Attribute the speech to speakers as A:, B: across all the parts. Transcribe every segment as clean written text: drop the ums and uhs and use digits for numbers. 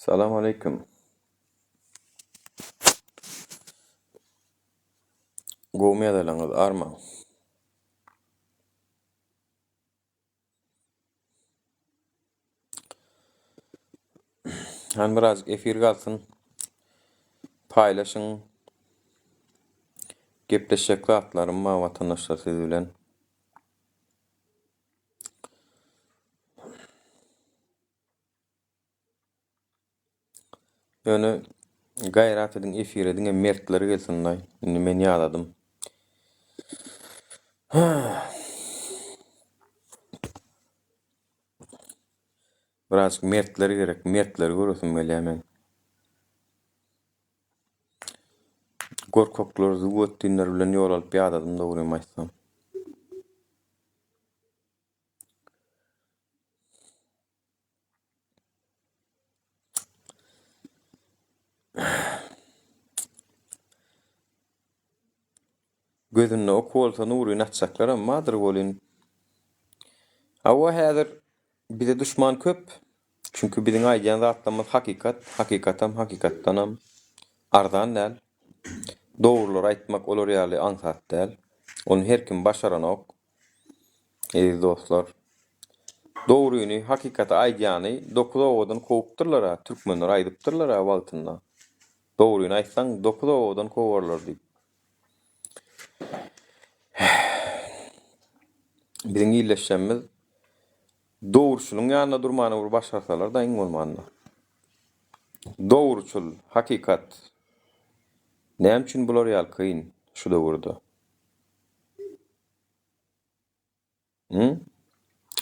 A: Salam aleýkum. Gowmy ýagdaýlaryňyz armaň. Hany birazjyk efir galsyn. Paýlaşyň. Gepleşjek zatlarym bar watandaşlar siz bilen. Ýöne gaýrat ediň efire diňe mertler gelsinlaý. Indi men ýadadym. Birazjyk mertler gerek. Mertleri göresim gelýär meň. Gorkaklar, züwwetdinler bilen ýol alyp ýadadym dogrymy aýtsam. Gözünde ok bolsa Nuryny atjaklaram bardyr welin. Hawa häzir bize duşman köp. Çünki biziň aýdýan zatlarymyz hakykat, hakykatam hakykatdanam arzan däl. Dogrulary aýtmak olar ýaly aňsat däl. Ony her kim başaranok. Eziz dostlar. Dogryny, hakykaty aýdýany dokuzowadan kowupdyrlar-a, türkmenler aýdypdyrlar-a wagtynda. Dogryny aýtsaň, dokuzowadan kowarlar diýip. Biziň illeşjemimiz dogruçylyň ýanynda durmany bir başarsalar-da iň bolmanda. Dogruçyl, hakykat. Näme üçin bular ýaly kyn şu döwürde? Hı?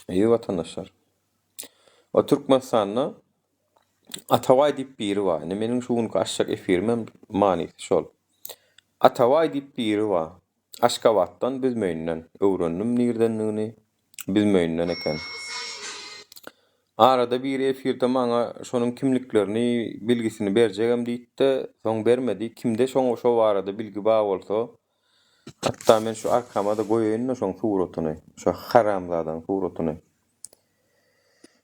A: Eziz watandaşlar. O Türkmenistanda Atabaý diýip biri bar. Indi meniň şu günki açjak efirimem manysy şol. Atabaý diýip biri bar. Aşgabatdan Büzmeýinden öwrendim nirdendigini. Büzmeýinden eken. Arada biri efirde maňa şonuň kimliklerini, bilgisini berjegem diýipdi, soň bermedi. Kimde şoň şo barada bilgi bar bolsa, Hatda men şu arkama-da goýaýyn-da şoň suratyny, şo haramzadaň suratyny.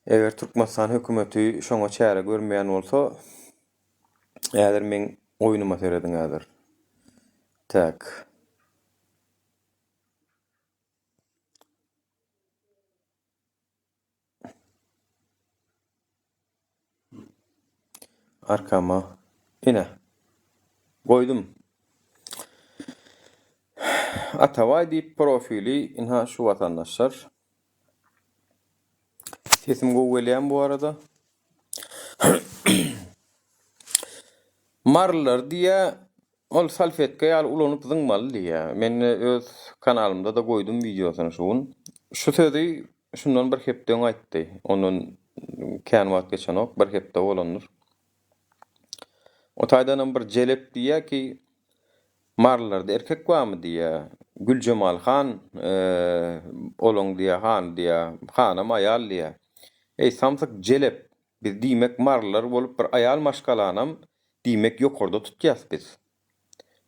A: Eger Türkmenistan hökümeti şoňa çäre görmeýän bolsa, häzir meň oýnuma serediň häzir. Tak. Arkama. Ine. Goýdum. Atabaý diýip profili ynha şu watandaşlar. Sesim gowy gelýärmi bu arada? Marylylar diýýä, ol salfetka ýaly ulanyp zyňmaly diýýä. Men öz kanalymda-da goýdum wideosyny şu gün. Şu sözi şundan bir hepde öň aýtdy. Ondan kän wagt geçenok, bir hepde bolandyr. O taýdanam bir jelep diýýä ki, Marylylarda erkek barmy diýýä. Güljemal han olaň diýýä, hany diýýä, hanam aýal diýýä. Eý, samsyk jelep, Biz diýmek marylar bolup bir aýal maşgalanam diýmek ýokarda tutýas biz.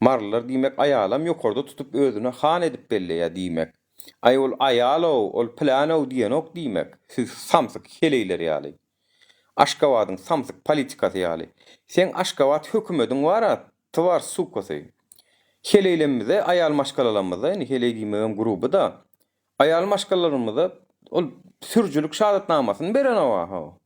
A: Marylar diýmek aýalam ýokarda tutup özüne han edip belleýä diýmek. Aý ol aýalow ol pylanow diýenok diýmek siz samsyk heleýler ýaly. Aşgabadyň samsyk politikasy ýaly. Seň Aşgabat hökümediň bara twar sukasy. Heleýlemmize aýal maşgalalamyza indi heleý diýmegem gruby-da Aýal maşgalalarymyza ol sürüjilik şahadatnamasyny berenok-a-how.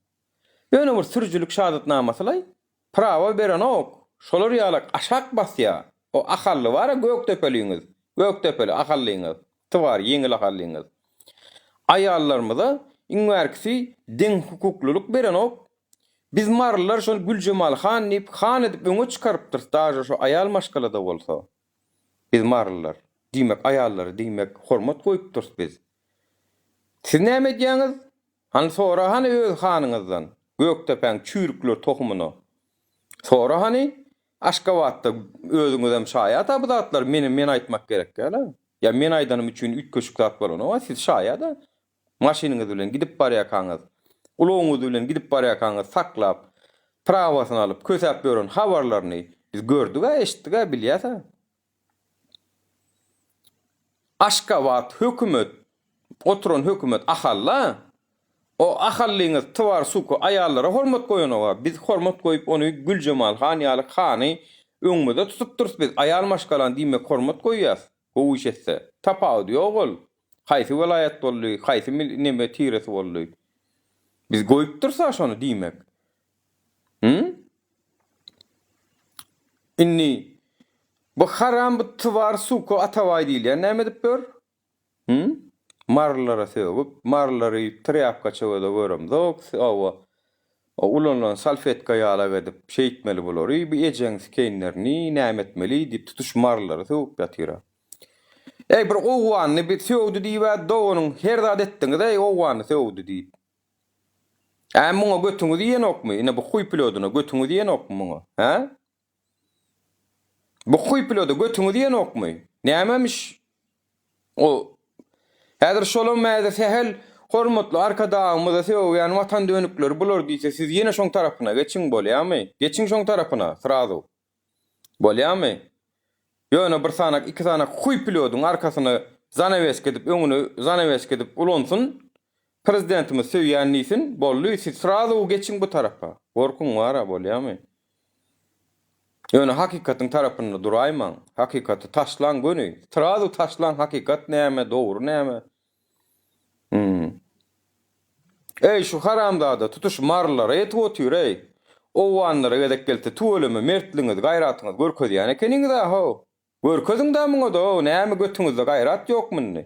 A: Ýöne bir sürüjilik şahadatnamasylaý, prawa berenok. Şolar ýalak aşak basýa. O ahally bar-a gökdepeliňiz, gökdepeli ahallyňyz, tywar ýeňil ahallyňyz. Aýallarymyza iň bärkisi deňhukuklylyk berenok. Biz marylylar şony Güljemal han diýip, han edip öňe çykarypdyrys, daže şo aýal maşgala-da bolsa. Biz marylylar. Diýmek aýallara diýmek hormat goýupdyrys biz. Siz näme edýäňiz? Hany sora hany öz hanyňyzdan, Gökdepäň çüýrükler tohumyna. Sora hany, Aşgabatda özüňizem şaýat-a bu zatlar, meni men aýtmak gerek däl-a. Ýa men aýdanym üçin üýtgeşik zat bolanok-a, siz şaýat-a. Maşynyňyz bilen gidip barýarkaňyz, ulagyňyz bilen gidip barýarkaňyz saklap, prawasyny alyp, kösäp ýören habarlaryny biz gördüg-ä, eşitdik-ä, bilýäs-ä. Aşgabat hökümet, oturan hökümet Ahal-da. O ahallyňyz twar suka aýallara hormat goýanoga biz hormat goýup ony Güljemal han ýaly hany öňümizde tutupdyrys biz aýal maşgalany diýmek hormat goýýas gowy iş etse tapawudy ýok ol haýsy welaýat boldy haýsy neme tiresi boldy biz goýupdyrsa şony diýmek Hü? Indi bu haram bu twar suka Atabaý diýilýän näme edip ýör? Hü? Marylara sögüp, marylary trýapka çöwede göremzok, hawa, ulanylan salfetka ýalak edip, şeýtmeli bulary, bu ejeň sikeýinlerini näme etmeli diýip tutuş marylary sögüp ýatyr-a. Eý, bir owganly bir sögdi diýib-ä doganyň her zat etdiňiz-eý, owganly sögdi diýip. Ä, muňa götüňiz iýenokmy? Ine bu huý piloduna götüňiz iýenokmy muňa? Hä? Bu huý piloda götüňiz iýenokmy? Nämemiş o Häzir şolam häzir sähel hormatly Arkadagymyza sögýän watan dönükleri bular diýse siz ýene şoň tarapyna geçiň bolýamy? Geçiň şoň tarapyna srazu. Bolýamy? Ýöne bir sanak iki sanak huý pilodyň arkasyna zanaweska edip öňüne zanaweska edip ulansyn Prezidentimiz söýýän diýsin boldy siz srazu geçiň bu tarapa. Gorkyň bara bolýamy? Ýöne hakykatyň tarapynda duraýmaň. Hakykaty taşlaň göni. Srazu taşlaň hakykat näme dogry näme. Hum. Eý şu haramzada tutuş marylara ýetip otyr eý. Owganlara gezek gelse tüweleme mertligiňizi gaýratyňyzy görkezýän ekeniňiz-ä how. Görkeziň-dä muňa-da näme götüňizde gaýrat ýokmy indi?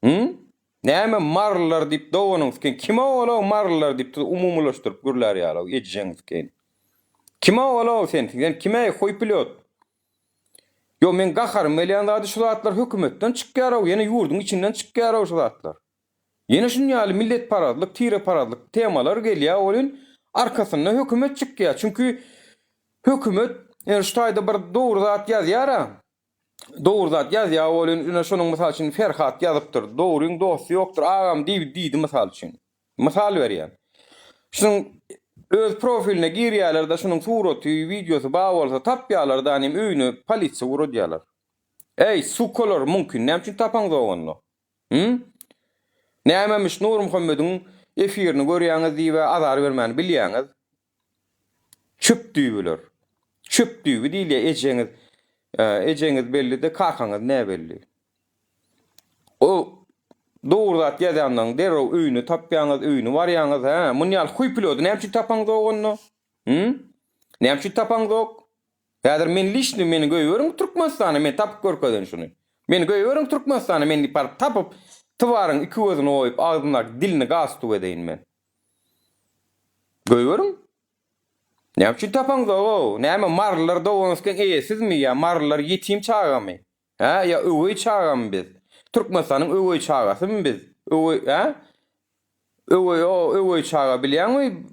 A: Hü? Näme marylylar diýip doganyň sikin kim ol-ow marylylar diýip umumylaşdyryp gürlär ýaly-ow ejeň sikin. Kim ol-ow sen sen kim-eý huý pilot? Ýo meň gaharym gelýän zady şu zatlar hökümetden çykýar-ow ýene ýurduň içinden çykýar-ow şu zatlar. Ýene şun ýaly milletparazlyk, tireparazlyk temalar gelýär welin arkasynda hökümet çykýar. Çünki hökümet ýöne şu taýda bir dogry zat ýazýar-a. Dogry zat ýazýar welin ine şonuň mysal üçin Ferhat ýazypdyr. Dogryň dosty ýokdur agam diýip diýdi mysal üçin. Mysal berýän. Şunuň öz profiline girýärler-de şunuň suraty, wideosy bar bolsa tapýarlar-da anym öýüne polisiýa ugradýarlar. Eý sukalar mumkin näme üçin tapaňzok onda? Hü? Nämemiş Nurmuhammediň efirini görýäňiz diýib-ä azar bermäni bilýäňiz. Çöp düýbüler. Çöp düýbi diýilýär ejeňiz ejeňiz belli-de kakaňyz näbelli. O dogry zat ýazýanlaryň derrew öýüni tapýaňyz, öýüne barýaňyz, hä? Muny ýaly huý pilody näme üçin tapaňzok onda? Hü? Näme üçin tapaňzok? Häzir men liçny meni goýberiň Türkmenistana men tapyp görkezeýin şuny. Meni goýberiň Türkmenistana men diýip baryp tapyp Tybaryň iki gözüni oýup agzyndaky dilini galstuk edeýin men. Goýberiň. Näme üçin tapaňzog-ow? Näme marylylar doganyskyň eýesizmi ýa marylylar ýetim çagamy? Hä ýa öweý çagamy biz? Türkmenistanyň öweý çagasymy biz? Öweý hä? Öweý o öweý çaga bilýäňmi?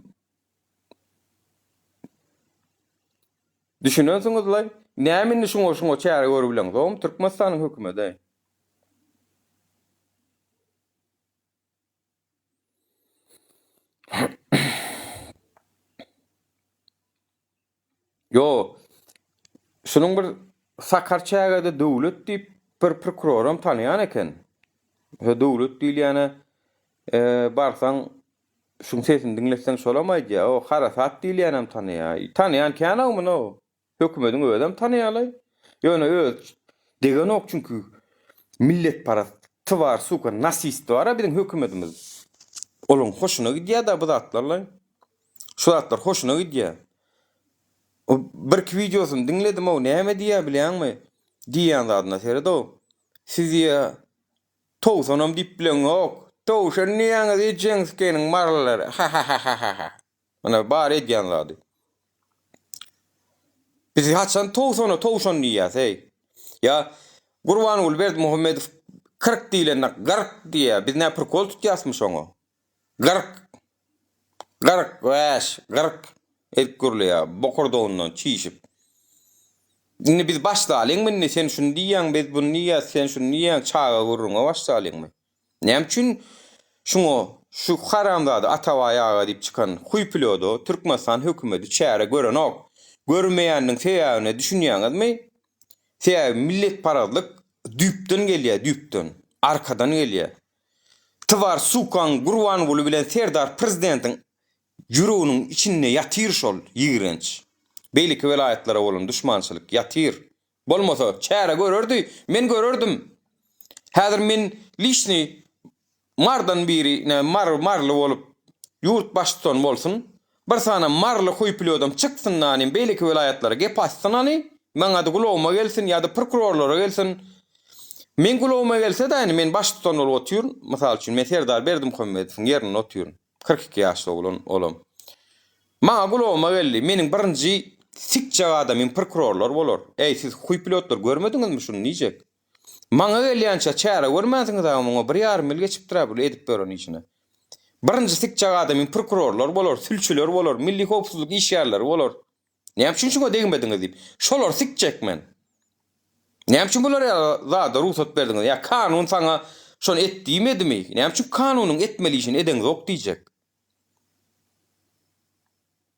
A: Düşünensiňizlaý. Näme indi şuňa şuňa çäre görübileňzogmy Türkmenistanyň hökümedi? Ýo. Şunuň bir Sakar çägede Döwlet diýip bir prokuroram tanaýan eken. Şo Döwlet diýilýäne barsaň şuň sesini diňletseň şolam aýdýar. O Harasat diýilýänem tanaýar. Tanaýan kän-ow muny. Hökümediň özem tanaýarlaý. Ýöne öz degenok çünki milletparaz twar suka nasist bar-a biziň hökümedimiz. Olaň hoşuna gidýär-dä bu zatlar-laý. Şu zatlar hoşuna gidýär. O birki wideosyny diňledim-ow näme diýýär bilýäňmi? Diýýän zadyna sered-ow. Siz diýýär towsanam diýip bileňok. Towşan diýýäňiz ejeň sikeniň marlary. Ha-ha-ha-ha-ha. Mana bar edýän zady. Biz haçan towsana towşan diýýäs eý. Ýa Gurbanguly Berdimuhamedow 40 diýlende gyrk diýýär. Biz nä prikol tutýasmy şoňa? Gyrk. 45, 40 edip gürleýär bokurdagyndan çişip. Indi biz başlalyňmy indi sen şuny diýýäň biz buny diýýäs sen şuny diýýäň çaga gürrüňe başlalyňmy? Näme üçin şuňa şu haramzada Atabaý aga diýip çykan huý piloda Türkmenistan hökümedi çäre görenok? Görmeýäniniň sebäbine düşünýäňizmi? Sebäbi milletparazlyk düýpden gelýär düýpden. Arkadan gelýär. Twar sukaň Gurbanguly bilen Serdar prezidentiň ýüreginiň içinde ýatyr şol ýigrenç. Beýleki welaýatlara bolan duşmançylyk ýatyr. Bolmasa çäre görerdi, men görerdim. Häzir men liçni Mardan biri nä mar marly bolup ýurt baştutany bolsun. Bir sany marly huýpilýodam çyksyn nanym beýleki welaýatlara gep açsyn hany. Maňada gulagyma gelsin ýa-da prokurorlara gelsin. Meň gulagyma gelse-de indi men baştutan bolup otyryn. Mysal üçin men Serdar Berdimuhamedowyň ýerinde otyryn. 42 ýaşly oglan olam. Maňa gulagyma geldi. Meniň birinji sikjek adamym prokurorlar bolar. Eý siz huýpilýodlar görmediňizmi şuny diýjek. Maňa gelýänçä çäre görmänsiňiz aga muňa bir ýarym ýyl geçipdir-ä bul edip ýören işine. Birinji sikjek adamym prokurorlar bolar, sülçüler bolar, milli howpsuzlyk işgärleri bolar. Näme üçin şuňa degmediňiz diýip. Şolary sikjek men. Näme üçin bular ýaly zada rugsat berdiňiz? Ýa kanun saňa şony et diýmedimi? Näme üçin kanunyň etmeli işini edeňzok diýjek.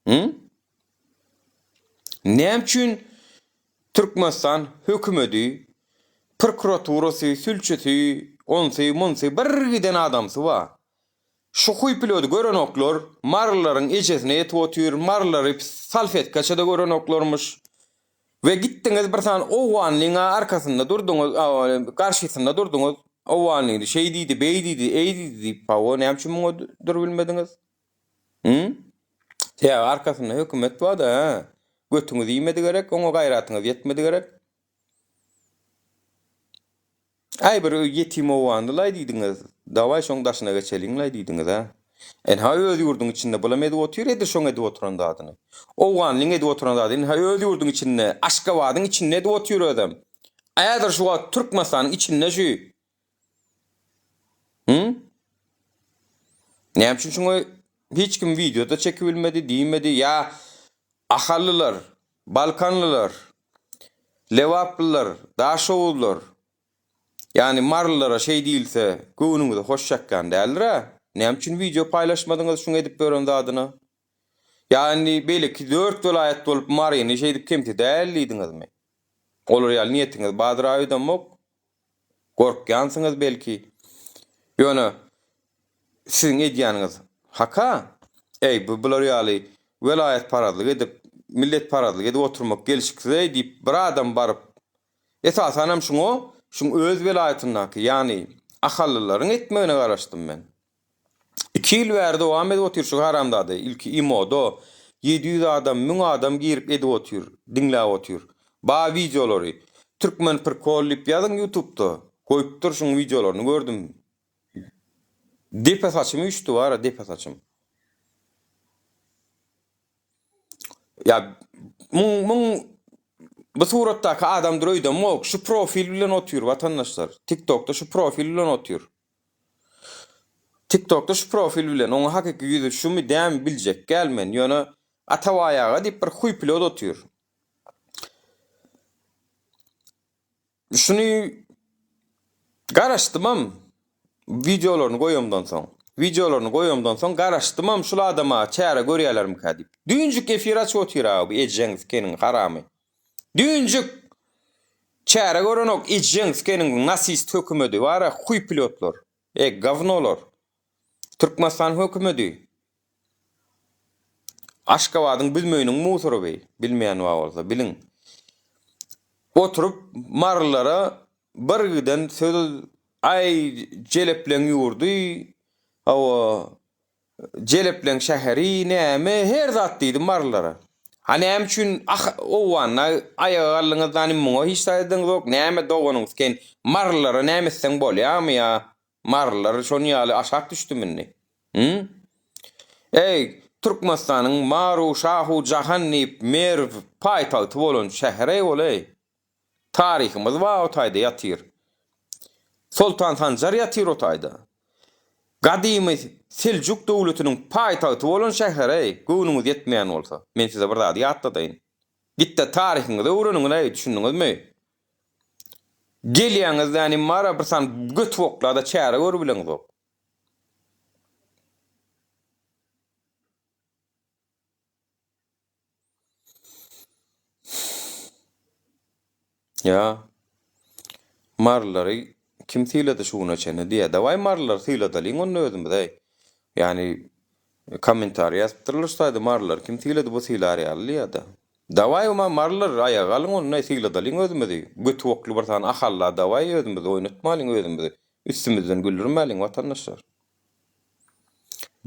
A: Hı? Näme üçin Türkmenistan hökümedi, prokuraturasy, sülçüsi, onsy, munsy bir giden adamsy bar. Şu huýpilody görenoklar, marylylaryň ejesine ýetip otyr, marylary salfetkaça-da görenoklarmyş. We gitdiňiz bir sany owganlyň-a arkasynda durduňyz, garşysynda durduňyz, owganlyny şeý diýdi, beý diýdi, eý diýdi diýip, hawa, näme üçin muňa durubilmediňiz? Hü? Sebäbi arkasynda hökümet bar-da, hä? Götüňiz iýmedi gerek, oňa gaýratyňyz ýetmedi gerek. Äý bir ýetim owgandy-laý diýdiňiz, dawaý şoň daşyna geçeliň-laý diýdiňiz-ä. Ynha öz ýurduň içinde bulam edip otyr edil şoň edip oturan zadyny. Owganlyň edip oturan zady ynha öz ýurduň içinde, Aşgabadyň içinde edip otyr özem. Häzir şu wagt Türkmenistanyň içinde şu. Hı? Näme üçin şuňa hiç kim wideo-da çekibilmedi, diýmedi ýa Ahallylar, Balkanlylar, Lebaplylar, Daşoguzlar, ýagny Marylylara şeý diýilse göwnüňize hoş ýakýan däldir-ä? Näme üçin wideo paýlaşmadyňyz şuň edip ýören zadyna? Ýa indi beýleki dört welaýat bolup Maryny şeýdip kemsidäýeli diýdiňizmi? Olar ýaly niýetiňiz bardyr-a öýdemok. Gorkýansyňyz belki. Ýöne siziň edýäniňiz haka. Eý, bu bular ýaly welaýatparazlyk edip, milletparazlyk edip oturmak gelşiksiz-eý diýip bir adam baryp, esasanam şuňa şuň öz welaýatyndaky, ýagny ahallylaryň etmegine garaşdym men. Iki ýyl bäri dowam edip otyr şu haramzada ilki imoda 700 adam 1000 adam girip edip otyr diňläp otyr ba wideolary Türkmen prkol diýip ýazyň ýutubda goýupdyr şuň wideolaryny gördüm depe saçym üýşdi bara depe saçym. Ýa muň muň bu suratdaky adamdyr öýdemok şu profil bilen otyr watandaşlar tiktokda şu profil bilen otyr. Tiktokda şu profil bilen oňa hakyky ýüzi şumy dämi biljek gäl men ýöne Atabaý aga diýip bir huýpilot otyr. Şuny garaşdymam wideolaryny goýamdan soň. Wideolaryny goýamdan soň garaşdymam şul adama çäre görýälermikä diýip. Düýnjük efir açyp otyr aga bu ejeň sikeniň haramy. Düýnjük çäre görenok ejeň sikeniň nasist hökümedi bara huýpilotlar. E gawnolar. Türkmenistan hökümedi. Aşgabadyň büzmeýiniň musory bi, bilmeýän bar bolsa biliň. Oturyp marylara bir giden söz aý jelepleň ýurdy hawa Jelepleň şäheri näme her zat diýdi marylara. Ha näme üçin ah owganda aýaga galdyňyz da muňa hiç zat edeňzok näme doganyňyz ken marylara näme etseň bolýamy ýa marylar şon ýaly aşak düşdümi indi. Hü? Eý Türkmenistanyň Maru Şahu Jahan diýip Merw paýtagty bolan şäher-eý ol-eý. Taryhymyz bar o taýda ýatyr. Soltan Sanjar ýatyr o taýda. Gadymy Seljuk döwletiniň paýtagty bolan şäher-eý, göwnüňiz ýetmeýän bolsa, men size bir zady ýatladaýyn. Gitde taryhyňyzy öwreniň-leý, düşündiňizmi? Gelýäňiz dänim bar-a bir sany göti oklada çäre görübileňzok. Ýa, marylary. Kim sylady şu güne çenli diýýä. Dawaý marylary syladalyň onda özümiz-äý. Ýagny kommentariý ýazypdyrlar şu taýda marylary kim sylady bu sylar ýaly diýýä-de. Dawaý oma marylar aýaga galyň onda syladalyň özümizi. Göti bokly bir sany ahalla dawaý özümizi oýnatmalyň özümizi. Üstümizden güldürmäliň watandaşlar.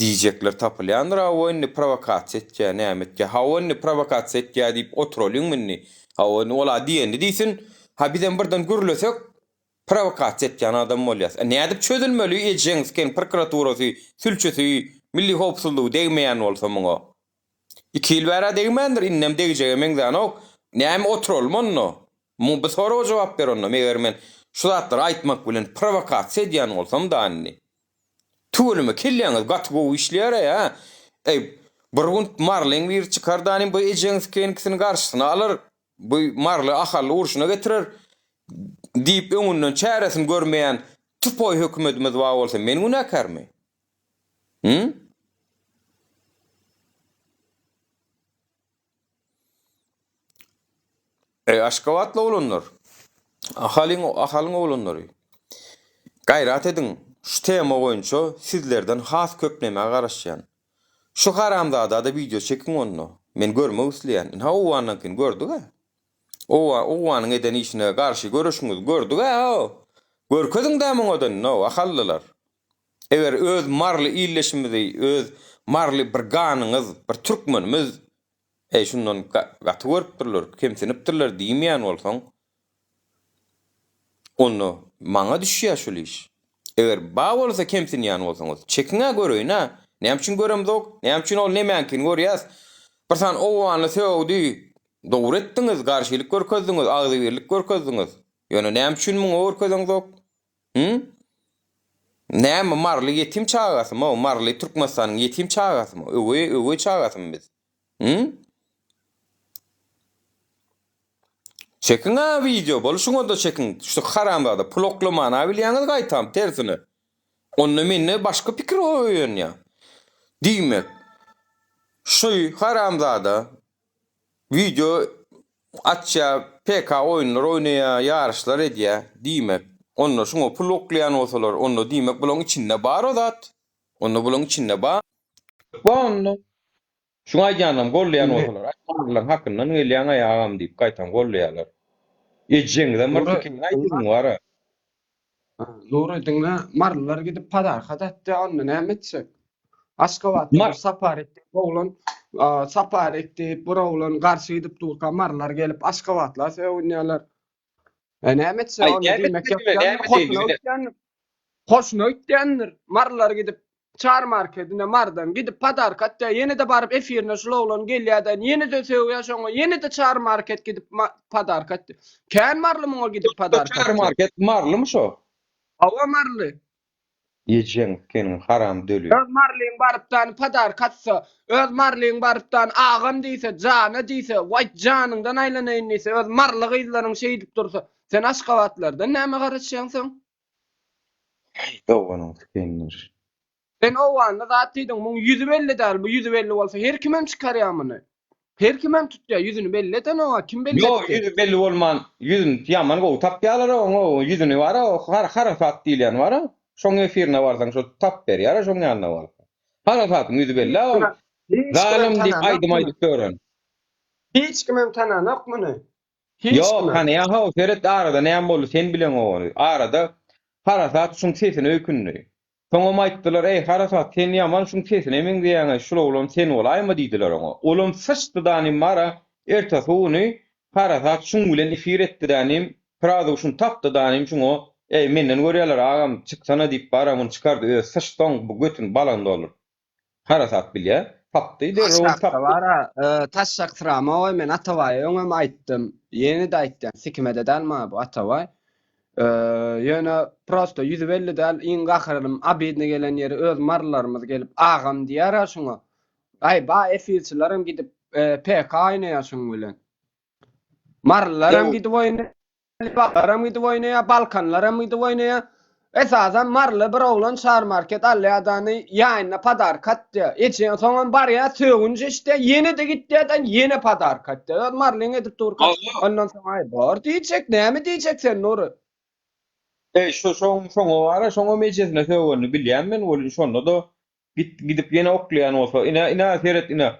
A: Diýjekler tapylýandyr hawa indi prowokasiýa etýä näme etýä hawa indi prowokasiýa etýä diýip oturalyňmy indi hawa indi ola diýenini diýsin ha bizem birden gürlesek prowokasiýa etýän adam bolýas e nädip çözülmeli ejeň siken prokuraturasy sülçesi milli howpsuzlygy degmeýän bolsa muňa Iki ýyl bärä degmändir, indem degjege meňzänok. Näme oturalymy onda? Muň bu soraga jogap ber onda, meger men şu zatlary aýtmak bilen prowokasiýa edýän bolsam da indi. Tüweleme kelläňiz gaty gowy işleýär-eý hä? Eý, bir gün Marlyň biri çykar da bu ejeňiz-keýinkisini garşysyna alar, bu Marly Ahally urşuna getirer diýip öňünden çäresini görmeýän tupoý hökümedimiz bar bolsa men günäkärmi? Hı? Eý Aşgabatly oglanlar. Ahalyň Ahalyň oglanlary. Gaýrat ediň, şu tema boýunça sizlerden has köp nämä garaşýan. Şu haramzada-da wideo çekiň onda. Men görmek isleýän. Ynha Owgandankini gördüg-ä. Owa Owganyň eden işine garşy göreşiňizi gördüg-ä. Görkeziň-dä muňa-da indi, ahallylar. Eger öz maryly ildeşimizi, öz maryly bir ganyňyz, bir türkmenimiz, Eý, şundan gaty görüpdirler, kemsinipdirler diýmeýän bolsaň, onda maňa düşýär şul iş. Eger bar bolsa kemsinýän bolsaňyz, çekiň-ä göreýin-ä. Näme üçin göremzok? Näme üçin ol nemäňkini görýäs? Bir sany owganly sögdi, dogry etdiňiz, garşylyk görkezdiňiz, agzybirlik görkezdiňiz. Ýöne näme üçin muňa görkezeňzok? Hü? Näme maryly ýetim çagasymy-ow, maryly Türkmenistanyň ýetim çagasymy, öweý, öweý çagasymy biz? Hü? Çekiň-ä wideo, bol şuňa-da çekiň, şu haramzada pul oklamana bilýäňiz gaýtam tersine. Onda mende başga pikir oýanýar. Diýmek, şu haramzada Wideo açýar, PK oýunlar oýnaýar, ýaryşlar edýär. Diýmek, onda şuňa pul oklaýan bolsalar, onda diýmek bulaň içinde bar o zat. Onda bulaň içinde bar. Bar onda. Şuň aýdýanlaryny gollaýan bolsalar, aý marylaň hakyndan gelýäň-aý agam diýip gaýtam gollaýarlar. Ejeňizem bir pikirini aýdyň bar-a.
B: Nury diňle marylylar gidip padarka datdy onda näme etjek? Aşgabatda bir Saparik diýip oglan Saparik diýip bir oglan garşy gidip durka marylar gelip Aşgabatla sögünýärler. E näme etjek onda diýmek ýok. Hoşuna gitýändir. Marylar gidip Çar markedine Marydan gidip podarka atýar, ýene-de baryp efirine şul oglan gelýär-de, ýene-de sögýär şoňa, ýene-de Çar market gidip podarka atýar. Kän maryly muňa gidip podarka
A: atýar. Çar market marylymy şo?
B: Hawa maryly.
A: Ejeň seniň haram döli.
B: Öz marylyň barypdan podarka atsa, öz marylyň barypdan agam diýse, jana diýse, waý janyňdan aýlanaýyn diýse, öz maryly gyzlaryň şeýdip dursa, sen aşgabatlardan nämä garaşýaň soň?
A: Äý doganyň sikendir.
B: Sen owganda zat diýdiň muň ýüzi belli däl bu ýüzi belli bolsa her kimem çykarýa muny. Her kimem tutýa ýüzüni belli edenok a kim belli
A: Ýok
B: etdi.
A: ýüzi belli bolman ýüzüni ýaman gowy tapýalar oň o ýüzüni bara o harasat diýilýän bara şoň efirine barsaň şo tap berýär şoň ýanyna barsaň. Harasatyň ýüzi belli a ol
B: Hiç kimem
A: zalym diýip
B: tananok
A: aýdym
B: muny.
A: aýdyp ýören.
B: Hiç kimem tananok muny. Hiç
A: Ýok,
B: kime.
A: hany-how, seret arada näme boldy, sen bileňok ony. Arada Harasat şuň sesine öýkündi. Soňam aýtdylar, Eý, Harasat, sen ýaman şuň sesine meňzeýäň-aý, şul oglan sen bolaýma diýdiler oňa. Olam syçdy-da nim bara, ertesi güni Harasat şuň bilen efir etdi-dä nim, srazu şuny tapdy-da nim şuňa, Eý, menden görýärler, agam, çyksana diýip bara muny çykardy, özi syçsoň, bu götüni balan dolduryp. Harasat bilýär. Tapdy, derrew ony
B: Aşakda
A: tapdy.
B: bar-a, taşşak syrama goý, men Atabaýa öňem aýtdym, ýene-de aýtýan, sikime-de däl maňa bu Atabaý. Ýöne prosto ýüzi belli däl, iň gaharym, obidny gelen ýeri öz marylarymyz gelip agam diýýär-ä şuňa. Aý, ba efirçilerem gidip PK oýnaýar şuň bilen. Marylylaram gidip oýnaýar. Lebaplylaram gidip oýnaýar, Balkanlaram gidip oýnaýar. Esasan maryly bir oglan Çar market alýadany ýanyna podarka atýar. Eje soňam barýar sögünç eşidýär, ýene-de gitýär-de ýene podarka atýar. Öz marylyň edip durka. Ondan soň aý bor diýjek, näme diýjek sen Nury?
A: Eý şo şoň şoňa bara şoňam ejesine sögenini bilýän men welin şonda-da git gidip ýene oklaýan bolsa ine ine seret ine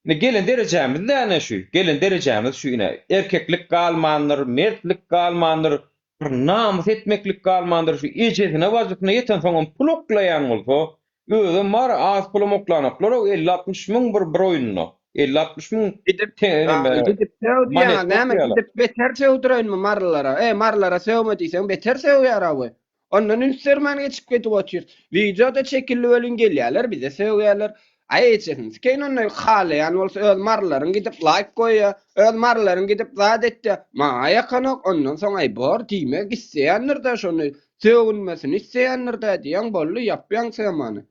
A: ine gelen derejämiz däne şu gelen derejämiz şu ine erkeklik galmandyr mertlik galmandyr bir namys etmeklik galmandyr şu ejesine bajysyna ýetensoňam pul oklaýan bolsa Özem bar az pulam oklanoklar-ow 50-60 müň bir bir oýunda. 50-60 müň
B: Gidip
A: te neme
B: gidip söw diýýäňiz
A: monetka
B: näme
A: oklaýarlar.
B: gidip beter söwdüreýinmi marylara? E marylara söwme diýseň beter söwýär-a we. Ondan üns bermän geçip gidip otyr. Wideo-da çekildi welin gelýärler bize sögýärler. Aý ejesini sikeýin onda halaýan bolsa öz marylaryň gidip laýk goýýa, öz marylaryň gidip zat etýä. Maňa ýakanok ondan soň aý bor diýmek isleýändir-dä şony Sögünmesini isleýändir-dä diýýäň, boldy, ýapýaň temany.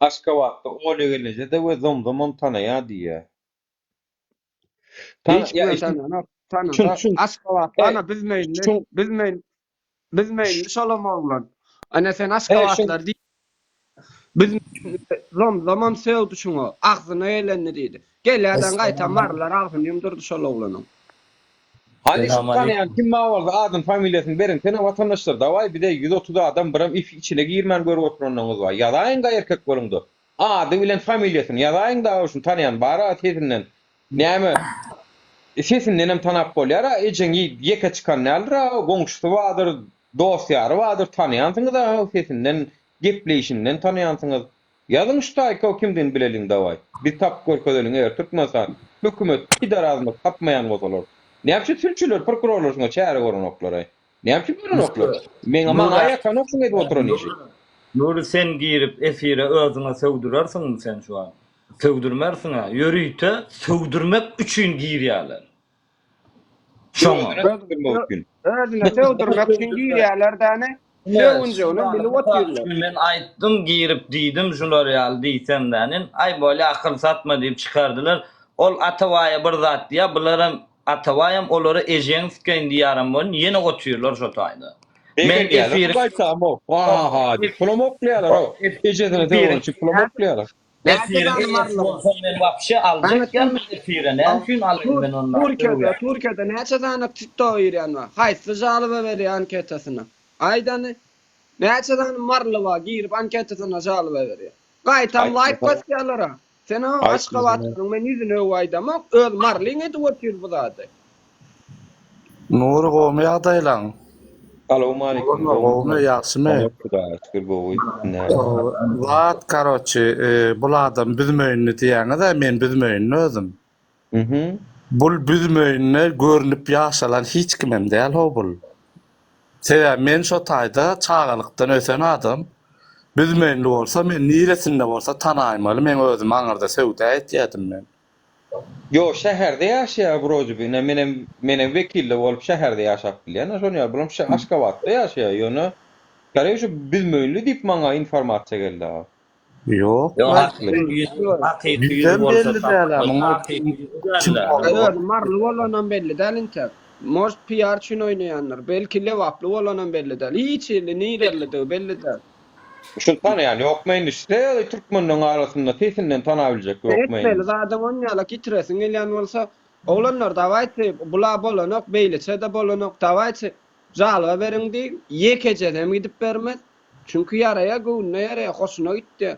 A: Aşgabatda Olýa gelneje-de we Zomzomam tanaýar diýýär.
B: Hiç kimem tananok. Tanasa Aşgabatda ana biz meýilli, biz meýilli, biz meýilli şolam oglan. Ana sen Aşgabatlar diý. Biz Zomzomam sögdi şuňa, agzyna gelenini diýdi. Gelýärden gaýta marylar agzyny ýumdurdy şol oglanyň.
A: Hany şu tanaýan kim bar bolsa adyny familiýasyny beriňsene watandaşlar dawaý bize 130 adam biram if içine girmän görüp oturanyňyz bar ýazaýyňda erkek boluňda ady bilen familiýasyny ýazaýyň dawa şuny tanaýan bara sesinden näme sesindenem tanap bolýara ejeň ýeke çykan däldir-a goňşusy bardyr Dost ýary bardyr tanaýansyňyz-a sesinden gepleýşinden tanaýansyňyz. Ýazyň şu taýka kimdigini bileliň dawaý. Biz tapyp görkezeliň eger Türkmenistan hökümet pidarazmy tapmaýan bolsalar. Näme üçin sülçüler prokurorlar şuňa çäre görenoklaray. Näme üçin görenoklar? Meňe maňa ýakanok şuň edip oturan işi.
C: Nury sen girip efire özüňe söwdürersiňmi sen şu wagt? Söwdürmersiňä. Ýörite söwdürmek üçin girýärler.
A: Şoňa. Özüne sögdürmek üçin.
B: Özüne sögdürmek üçin girýärler däne. Sögünjeginem bilip otyrlar.
C: Men aýtdym girip diýdim şular ýaly diýsem dänin. Aý bolýa akyl satma diýip çykardylar. Ol Atabaýa bir zat diýýär, bularam Atabaýam olara ejeňi sikeýin diýýärem welin ýene otyrlar şo taýda.
A: Men efiri Ha ha diýip pulam oklaýarlar-ow. Ejesine sögeni üçin pulam oklaýarlar.
C: Efiriň eýesi bolsam men wapşe aljak däl men efire näme üçin alaýyn men onda
B: Türkiýede Türkiýede näçe sany tiktok girýän bar haýsy žaloba berýär anketasyna aýt hany näçe sany maryly bar girip anketasyna žaloba berýär gaýtam laýk basýarlara sen o aşgabatlynyň men ýüzüne öwüp aýdamok öz marylyň edip otyr bu zady.
D: Nury gowmy ýagdaýlaň?
A: Salowmaleýkim
D: Gowmy ýagşymy?
A: Hudaýa şükür gowy.
D: Zat karoçi bul adam büzmeýinli diýýäňizä men büzmeýinli özüm. Bul büzmeýinde görnüp ýaşalan hiç kimem däl how bul. Sebäbi men şo taýda çagalykdan ösen adam. Büzmeýinli bolsa men niresinde bolsa tanaýmaly meň özüm aňyrda söwda etýädim men.
A: Ýok şäherde ýaşaýar wroji bi ine menem menem wekilde bolup şäherde ýaşap bilýän a şony ýaly bulam Aşgabatda ýaşaýar ýöne skore şu Büzmeýinli diýip maňa informasiýa geldi a.
D: Ýok
C: Ýok hakyky ýüzi hakyky ýüzi
D: Ýüzem
C: bolsa
D: belli däl a muň
C: hakyky ýüzi
D: kim
C: däl-dä.
D: boldugy.
B: Özi maryly bolanam belli däl intäk. Может PR üçin oýnaýandyr. Belki lebaply bolanam belli däl. Hiç hili nirelidigi belli däl.
A: Şuny tanaýan ýokmy indi şeýle türkmenleň arasynda sesinden tanabiljek ýokmy indi.
B: Etmeli zadyň onýalak ýitiresiň gelýän bolsa oglanlar dawaýçy bula bolanok beýleçede bolanok dawaýçy žalba beriň diý ýekejesem gidip bermez çünki ýaraýa göwnüne ýaraýa hoşuna gitýä.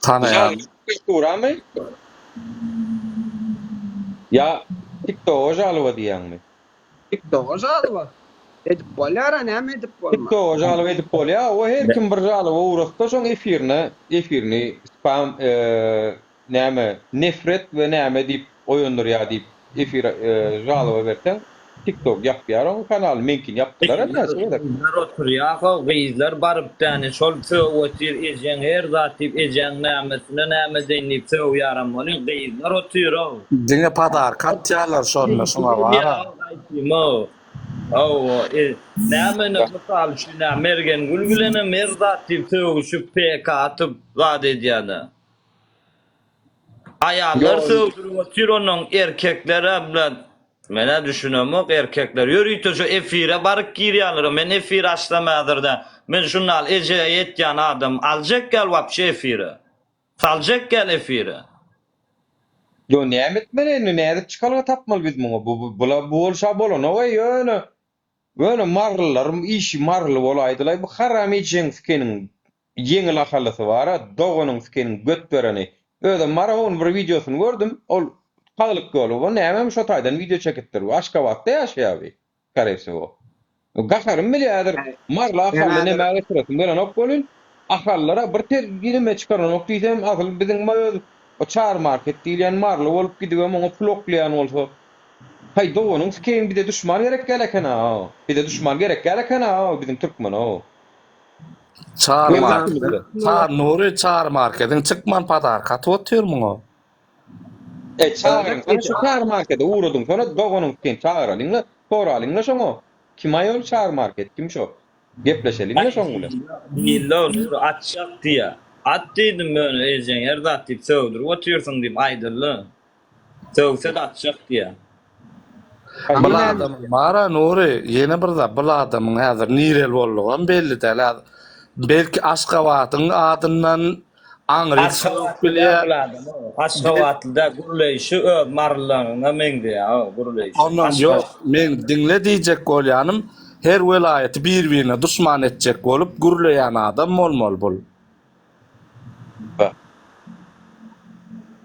D: Tanaýan.
A: Žalba Ýa tiktoga žalba diýýäňmi?
B: Tiktoga žalba edip bolýara näme edip bolmaz.
A: Tiktoga žalba edip bolýa o her kim bir žalba ugrasda şoň efirine efirini spam näme nefret we näme diýip oýandyrýa diýip efir žalba berseň tiktok ýapýar oň kanalyny meňkini ýapdylar näçe gezek.
C: Gyzlar oturýa ho gyzlar baryp däni şol sögüp otyr ejeň her zat diýip ejeň nämesine näme edeýin diýip sögýaram welin gyzlar otyrow.
D: Diňe podarka atýarlar şonda şuňa bara.
C: Hawa, näme ine mysal üçin nä Mergengül bilenem her zat diýip sögüşip PK atyp zat edýädä. Aýallar sögdürip otyr onnoň erkeklere bilen menä düşünemok erkekler ýörite şu efire baryp girýänlere men efir açsam häzirde men şunal ejeye ýetýän adam aljak gel wapşe efire. Saljak gel efire.
A: Ýo näme etmeli indi nädip çykalga tapmaly biz muňa bu bula bu bolşa bolanogaý ýöne. Ýöne marylylaryň işi maryly bolaýdylaý bu haram ejeň sikeniň ýeňil ahalysy bara doganyň sikeniň göt bereni özem mara onuň bir wideosyny gördüm ol saglyk ýoly bu nämemi şo taýdan wideo çekipdir bu aşgabatda ýaşaýar bi skore wsego gaharym bilýär häzir maryly ahally nämä getiresim gelenok welin ahallylara bir tel neme çykaranok diýsem asyl biziň öz o çary market diýilýän maryly bolup gidibem oňa pul oklaýan bolsa Haý doganyň sikeýin bize duşman gerek däl eken-a bize duşman gerek däl eken-a biziň türkmene.
D: Çary markediň Çary Nury Çary markediň çykman podarka atyp otyr muňa.
A: E çagyryň sana şu Çary markede ugradyň sana doganyň sikeýin çagyralyňla soralyňla şoňa kim aýol Çary market kim şo gepleşeliňle şoň bilen.
C: Diýildi Nury atjak diýýä. At diýdim ýöne ejeň her zat diýip sögdürip otyrsyň diýip aýdyldy. Sögse-de atjak diýýär.
D: Bul adamyň bara Nury ýene bir zat bul adamyň häzir nireli boldugam belli däl häzir belki Aşgabadyň adyndan aňryk sögüp
C: Aşgabatly däl
D: bilýär.
C: bul adam Aşgabatly däl gürleýşi öz marylylaryňa meňzeýär o gürleýşi.
D: Ondan ýok meň diňle diýjek bolýanym her welaýaty bir birine duşman etjek bolup gürleýän adam bolmaly bul.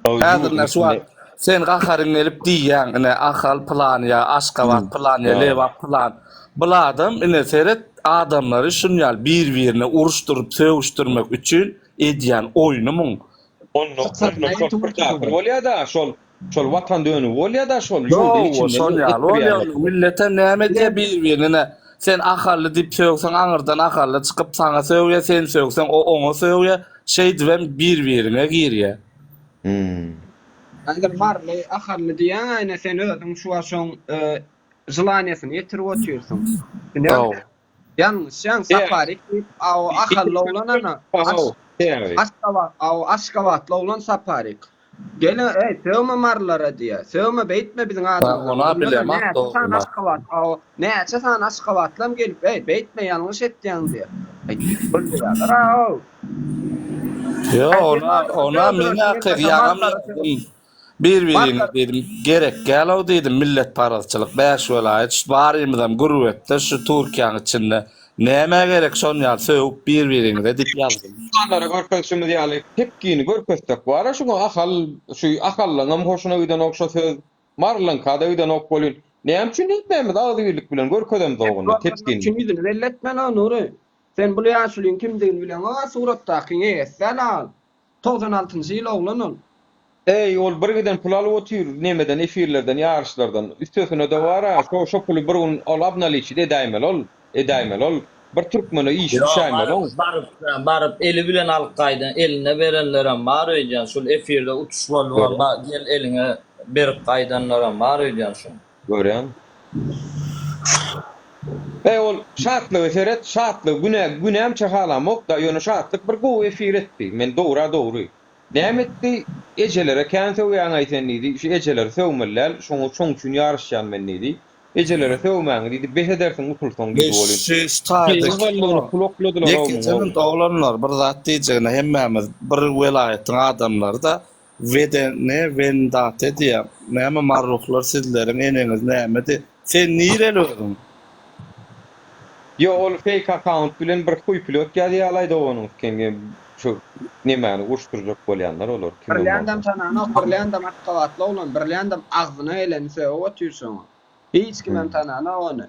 D: Häzir ine şu wagt sen gaharyň gelip diýýäň ine Ahal pylan ýa Aşgabat pylan ýa Lebap pylan. Bul adam ine seret adamlary şun ýaly bir birine uruşdyryp sögüşdirmek üçin edýän oýny muň.
A: Onda onda şol predator bolýada şol Şol watan dönügi bolýada şol ýurduň
D: Ýow,
A: içinde
D: şol ýaly bolýar. Milletem näme edýär bir-birine ine, sen Ahally diýip sögseň aňyrdan Ahally çykyp saňa sögýär, sen sögseň o oňa sögýär, şeýdibem bir-biriňe girýär.
A: Hmm.
B: Häzir Maryly, Ahally diýýäň-ä ine sen özüň şu wagt şoň želaniýasyny ýetirip otyrsyň. Ine Ýalňyşýaň Saparik diýip a o Ahally oglan ana Aşgabat a o Aşgabatly oglan Saparik. Geliň eý sögme marylara diýýä. Sögme beýtme biziň adymyzdan.
D: Ona bilemok
B: Näçe sany Aşgabat a o näçe sany Aşgabatlam gelip eý beýtme ýalňyş etýäň diýýä. Öldürýärler a o.
D: Ýo ona ona men akyr ýaňam ýazdym. Bir-biriňe diýdim, gerek däl-ow diýdim, milletparazçylyk, bäş welaýat, şu barymyzam gürbetde şu Türkiýäň içinde. Nämä gerek şon ýaly sögüp bir-biriňize diýip ýazdym.
A: Duşmanlara görkezişimiz ýaly tepgini görkezsek bara şuňa Ahal şu Ahallaňam hoşuna gidenok şo söz Marylyňkada gidenok welin näme üçin hemmämiz agzybirlik bilen görkezemzok onda
B: Görkezmek
A: tepgini.
B: üçin ýüzüni belli etmeli-ow Nury. Sen bul ýaşulyň kimdigini bileňok-a suratdakyň eýesi däl-a ol. 96 njy ýyl oglan ol.
A: Eý ol bir giden pul alyp otyr nemeden efirlerden ýaryşlardan üstesine-de bara şo şo puly bir gün ol obnaliçit edäýmeli ol edäýmeli ol bir türkmene işi
C: Ýok
A: düşäýmeli oň.
C: baryp baryp baryp eli bilen alyp gaýdan eline berenlerem bar öýdýän şul efirde utuş bolubam
A: Görýän.
C: gel eliňe berip gaýdanlaram bar öýdýän şuň.
A: Görýän. Eý ol Şatlyga seret Şatlygy günä günämçe halamok-da ýöne Şatlyk bir gowy efir etdi men dogra dogry. Näme etdi ejelere kän sögýäňaý sen diýdi şu ejeleri sögmeli däl şoňa şoň üçin ýaryşýan men diýdi ejelere sögmäňi diýdi bes edersiň utulsaň diýdi welin
D: Şu şu taýda
A: Keýpi galdygyny pul okladylar
D: Ýekeje
A: ogluň
D: minut oglanlar bir zat diýjegine hemmämiz bir welaýatyň adamlary-da Wedene wendate diýýär. Näme marruhlar sizleriň eneňiz nämedi? Sen nireli özüň?
A: Ýok ol fake akkaunt bilen bir huý pilot ýazýalaý doganyňyz kim şu nemäni uruşdyrjak bolýanlar olar kimem bolsa.
B: Birländem tananok birländem Aşgabatly oglan birländem agzyna geleni sögüp otyr şoňa. Hiç kimem tananok ony.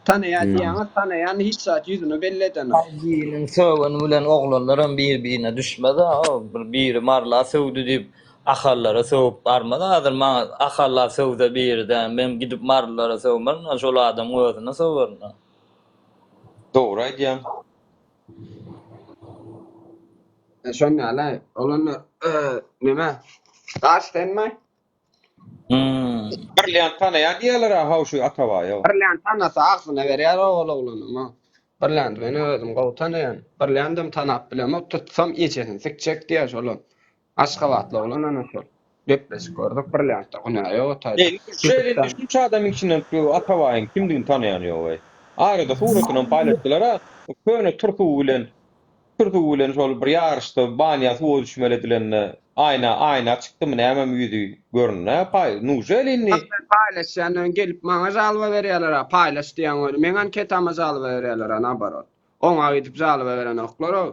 B: Tanaýan diýýäňiz tanaýan hiç zat ýüzüne belli edenok.
C: Biriniň sögeni bilen oglanlaram bir birine düşmez a bir biri maryla sögdi diýip ahallara sögüp barmaz hazir maňa ahalla sögse biri dä men gidip marylara sögmerin şol adamyň özüne sögerin.
A: Dogry aýdýaň.
B: Şon ýaly oglanlar neme daş senmi?
C: Hmm.
A: Birliant tanaýar diýýärler-ä haw şu Atabaýew.
B: Birliant tanasa agzyna berýär ol oglanyň. Birliandy men özüm gowy tanaýan. Birliandam tanap bilemok, tutsam ejesini sikjek diýýär şolam. Aşgabatly oglan ana şol. Gepleşik gördük Birliantda günä ýok o taýda.
A: Eý, şeýle indi şunça adamyň içinden şu Atabaýyň kimdigini tanaýan ýog-eý. Arada suratynam paýlaşdylar-a, köne tursugy bilen. Türsügi bilen şol bir ýaryşda banýa suwa düşmeli edilende aýna aýna çykdymy nämemi ýüzi göründä paý nujeli indi.
B: Men paýlaşýan gelip maňa žalba berýäler-a paýlaş diýýän weli meň anketama žalba berýäler-a naborot. Oňa gidip žalba berenoklar-ow.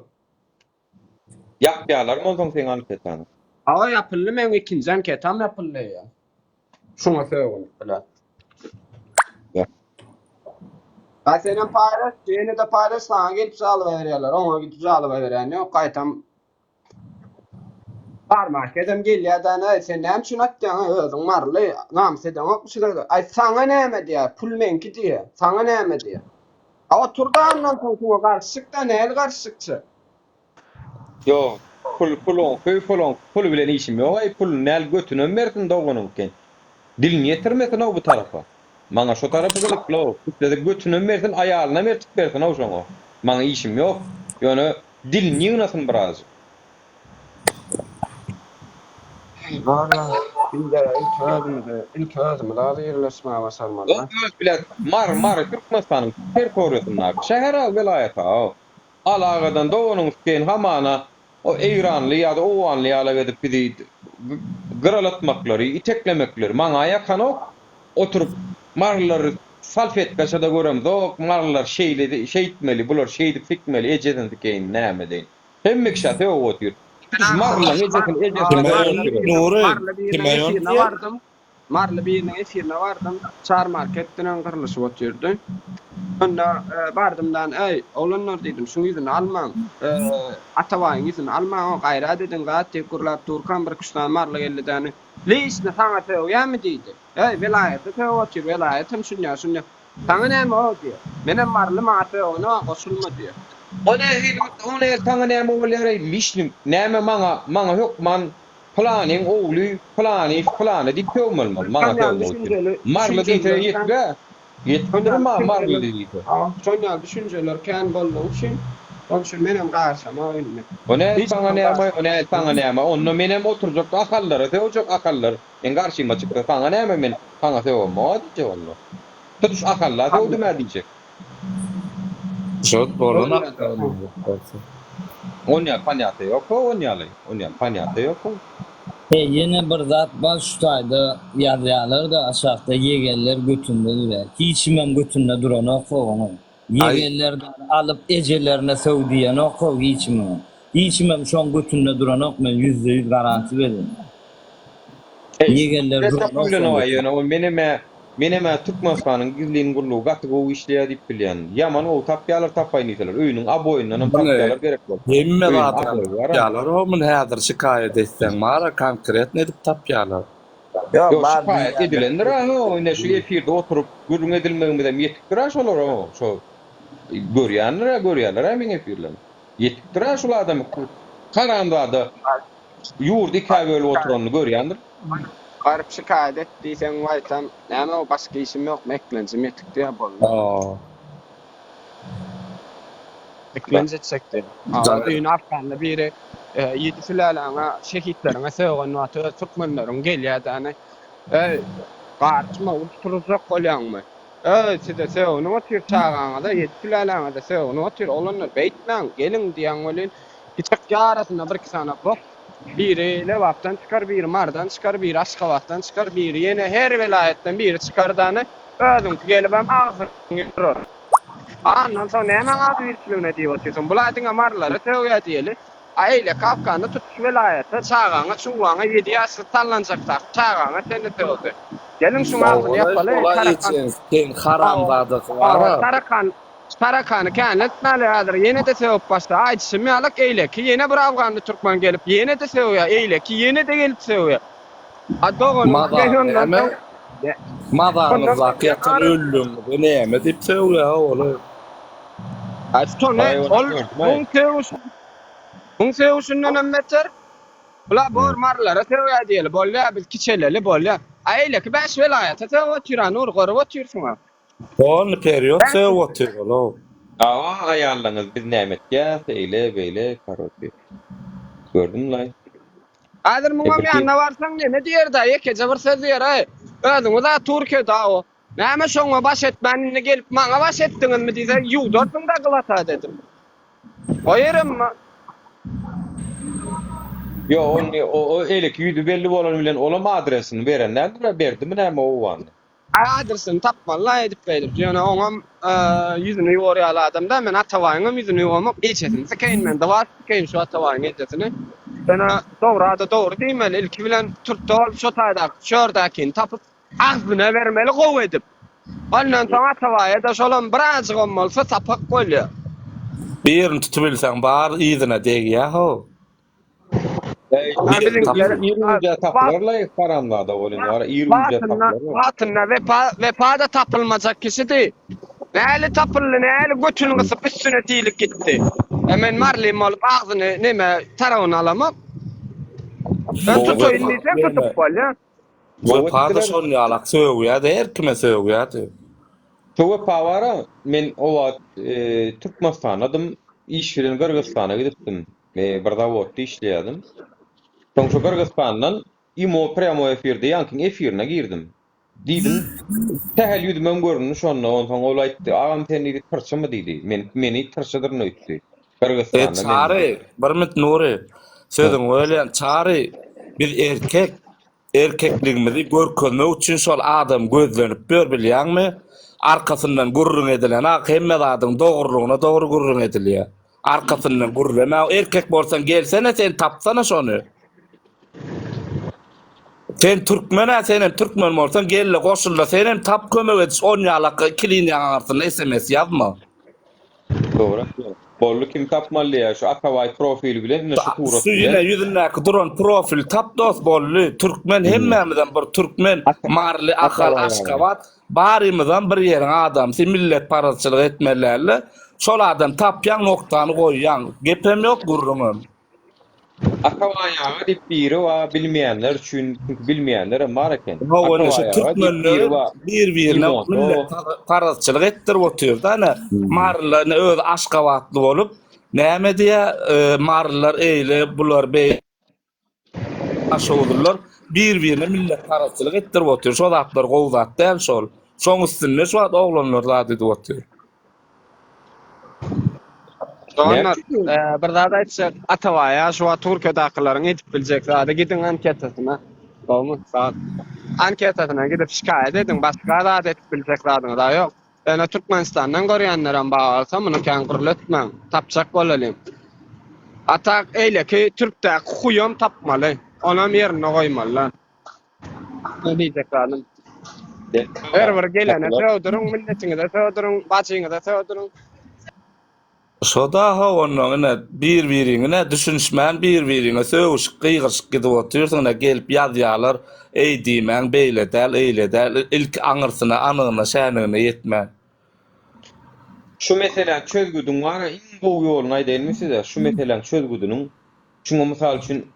A: Ýapýalarmy onsoň seň anketany?
B: Hawa ýapyldy meň ikinji anketam ýapyldy eýýäm. Şuňa sögünip bilen. A senem paýlaş, ýene-de paýlaş saňa gelip žalba berýärler. Oňa gidip žalba berýän ýok, gaýtam Barmarkedem gelýär däne, sen näme üçin atýaň, özüň maryly, namys edeňokmy şu söze? Aý saňa näme diýýär, pul meňki diýýär, saňa näme diýýär. A otur-da ondan soň şuňa garşy çyk-da, näli garşy çykjak?
A: Ýok, pul puluňky, puluňky, pul bilen işim ýok-aý, puluny näl götünem bersin doganyňky. Dilini ýetirmesin-ow bu tarapa. Maňa şo tarapy gyzykly-ow. Islese götünem bersin, aýalynam eltip bersin-ow şoňa. Maňa işim ýok. Ýöne dilini ýygnasyn birazjyk.
B: Walla, bizde ilki özümizi, ilki özümiz az ýerleşmäge başarmaly-da.
A: Öz bilen Mary, Mary Türkmenistanyň territoriýasyndaky şäher-a, welaýat-a. Alagadan doganyň üstün hamana o eýranly ýa-da owganly ýalak edip bizi gyralatmaklary, iteklemekleri maňa ýakanok. Oturyp marylary salfetkaça-da göremzok, marylar şeýle şeýtmeli, bular şeýdip sikmeli, ejesini sikeýin näme deýin. Hemme kişä sögüp otyr. Tutuş marylaň ejesini ejesine sögüp otyr.
D: Nury,
B: Maryly biriniň
D: kime
B: efirine
D: ýonýar?
B: bardym. Maryly biriniň efirine bardym. Çar marketdenem gyrlyşyp otyrdy. Onda bardymdan, Eý, oglanlar diýdim, şuň ýüzüni almaň. Atabaýyň ýüzüni almaň, o gaýrat ediň zat diýip gürläp durkam bir küçsany maryly geldi däni. Liçni saňa sögýämi diýdi. Eý, welaýata sögüp otyr, welaýatam şunýa, şunýa. Saňa näme o diýýär. Menem maryly maňa sögene goşulma diýýär.
A: O nähili, o nähili saňa näme bolýar-eý, liçni näme maňa, maňa hökman Pylanyň ogly Pylanyýew Pylany diýip sögmelimi ol maňa
B: Şon ýaly
A: sögmek üçin.
B: düşünjeli,
A: Maryly diýse
B: düşünjeler kän.
A: ýetip-ä, ýetip
B: Şon ýaly
A: durma maryly
B: düşünjeler,
A: diýse.
B: şon ýaly düşünjeler kän boldugy üçin, şonuň üçin menem garşamok indi.
A: O nähili
B: Hiç
A: saňa
B: kime
A: näme, o
B: garşy.
A: nähili saňa näme, onda menem oturjak ahallara sögjek, ahallar meň garşyma çyksa saňa näme men saňa sögemok-a diýjek onda. Tutuş ahalla sögdüm-ä diýjek.
D: Şot bolan
A: On ýaly panýata ýok-ow, on ýaly, on ýaly panýata ýok-ow.
C: Heý ýene bir zat bar şu taýda ýazýalarda aşakda ýegenler götünde durýar. Hiç kimem götünde duranok-ow onuň. Ýegenlerden alyp ejelerine söw diýenok-ow hiç kimem. Hiç kimem şoň götünde duranok men ýüzde ýüz garanti berýän. Ýegenler duranok şoň götünde.
A: Ýöne ol menem-ä menem-ä Türkmenistanyň gizlin gullugy gaty gowy işleýär diýip bilýän. Ýaman gowy tapýarlar tapaýyn diýseler. Öýüniň oboýundanam tapýarlar gerek bolsa.
D: Hemme
A: Öýüniň
D: zadyny
A: oboýy bar-a.
D: tapýarlar o muny häzir şikaýat etseň bar-a konkretno edip tapýarlar.
E: Ýok
A: Ýok
E: bar
A: şikaýat
E: diýýänler.
A: edilendir-ä ho ine şu efirde oturyp gürrüň edilmegimizem ýetikdir-ä şolara ho şo görýändir-ä görýärler-ä meň efirlerimi. Ýetikdir-ä şul adamy haramzada Ýurdy ikä bölüp oturanyny görýändir.
B: Baryp şikaýat et diýseň gaýtam näme o başga işim ýokmy eklenjim ýetik diýýär boldy. Eklenç etjek diýýär. Düýn Afganda biri ýedi süläläňe şehitleriňe sögen wagty öz türkmenleriň gelýär däne. Eý garyşma uruş turuzjak bolýaňmy? Eý size sögünip otyr çagaňyza ýedi süläläňize sögünip otyr oglanlar beýtmäň geliň diýýäň welin Giçek ýarasynda birki sany bok, biri Lebapdan çykar, biri Marydan çykar, biri Aşgabatdan çykar, biri ýene her welaýatdan biri çykar dany, özüňki gelibem agzyňy ýurar. Andan soň nämäň agzybirçiligine diýip otyrsyň? Bula diňe marylara sögýär diýeli. A eýleki afganda tutuş welaýata, çagaňa, çuwaňa, ýedi ýaşly sallançakdaky çagaňa çenli sögdi. Geliň şuň agzyny ýapaly, tarakan.
D: Seň haramzadasy bar-a.
B: Tarakan Tarakany känletmäli häzir ýene-de sögüp başlady. Aýdyşym ýalak eýleki ýene bir afganly türkmen gelip ýene-de sögýär, eýleki ýene-de gelip sögýär. A doganym
D: Mazar näme? Mazaryňyzdaky ýatan öldüňize näme diýip sögýär oly.
B: A şony ol muň sögüş muň sögüşindenem beter. Bula bor marylara sögýär diýeli bolýar biz kiçeleli bolýar. A eýleki bäş welaýata sögüp otyr a Nury görüp otyrsyň-a.
D: Polny period sögüp otyr ol-ow.
A: Hawa aýallaňyz biz näme etýäs eýle beýle karoçe gördüm laý.
B: Häzir muňam ýanyna barsaň neme diýerda ýekeje bir söz diýer aý özüňiz a Türkiýede o näme şoňa baş etmän indi gelip maňa baş etdiňizmi diýse ýuwdarsyňda gylat dedim. O ýerem
A: Ýok, ony o o eleki ýüzi belli bolan bilen olam adresini beren däldir-ä, berdimi näme owgany?
B: Adresini tapmaly-la edip beýdip. Ýöne oňam ýüzüni ýuwar ýaly adam däl. Men Atabaýyňam ýüzüni ýuwamok, ejesini sikeýin men, dywat sikeýin şu Atabaýyň ejesini. Ýöne dogry-da dogry diýmeli. Ilki bilen türtde bolup şo taýdaky, şu ýerdäkini tapyp Agzyna bermeli gowy edip. Ondan soň Atabaýa-da şolam birazjygam bolsa sapak bolýar.
D: Birini tutubilseň bar yzyna degýä how.
A: Ha biziňkiler ir ünjä tapylarlaý haramzada welin wara ir ünjä tapylar.
B: Wagtynda Wepa Wepa-da tapylmajak kişidi. Näli tapyldy näli götüni gysyp üstüne diýlip gitdi. E men Marlin bolup agzyny neme tarawyny alamok. Ben tutaýyn diýseň tutup bolýar.
D: Wepa-da şol ýalak sögýärdi, her kime sögýärdi.
A: Şu Wepa bara, men o wagt Türkmenistandadym, iş bilen Gyrgyzystana gidipdim. Bir zawodda işleýärdim. Soň şu Gyrgyzystandan imo prýamoý efirde ýaňkyň efirine girdim. Diýdim, sähel ýüzümem göründi şonda, onsoň ol aýtdy, agam sen diýdi tyrçymy diýdi. Men meni tyrçydyryn öýtdi.
D: E
A: Gyrgyzystanda men.
D: Çary, bir minut Nury, sözüňi bölýän, Çary, biz erkek, erkekligimizi görkezmek üçin şol adam gözlenip ýör bilýäňmi? Arkasyndan gürrüň edilenak, hemme zadyň dogrulygyna dogry gürrüň edilýär. Arkasyndan gürleme, erkek bolsaň gelsene sen tapsana şony. Sen türkmen-ä senem türkmen bolsaň gelle goşulda senem tap kömek ediş onýalak kiliniýaň aňyrsynda sms ýazma.
A: Dogry aýtýaň. Boldy kim tapmaly diýýär şu Atabaý profili bilen ine şu surat
D: Şu
A: bilen.
D: ýene ýüzündäki duran profil tap dos boldy. Türkmen hemmämizem bir türkmen Maryly Ahal Aşgabat barymyzam bir ýeriň adamsy milletparazçylyk etmeli dälde. Şol adam tapýaň noktany goýýaň. Gepem ýok gürrüňem.
A: Atabaý aga diýip biri bar bilmeýänler üçin çünki bilmeýänlerem bar eken.
D: Hawa ine şu
A: Atabaý aga diýip
D: türkmenler
A: biri bar.
D: bir birine
A: Limon.
D: milletparazçylyk etdirip otyrda ine marylylar ine özi aşgabatly bolup näme diýýä marylylar eýle bular beýle daşoguzlylar bir birine milletparazçylyk etdirip otyr şo zatlar gowy zat däl şol şoň üstünde şu wagt oglanlar zat edip otyr.
B: Doganlar, bir zat aýtjak, Atabaýa şu wagt Türkiýedakylaryň edip biljek zady gidiň anketasyna. Gowumy? Sag. Anketasyna gidip şikaýat ediň, başga zat edip biljek zadyňyz-a ýok. Ýöne Türkmenistandan görýänlerem bar bolsa, muny kän gürletmäň, tapjak bolalyň. A tak eýleki türkdäki huýam tapmaly, onam ýerinde goýmalylar. Ne diýjek zadym. Her bir gelene söwdüriň, milletiňize söwdüriň, bajyňyza söwdüriň.
D: Şoda how onnoň ine bir biriňi ine düşünişmän bir biriňe sögüşip gygyryşyp gidip otyrsyň ine gelip ýazýalar eý diýmäň beýle däl eýle däl ilki aňyrsyna anygyna şänigine ýetmän.
A: Şu meseläň çözgüdiň bara iň gowy ýoluny aýdaýynmy size şu meseläň çözgüdiniň şuňa mysal üçin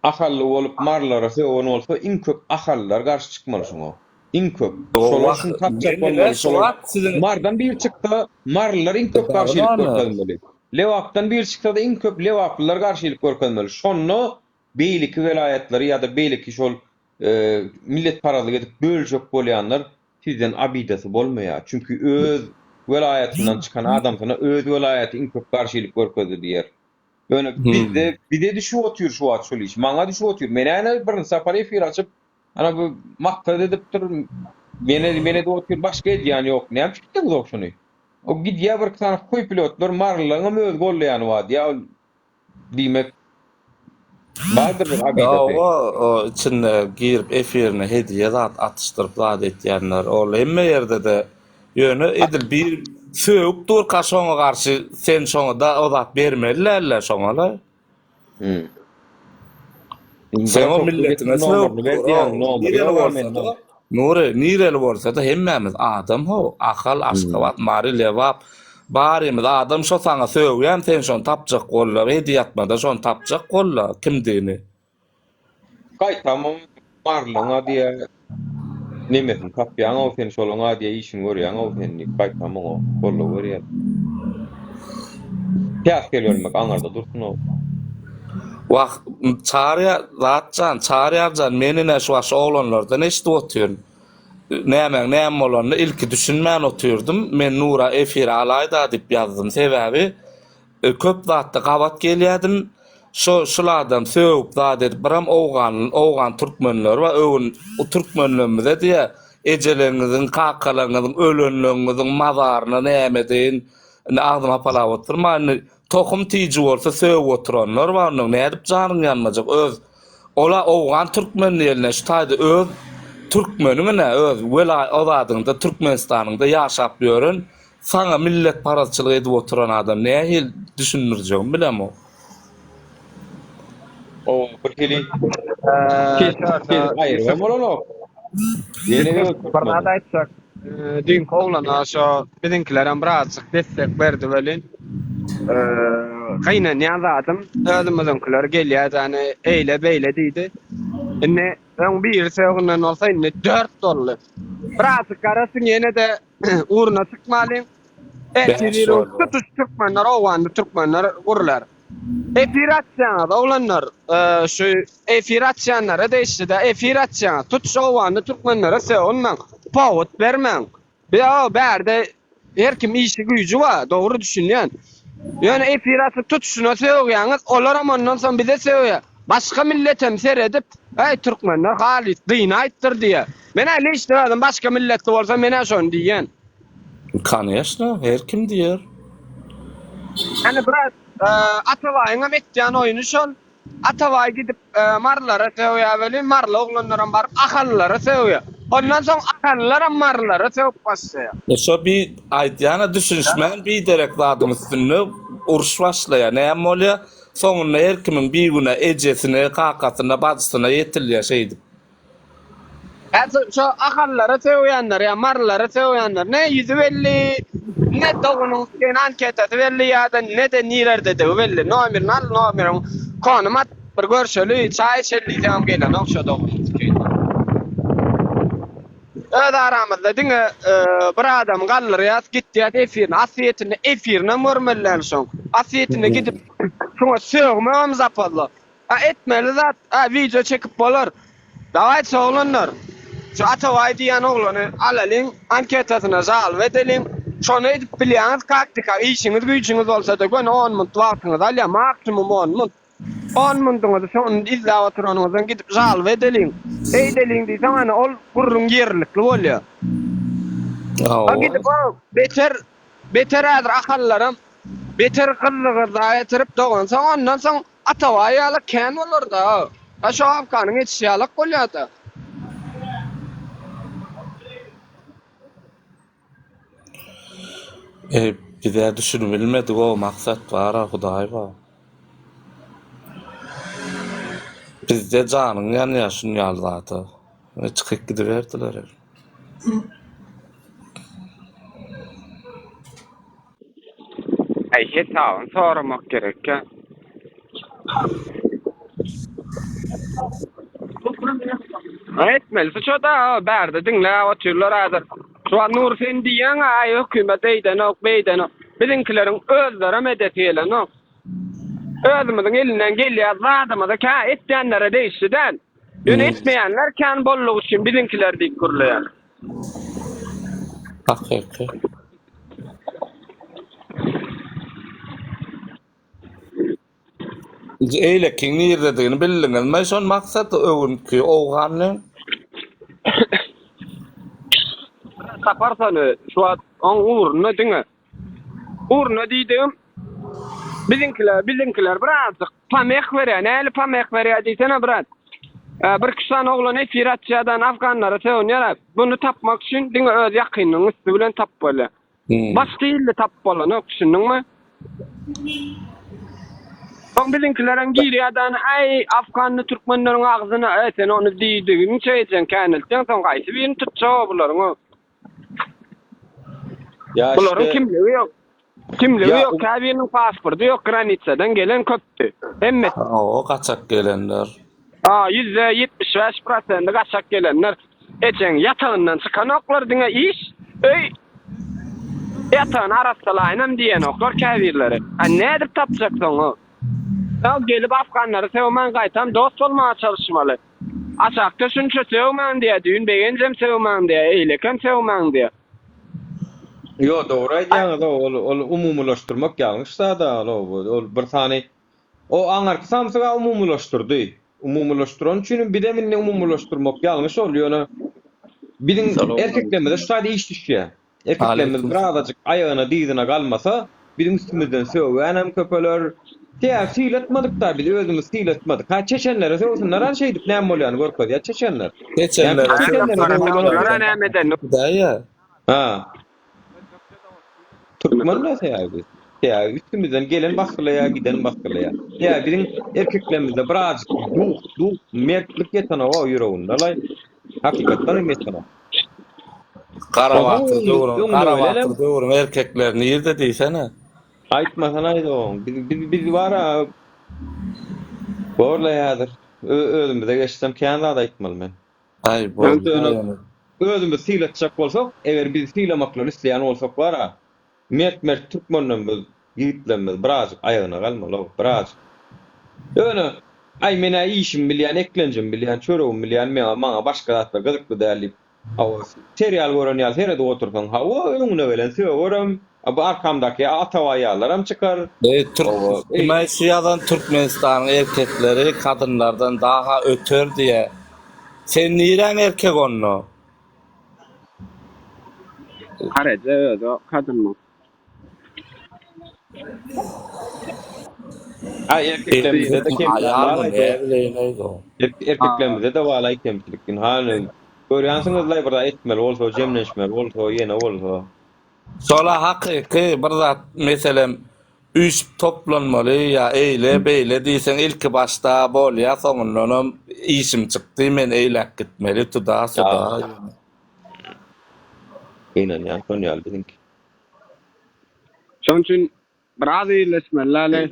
A: Ahally bolup marylara sögen bolsa iň köp ahallylar garşy çykmaly şuňa. Iň köp. Şolar şuny tapjak bolmaly şolar. Marydan biri çyksa marylylar iň köp garşylyk görkezmeli. Lebapdan biri çyksada iň köp lebaplylar garşylyk görkezmeli. Şonda beýleki welaýatlary ýa-da beýleki şol milletparazlyk edip böljek bolýanlar sizden abidasy bolmaýar. Çünki öz welaýatyndan çykan adamsyna öz welaýaty iň köp garşylyk görkezdi diýer. Ýöne bizde bize düşüp otyr şu wagt şol iş. Maňa düşüp otyr. Men ene birinji sapar efir açyp, ana bu maksat edipdir. Mene mene edip otyr, başga edýän ýok. Näme üçin etdiňizok şuny? O gidýär bir sany huý pilotlar marylylaryňam öz gollaýany bar diýýär. Ol diýmek bardyr bir abidasy.
D: Hawa, o içinde girip efirine hediýe zat atyşdyryp zat etýänler ol hemme ýerde-de Ýöne edil bir sögüp durka şoňa garşy sen şoňa da o zat bermeli dälde şoňa-la.
A: Hmm.
D: Sen o milletiňe sögüp nireli bolsa-da, Nury, nireli bolsa-da hemmämiz adam ho, Ahal, Aşgabat, Mary, Lebap, barymyz adam şo saňa sögýän sen şony tapjak bolla, hediýe atmada şony tapjak bolla kimdigini.
A: Gaýtam marylyň a diýä nemesini tapýaňow sen şolaň a diýä işini görýäňow sen diýip gaýtam oňa goldaw berýär. Päsgel bermek aňyrda dursunow.
D: Wah Çary Zatjan Çaryýar jan men ine şu wagt şu oglanlardan eşidip otyryn. Nämäň näme bolanyny ilki düşünmän otyrdym. Men Nura efire alaýda diýip ýazdym. Sebäbi. Köp zatda gabat gelýädim. Şo şul adam sögüp zat edip biram owgan owgan türkmenleri bar öwün türkmenlerimize diýä ejeleriňiziň kakalaryňyzyň ölenleriňiziň mazaryna näme edeýin indi agzymy hapalap oturma indi tohum tiji bolsa sögüp oturanlar bar ondan nädip janyň ýanmajak öz ola owgan türkmen diýeline şu taýda öz türkmeniň ine öz wela o zadyňda türkmenistanyňda ýaşap ýören Saňa milletparazçylyk edip oturan adam nähili düşündirjegimi bilemok.
A: O bir hili kesip aýyrybam bolanok. Ýene öz
B: Bir zat aýtsak, düýnki oglana şo biziňkilerem birazjyk destek berdi welin, gynanýan zadym özümiziňkiler gelýär ýany eýle-beýle diýdi. Indi öň biri sögünden bolsa indi dört boldy. Birazjyk garaşyň ýene-de Ugruna çykmalyň. Ertir ýylyň tutuş türkmenler owganly türkmenler gurlar. Efir açýaňyz oglanlar. Şu efir açýanlara degişli-de efir açýaňyz. Tutuş owganly türkmenlere sögünmäň. Powod bermäň. Ýa bärde her kim işi güýji bar, dogry düşünýän. Ýöne efir açyp tutuşyna sögýäňiz, olaram ondan soň bize sögýär. Başga milletem seredip, Äý türkmenler halys gynaýypdyr diýýär. Men-ä liçno özüm başga milletli bolsam men-ä şony diýýän.
D: Koneşno, her kim diýer.
B: Ýani biraz Atabaýyňam etýän oýny şol. Atabaý gidip marylara sögýär welin, maryly oglanlaram baryp ahallylara sögýär. Ondan soň ahallylaram marylara sögüp başlaýar.
D: E şo bi aýdýana düşünişmän biderek zadyň üstünde uruş başlaýar. Näme bolýar? Soňunda her kimiň bigünä ejesine, kakasyna, bajysyna ýetilýär şeýdip.
B: Häzir şo ahallara sögýänler ýa marylara sögýänler ne ýüzi belli, ne doganyň sen anketasy belli ýa-da ne-de nirerdedigi belli. Nomerini al, nomeriň konum at, bir görşeli, çaý içeli diýseňem gelenok şo doganyň tükeýine. Öz aramyzda diňe bir adamy galdyrýas, gitýäs efirini, aslyýetinde efirinem görmeli däl şoň. Aslyýetinde gidip şoňa sögmegem zapazla. A etmeli zat, a wideo çekip bolar. Dawaýçy oglanlar. Şu Atabaý diýýän oglany alalyň, anketasyna žalba edeliň. Şony edip bilýäňiz kaktika, işiňiz güýjüňiz bolsada göni on munt wagtyňyzy alýar, maksimum on munt. On muntuňyzy şony izläp oturanyňyzdan gidip žalba edeliň, eýdeliň diýseň ana ol gürrüň ýerlikli bolýar. A gidip o beter beter häzir ahallaram beter gyzly-gyzla getirip dogansoň ondan soň Atabaý ýalak kän bolarda. A şo Afganyň etişi ýalak bolýada.
D: Eý bizä düşünibilmedigow maksat bara hudaý bar. Bizde janyň ýanýar şunýaly zada. Çykyp gidiberdiler.
B: Äý hesabyny soramak gerekkä. Etmelisi şo-da, bärde diňläp otyrlar häzir. Şu wagt Nury sen diýýäň-ä, äý hökümet eýdenok, beýdenok. Biziňkileriň özlerem edesi gelenok. Özümiziň elinden gelýän zadymyzy kä etýänlere degişli däl. Ýöne etmeýänler kän boldugy üçin biziňkiler diýip gürleýän.
D: Hakyky. Eýlekiň nirdedigini bildiňizmi? Şol maksat öwünki owganly.
B: Tapar sany şu wagt oň ugrunda diňe. Ugrunda diýdigim biziňkiler biziňkiler birazjyk pomeh berýär. Näli pomeh berýär diýsene brat. Bir iki sany oglan efir açýardan afganlara sögünýär. Buny tapmak üçin diňe öz ýakynynyň üsti bilen tapyp bolýar. Başga hilli tapyp bolanok düşündiňmi? Soň biziňkilerem girýärden äý afganly türkmenleriň agzyna äý sen ony diýdigiňçe ejeň käneltýäň soň haýsy birini tutjak bularyň
A: Ýa
B: Bularyň
A: işte
B: kimligi ýok. Kimligi
A: Ýa
B: ýok, käbiriniň pasporty ýok, granisadan gelen köpdi. Hemmesi.
D: Hawa, gaçak gelenler.
B: A, 75% prosendi gaçak gelenler. Ejeň ýatagyndan çykanoklar, diňe iş, öý, ýatagyny arassalaýynam diýenoklar käbirleri. A nädip tapjak soň o? Ýa gelip afganlary sögmän gaýtam dost bolmaga çalyşmaly. Aşakda şunça sögmäň diýýär, düýn Begenjem sögmäň diýýär, eýlekem sögmäň diýýär.
A: Ýo dogry aýdýaňyz ol ol umumylaşdyrmak ýalňyş zada ol ol bir sany o aňarky samsyga umumylaşdyrdy. Umumylaşdyrany üçinem bizem indi umumylaşdyrmak ýalňyş ol ýöne biziň erkeklerimize şu taýda iş düşýär. Erkeklerimiz birazajyk aýagyna dyzyna galmasa biziň üstümizden sögýänem köpeler. Sebäbi sylatmadykda biz özümiz sylatmadyk. Ha çeçenlere sögsünler ha şeýdip näme bolýany görkezýär çeçenler.
D: Çeçenlere
B: Olara näme edenini
D: Hudaýa.
A: Ha. Türkmen de sebäbi biz. Sebäbi üstümizden gelen basgylaýar, giden basgylaýar. Sebäbi biziň erkeklerimizde birazajyk duh, duh, mertlik ýetenok-ow ýüreginde laý. Hakykatdan hem ýetenok.
D: Garabatyr döwrüň, Garabatyr döwrüň erkekleri nirde diýsene.
A: Aýtmasana aýdogyn. Biz biz biz bar-a borlaý häzir. Özümize geçsem kän zat aýtmaly men.
D: Aý boldy ýöne.
A: Özümizi sylatjak bolsak, eger bizi sylamaklaryny isleýän bolsak bar-a, mert-mert türkmenlerimiz, ýigitlerimiz birazjyk aýagyna galmaly-ow, birazjyk. Ýöne, aý men-ä işimi bilýän, eklenjimi bilýän, çöregimi bilýän, meňa, maňa başga zatlar gyzykly däl diýip, hawa, serial gören ýaly seredip otursaň, hawa, öňüne gelen sögerem, a bu arkamdaky Atabaý ýalylaram çykar.
D: Eý türk kime şu ýazan Türkmenistanyň erkekleri kadynlardan daha öter diýä. Sen niräň erkek onda?
B: Hareje özi kadynmy?
A: Aý erkeklerimizde-de kemçilik
D: Aýalmy näbileýin aýdo.
A: Erkeklerimizde-de walaý kemçilik. Ynha görýänsiňizlaý bir zat etmeli bolsa, jemlenişmeli bolsa, ýene bolsa.
D: Şola hakyky bir zat meselem üýşüp toplanmaly ýa eýle beýle diýseň ilki başda bolýa soňundanam işim çykdy men eýläk gitmeli tuda suda.
A: Gynanýan şon ýaly biziňki.
B: Şoň üçin biraz birleşmeli däli.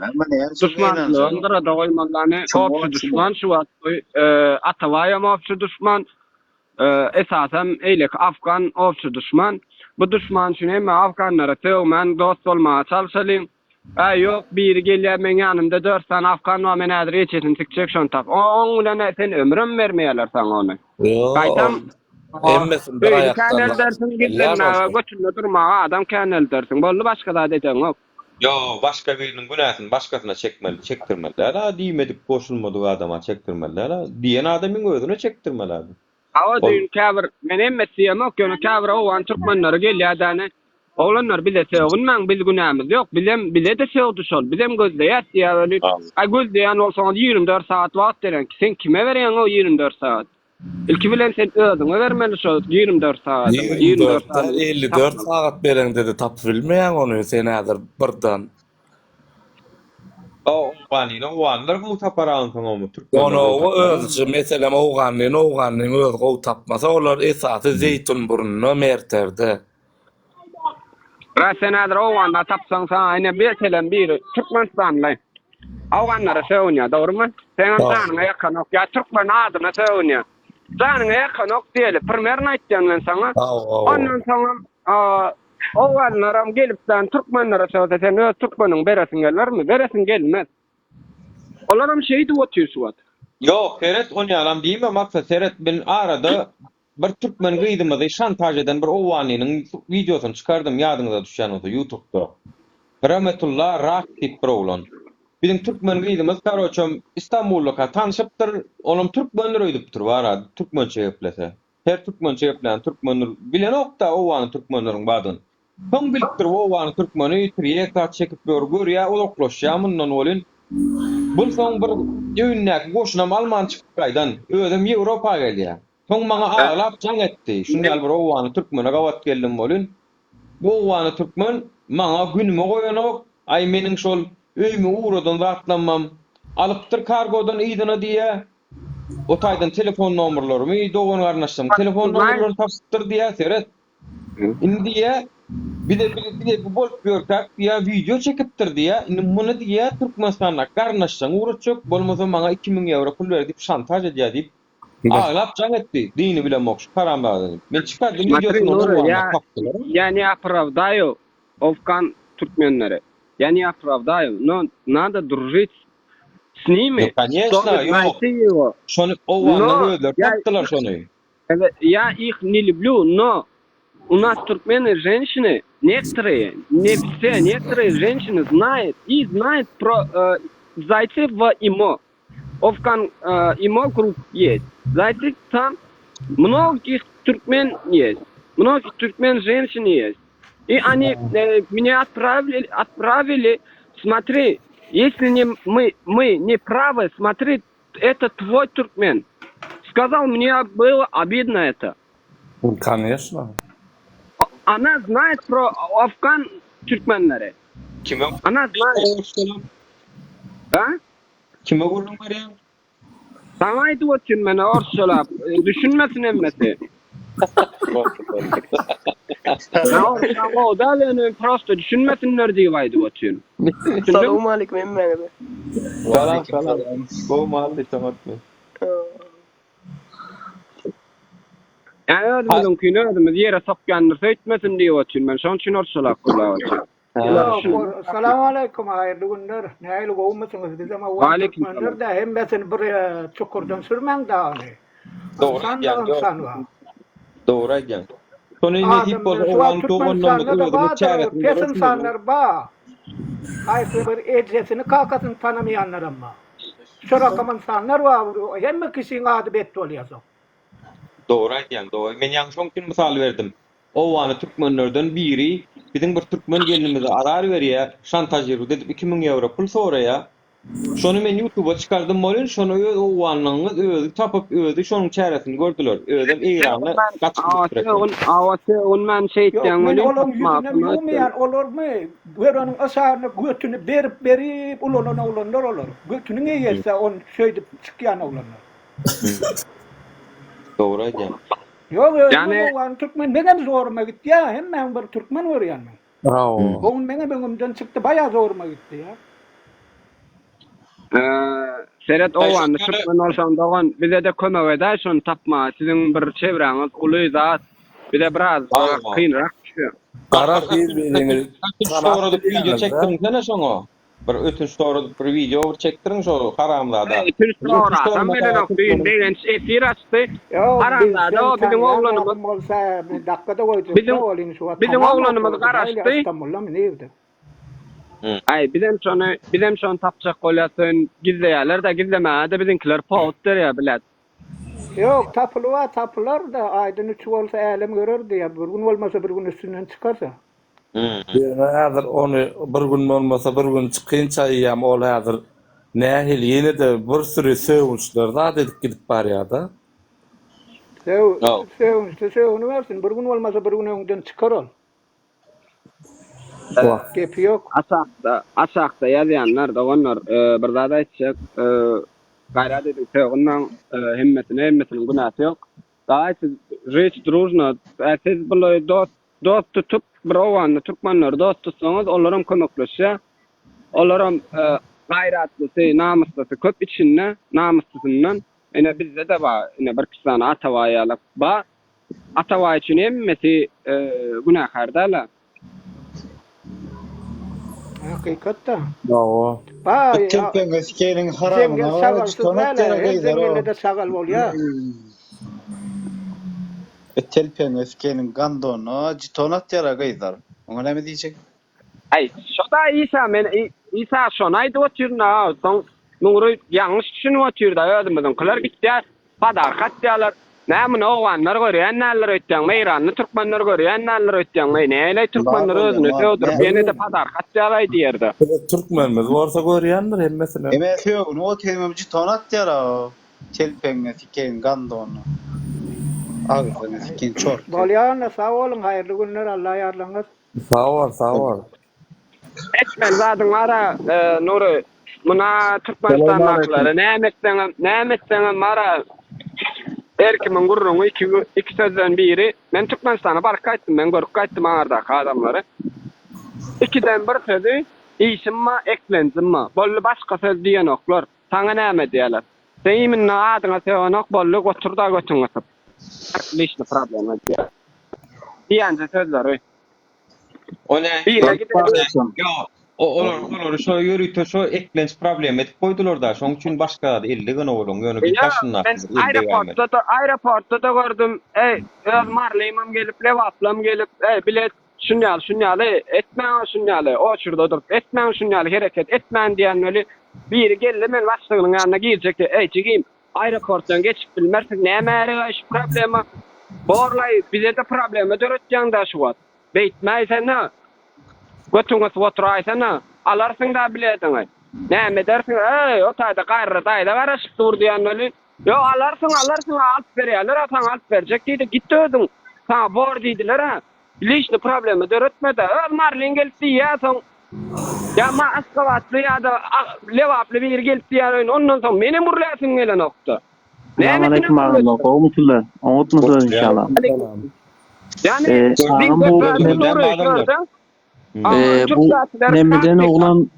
B: Duşmançylygam gyrada goýmaly däli. Obşy duşman şu wagt Atabaýam obşy duşman. Esasam eýleki afgan obşy duşman. Bu duşman üçin hemme afganlara sögmän dost bolmaga çalşalyň. Äý ýok biri gelýär meň ýanymda dört sany afgan bar men häzir ejesini sikjek şony tap. Oň bilen sen ömürem bermeýärler saňa ony. Gaýtam
D: Hemmesini bir
B: öýüni
D: aýakdan
B: käneldersiň gizlenmäge götünde durmaga adam käneldersiň. Boldy başga zat edeňok.
A: Ýo başga biriniň günäsini başgasyna çekmeli çekdirmeli däl-a diýmedik goşulmadyk adama çekdirmeli däl-a diýen adamyň özüne çekdirmeli adam.
B: Hawa düýn käbir men hemmesi diýemok ýöne käbir owgan türkmenleri gelýädäni oglanlar bize sögünmäň biz günämiz ýok bizem bizede sögdi şol bizem gözleýäs diýýä weli aý gözleýän bolsaňyz 24 sagat wagt beren sen kime berýäň o 24 sagat ilki bilen sen özüňe bermeli şo 24 sagadyňy
D: 24 däl 54 sagat bereňdede tapyp bilmeýäň ony sen häzir birden.
A: Owganyny owganlar gowy tapar onsoňam türkmenler
D: Ony
A: gowy tapar.
D: özüçe meselem owganlyny owganlyň özi gowy tapmasa olar esasy Zeýtunburunda Merterde.
B: Brat sen häzir owganda tapsaň saňa ine meselem biri türkmenistanly owganlara sögünýär dogrymy? Seňem janyňa ýakanok ýa türkmen adyna sögünýär. Janyňa ýakanok diýeli primerno aýtýan men saňa. Ondan soňam Owganlaram gelipden türkmenlere sögse sen öz türkmeniňi beresiň gelermi? Beresiň gelmez. Olaram şeýdip otyr şu wagt.
A: Ýok seret onýalam diýme Maksat seret men arada bir türkmen gyzymyzy şantaž eden bir owganlynyň wideosyny çykardym ýadyňyza düşýän bolsa ýutubda. Rametulla Rak diýip bir oglan. Biziň türkmen gyzymyz karoçem Istanbuldaka tanşypdyr olam türkmendir öýdüpdir bara türkmençe geplese. Her türkmençe geplän türkmendir. Bilenokda owgany türkmenleriň badyny. Soň bilipdir bu owgany türkmeni tirýek zat çekip ýör görýä uzaklaşýa mundan welin bul soň bir öýündäki goşunam alman çykyp gaýdan. Özem Ýewropa gelýä. Soň maňa aglap jaň etdi. Şun ýaly bir owgany türkmene gabat geldim welin bu owgany türkmen maňa günüme goýanok aý meniň şol öýüme ugradan zatlammam alypdyr kargodan yzyna diýýä. O taýdan telefon nomerlerimi, dogan-garyndaşlaryň telefon nomerlerini tapypdyr diýýär, seret. Indi diýýär, bize bize bu bolup ýörkäk diýýär, wideo çekipdir diýýär. Indi muny diýýär, Türkmenistandaky garyndaşlaryňa ugratjak, bolmasa maňa 2000 ýewro pul ber diýip şantaž edýär diýip, aglap jaň etdi. Dini bilemok şu haramzada diýip. Men çykardym wideosyny ony owganda tapdylar.
B: Ýa ne opravdaýu Afgan türkmenleri. Ýa ne opravdaýu, no nada družit S nimi?
A: Ýok, koneçno,
B: Ştoby
A: ýok.
B: naýti ýego.
A: Şony owganlar
B: No,
A: özleri
B: ýa
A: tapdylar şony.
B: Ýa ih ne lýublýu, no u nas türkmeni ženşiny. Некоторые, не все, некоторые женщины знают и знают про э, зайти в ИМО. Ofkan э, ИМО групп есть. Зайти там многих туркмен есть. Многих туркмен женщин есть. И они э, меня отправили, отправили, смотри, если не, мы, мы не правы, смотри, это твой туркмен. Сказал, мне было обидно это.
D: Конечно.
B: Она знает про Afgan türkmenleri.
A: Kime
B: Она знает. Ha?
A: Kime gürrüň berýäň?
B: Saňa aýdyp otyryn men orsçalap. E, Düşünmesin hemmesi. Ya orsça o da ýöne prosto düşünmesinler diýip aýdyp otyryn. Düşündiňmi?
E: Salam aleyküm hemmäňize.
A: Salam salam. Gowy mally tomatmy?
B: Ýa özümiziňkini özümiz ýere sokýandyr öýtmesin diýip otyryn men. Şonuň üçin orsçalap gürläp otyryn.
F: Ýok, Salam aleýkum, haýyrly günler. Nähili gowumysyňyz? Bizem owgan
B: Aleýkum
F: türkmenler de hemmesini bir e, çukurdan sürmäň dagyny.
A: Dogry
F: Ynsan da
A: aýdýaň, ýok.
F: ynsan bar.
A: Dogry aýdýaň. Şony nesip bolsa
F: Adamlar şu wagt
A: owgan doganlarymyz
F: Türkmenistanda-da
A: özümiz
F: bardyr,
A: çäresini
F: pes
A: görersiňiz.
F: ynsanlar bar. Haýsy bir ejesini kakasyny tanamaýanlaram bar. Şu rakam ynsanlar bar, hemme kişiň ady bet bolýar soň.
A: Dogry aýdýaň, dogry. Men ýaňy şoň üçin mysal berdim. Owgany türkmenlerden biri biziň bir türkmen gelinimize azar berýär, şantažirowat edip 2000 ýewro pul soraýar. Şony men ýutuba çykardym welin, şony öz owganlygyňyz özi tapyp, özi şonuň çäresini gördüler. Özem Eýrana gaçyp gidipdir eken.
B: Awa sögün men
F: Ýok,
B: şeýtýän
F: men
B: welin
F: olaryň ýüzünem
B: tapmasyny
F: ýuwmaýan, olarmy göreniň yşaryna götüni berip berip ulalan oglanlar olar. Götüniň eýesi ony şeýdip çykýan oglanlar.
A: Dogry aýdýaň.
F: Ýok, özüm
B: Ýani
F: owgan türkmen, meňem zoruma gitýä, hemmäň bir türkmen görýän men.
D: Bravo.
F: O gün meňem öňümden çykdy, baýa zoruma gitdi ýa.
B: Seret
A: Aý, şu
B: owganly
A: ýöne
B: türkmen bolsaň dogan bizede kömek edäý şony tapmaga siziň bir çebräňiz uly zat bize biraz
A: Hawa.
B: kynrak düşýär.
D: Garaz
A: Bir
D: bir-biriňizi
A: ötünç
D: tanap
A: soradyp wideo
D: bilýäňiz-dä.
A: çekdiriňsene şoňa. Bir ötünç soradyp bir wideo bir çekdiriň şo haramzada.
B: Ötünç
A: Bir ötünç
B: sorasam
A: sormasa
B: bilenok düýn
A: türkmeniň
B: Begenç efir açdy
F: Ýok, biz
B: haramzada
F: sen
B: o biziň
F: tanýan
B: oglanymyz
F: zadym bolsa, men dakgada goýjak
B: biziň
F: da olyny şu wagt
B: biziň
F: tanamok
B: oglanymyz
F: ol nähili
B: garaşdy
F: Istanbuldamy nirde.
B: Aý bizem şony bizem şony tapjak bolýas söýün gizleýärler-de gizlemäge-de biziňkiler powod berýär bilet.
F: Ýok, tapylyba tapylar-da, aýdan üçi bolsa älem görer diýýär. Bir gün bolmasa bir gün üstünden çykarsa.
D: Ýöne häzir ony bir gün bolmasa bir gün çykynça eýýäm ol häzir nähili ýene-de bir süri sögünçler zat edip gidip barýar-da.
F: Sög, sögünçse sögünibersin, bir gün bolmasa bir gün öňden çykar ol.
D: Wah.
F: Gepi ýok.
B: Aşakda, aşakda ýazýanlar doganlar, bir zat aýtjak, gaýrat ediň sögünmäň hemmesine, hemmesiniň günäsi ýok. Dawaý siz žit družno, siz buly dost dost tutup bir owganda türkmenleri dost tutsaňyz olaram kömekleşýär. Olaram gaýratlysy, namyslysy köp içinde, namyslysyndan. Ine bizde-de bar, ine birki sany Atabaý ýaly bar. Atabaý üçin hemmesi günäkär däl-ä.
F: Hakykatda.
D: Hawa.
F: Baý,
G: Telpeňe sikeniň haramyna
F: jeňňel şagalsyz
G: çykanok
F: däl-ä,
G: ýere
F: her
G: gyzlar o.
F: jeňňelde-de şagal bolýar.
G: Telpeňe sikeniň gandonyna jiton atýar-a gyzlar. Oňa näme diýjek?
B: Aý, şo-da Isa, men Isa şony aýdyp otyryn-a, soň Nury ýalňyş düşünip otyr-da, özümiziňkiler gitýär, podarka atýarlar. Nä muny owganlar görýän däldir öýtýäňmi, eýranly türkmenler görýän däldir öýtýäňmi, näleý
G: Bar
B: türkmenler
G: bolýa,
B: özüne
G: bar.
B: sögdürip
G: Nä?
B: ýene-de podarka atýar-aý diýerde.
D: Bize türkmenimiz bolsa görýändir hemmesini.
G: Eme sögünip otyryn, jiton atýar-a. Telpegiňe sikeýin gandonyny. Agzyňa sikeýin çorty.
F: Bolýa onda sag boluň haýyrly günler Alla ýarlaňyz.
D: Sag bol sag bol.
B: Etmeli zadyň bara Nury. Muna Türkmenistandakylara näme etseňem, näme etseňem bara her kimiň gürrüňi iki iki sözden biri. Men Türkmenistana baryp gaýtdym, men görüp gaýtdym aňardaky adamlary. Ikiden bir sözi işim bar, eklenjim bar. Boldy başga söz diýenoklar. Saňa näme diýerler. Sen iminno adyňa sögenok boldy oturda götüňi gysyp. Lişni problema diýýär. Diýenje sözleri.
A: O ne?
B: Birine gidelim.
A: Ýok. O olar olary şo ýörite şo eklenç problema edip goýdular-da. Şoň üçin başga zady elli gün olaň ýöne biz
B: Ýok,
A: daşyndaky
B: men
A: elli degäýmeli.
B: aeroportda-da aeroportda-da gördüm. Eý, öz marlymam gelip, lebaplam gelip, eý, bilet. Şun ýaly, şun ýaly, etmäň şun ýaly, oçurda durup etmäň şun ýaly hereket etmäň diýen weli biri geldi men başlygynyň ýanyna girjekdi. Eý jigim, aeroportdan geçip bilmersiň, näme ärega şu problema? Borlaý, bize-de problema döretýäň-dä şu wagt. Beýtmäýsene. Götüňi gysyp oturaýsana. Alarsyň-da bilediňi. Näme edersiň, eý, o taýda garry daýza garaşyp dur diýen weli, Ýok, alarsyň, alarsyň, alyp berýärler-ä, saňa alyp berjek diýdi, git özüň, saňa bor diýdiler-ä. Lişni problema döretme-de. Öz Marlin gelip diýýär, soň ýa ma Aşgabatly ýa-da Lebaply biri gelip diýýär, ondan soň menem gürläsim gelenok-da.
E: Salam aleýkum agam gowmysyzlar oňatmysyzlar inşallah.
B: Ýani
E: Agam bu bu nemeden oglan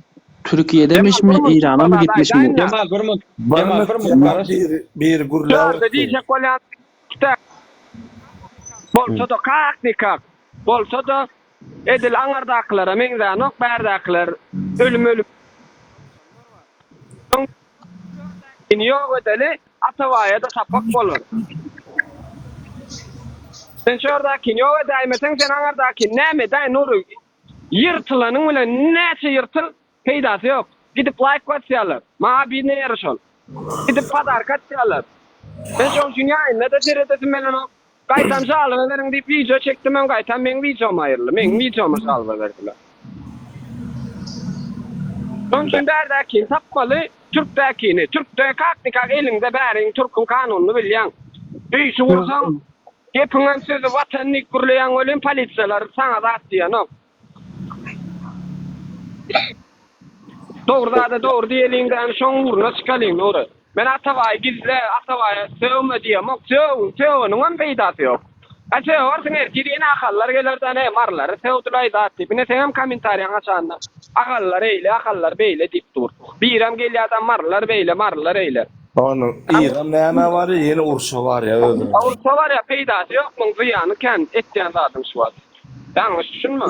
E: Türkiýedemişmi Eýrana mı gitmişmi?
A: Jemal bir mut. Jemal bir mut garaş.
D: Biri gürläp
B: otyr. Diýjek bolýan bolsa-da kak nikak bolsa-da edil aňardakylara meňzänok bärdäkiler ölüm ölüm Ini ýok edeli, Atabaýa-da sapak bolar. Sen şu ýerdäkini ýok edäýmeseň, sen aňardakyny näme edäý, Nury? Ýyrtylanyň bilen näçe ýyrtyl, peýdasy ýok. Gidip laýk basýarlar. Maňa bir ýeri şol. Gidip podarka atýarlar. Men şoň üçin ýaýynda-da seredesim gelenok. Gaýtam žaloba beriň diýip wideo çekdimem gaýtam meň wideom aýryldy. Meň wideoma žaloba berdiler. Şonuň üçin bärdäkini tapmaly, türkdäkini. Türkde kak nikak eliňde bäriň türküň kanunyny bilýäň. Üýşi gursaň, gepiňem sözi watan diýip gürleýäň welin polisiýalar saňa zat diýenok. Dogry zada dogry diýeliň däni şoň ugruna çykalyň Nury. Men Atabaýy gizle, Atabaýa sögme diýemok, sögüň, sögeniňem peýdasy ýok. A sögersiň ertir ýene ahallar geler däne marylary sögdülaý zat diýip. Ine seňem kommentariýaň aşagynda ahallar eýle, ahallar beýle diýip dur. Birem gelýär-de marylar beýle, marylar eýle.
D: Onuň yzam nämä barýar, ýene urşa barýar özüniň.
B: Urşa barýar, peýdasy ýok muň, zyýany kän etýän zadyň şu wagt. Ýalňyş düşünme.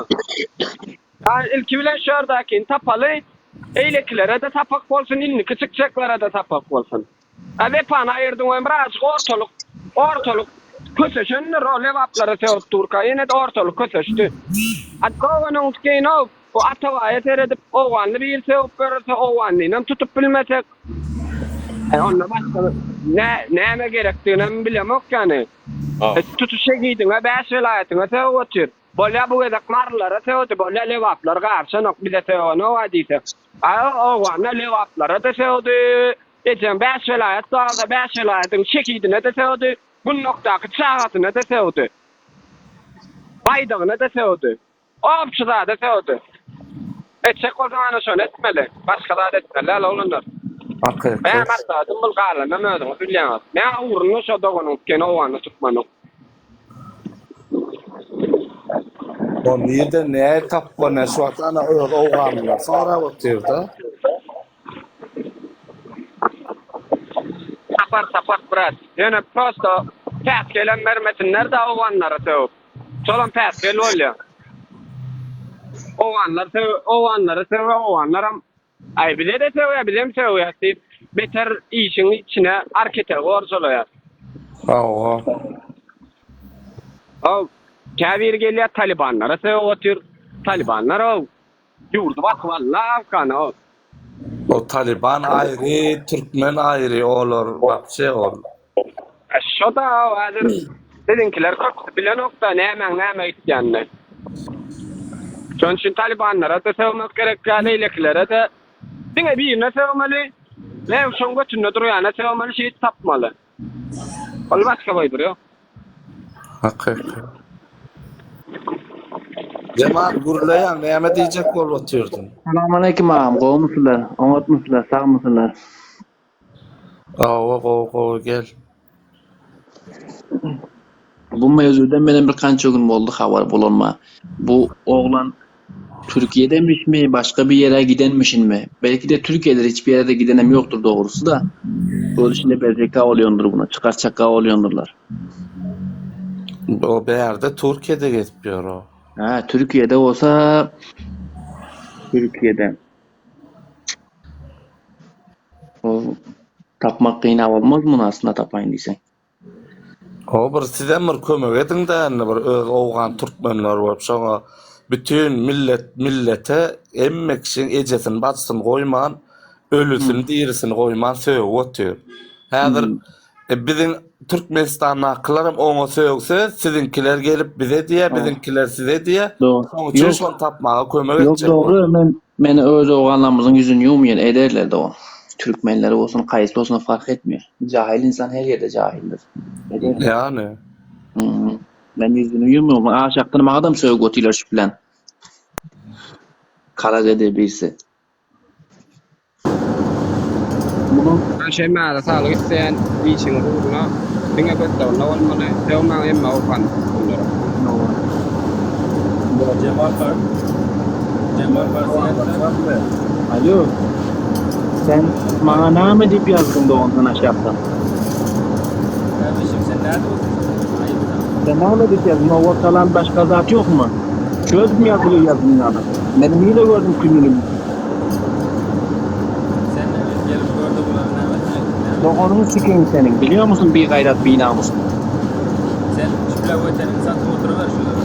B: Ha ilki bilen şu ýerdäkini tapaly, eýlekilere-de sapak bolsun, indiki çykjaklara-da sapak bolsun. Ha Wepany aýyrdyň we birazjyk ortalyk, ortalyk köseşendir, o lebaplara sögüp durka ýene-de ortalyk köseşdi. A doganyň keýin-ow, bu Atabaýa seredip owganly biri sögüp görülse owganlynam tutup bilmesek, e onda başga nä näme gerekdiginem bilemok ýany. Tutuş şehidiňe bäş welaýatyňa sögüp otyr. Bolýa bu gezek marylara sögdi, bolýa lebaplar garşanok bize sögenoga diýse. A owganda lebaplara-da sögdi, ejeň bäş welaýat barda bäş welaýatyň şehidine-de sögdi, gundakdaky çagasyna-da sögdi. Baýdagyna-da sögdi. Obşy zada sögdi. Etjek bolsaň ana şony etmeli. Başga zat etmeli däl oglanlar.
D: Hakyky.
B: Meň maksadym bul galanam özüňiz bilýäňiz. Meň ugrunda şo doganyň tükeni owganda türkmeniň.
D: O nirden nähili tapyp bolýar şu wagt ana öz owganlylar sorap otyrda.
B: Tapar tapar brat. Ýöne prosto päsgelem bermesinler-de owganlara sögüp. Şolam päsgel bolýa. Owganlar sög owganlary söge owganlaram aý bize-de sögýä bizem sögýäs diýip beter işiň içine arketegi gorjalaýar.
D: Hawa.
B: Haw käbiri gelýär talibanlara sögüp otyr. Talibanlar haw Ýurdy basyp aldy Afgana ol.
D: O Taliban aýry, türkmen aýry olar wapşe ol.
B: Şoda häzir biziňkiler köpüsi bilenokda nämäň nämä gitýänini. Şonuň üçin talibanlara-da sögmek gerek däl, eýlekilere-de. Diňe birine sögmeli, we şoň götünde durýana sögmeli, şeýdip tapmaly. Ol başga boýdur ýok.
D: Hakyky. Jemal gürleýäň näme diýjek bolup otyrdyň?
E: Salam aleýkum agam gowumysylar oňatmysylar sagmysylar.
D: Hawa gowy gowy gel.
E: Bu mewzuda menem bir kança gün boldy habar bolanyma. Bu oglan Türkiýedemişmi başga bir ýere gidenmişinmi? Belki-de Türkiýedir hiç bir ýere-de gidenem ýokdur dogrusy-da. Öz içinde BZK bolýandyr buna çykar çakga bolýandyrlar.
D: O bärde Türkiýede gezip ýör o.
E: Hä Türkiýede bolsa Türkiýede. O tapmak kyn-a bolmaz muny aslynda tapaýyn diýseň.
D: Ho bir sizem bir kömek ediňdä indi bir öz owgan türkmenleri bolup şoňa bütin millet millete hemme kişiň ejesini bajysyny goýman ölüsini dirisini goýman sögüp otyr. Häzir biziň Türkmenistandakylaram oňa sögse siziňkiler gelip bize diýýä biziňkiler size diýýä şoň üçin şony tapmaga kömek
E: Ýok
D: etjek
E: dogry men men öz owganlarymyzyň ýüzüni ýuwmaýan ederler dogan. Türkmenler bolsun kaýsy bolsun fark etmeýär. Jahil insan her ýerde jahildir. Ederler.
D: Ýany.
E: Hmm. Men ýüzüni ýumýan. Aşakdan maňadam sögüp otylar şu bilen. Karaja diýip birisi. Munuň
B: Ben şeýmäge saglyk isleýän işiňiz ugruna diňe götdagynda bolmaly sögmäň hemme owgan türkmenlere.
H: Jemal bar. Jemal bar sen.
E: Alo. Sen maňa name diýip ýazdyň dogan sen aşakdan?
H: Kardeşim sen näde otyrsyň? Aýyp sana.
E: Sen name diýip ýazdyň? Nowa salam başga zat ýokmy? Çözüp ýazgyly ýazdyň ýaly. Men nirde gördüm kününi?
H: Sen gelip gördü bulary näme etjek?
E: Doganyňy sikeýin seniň, bilýär musun bigaýrat binamus.
H: Sen şüble weteniňi satyp oturyber şulara.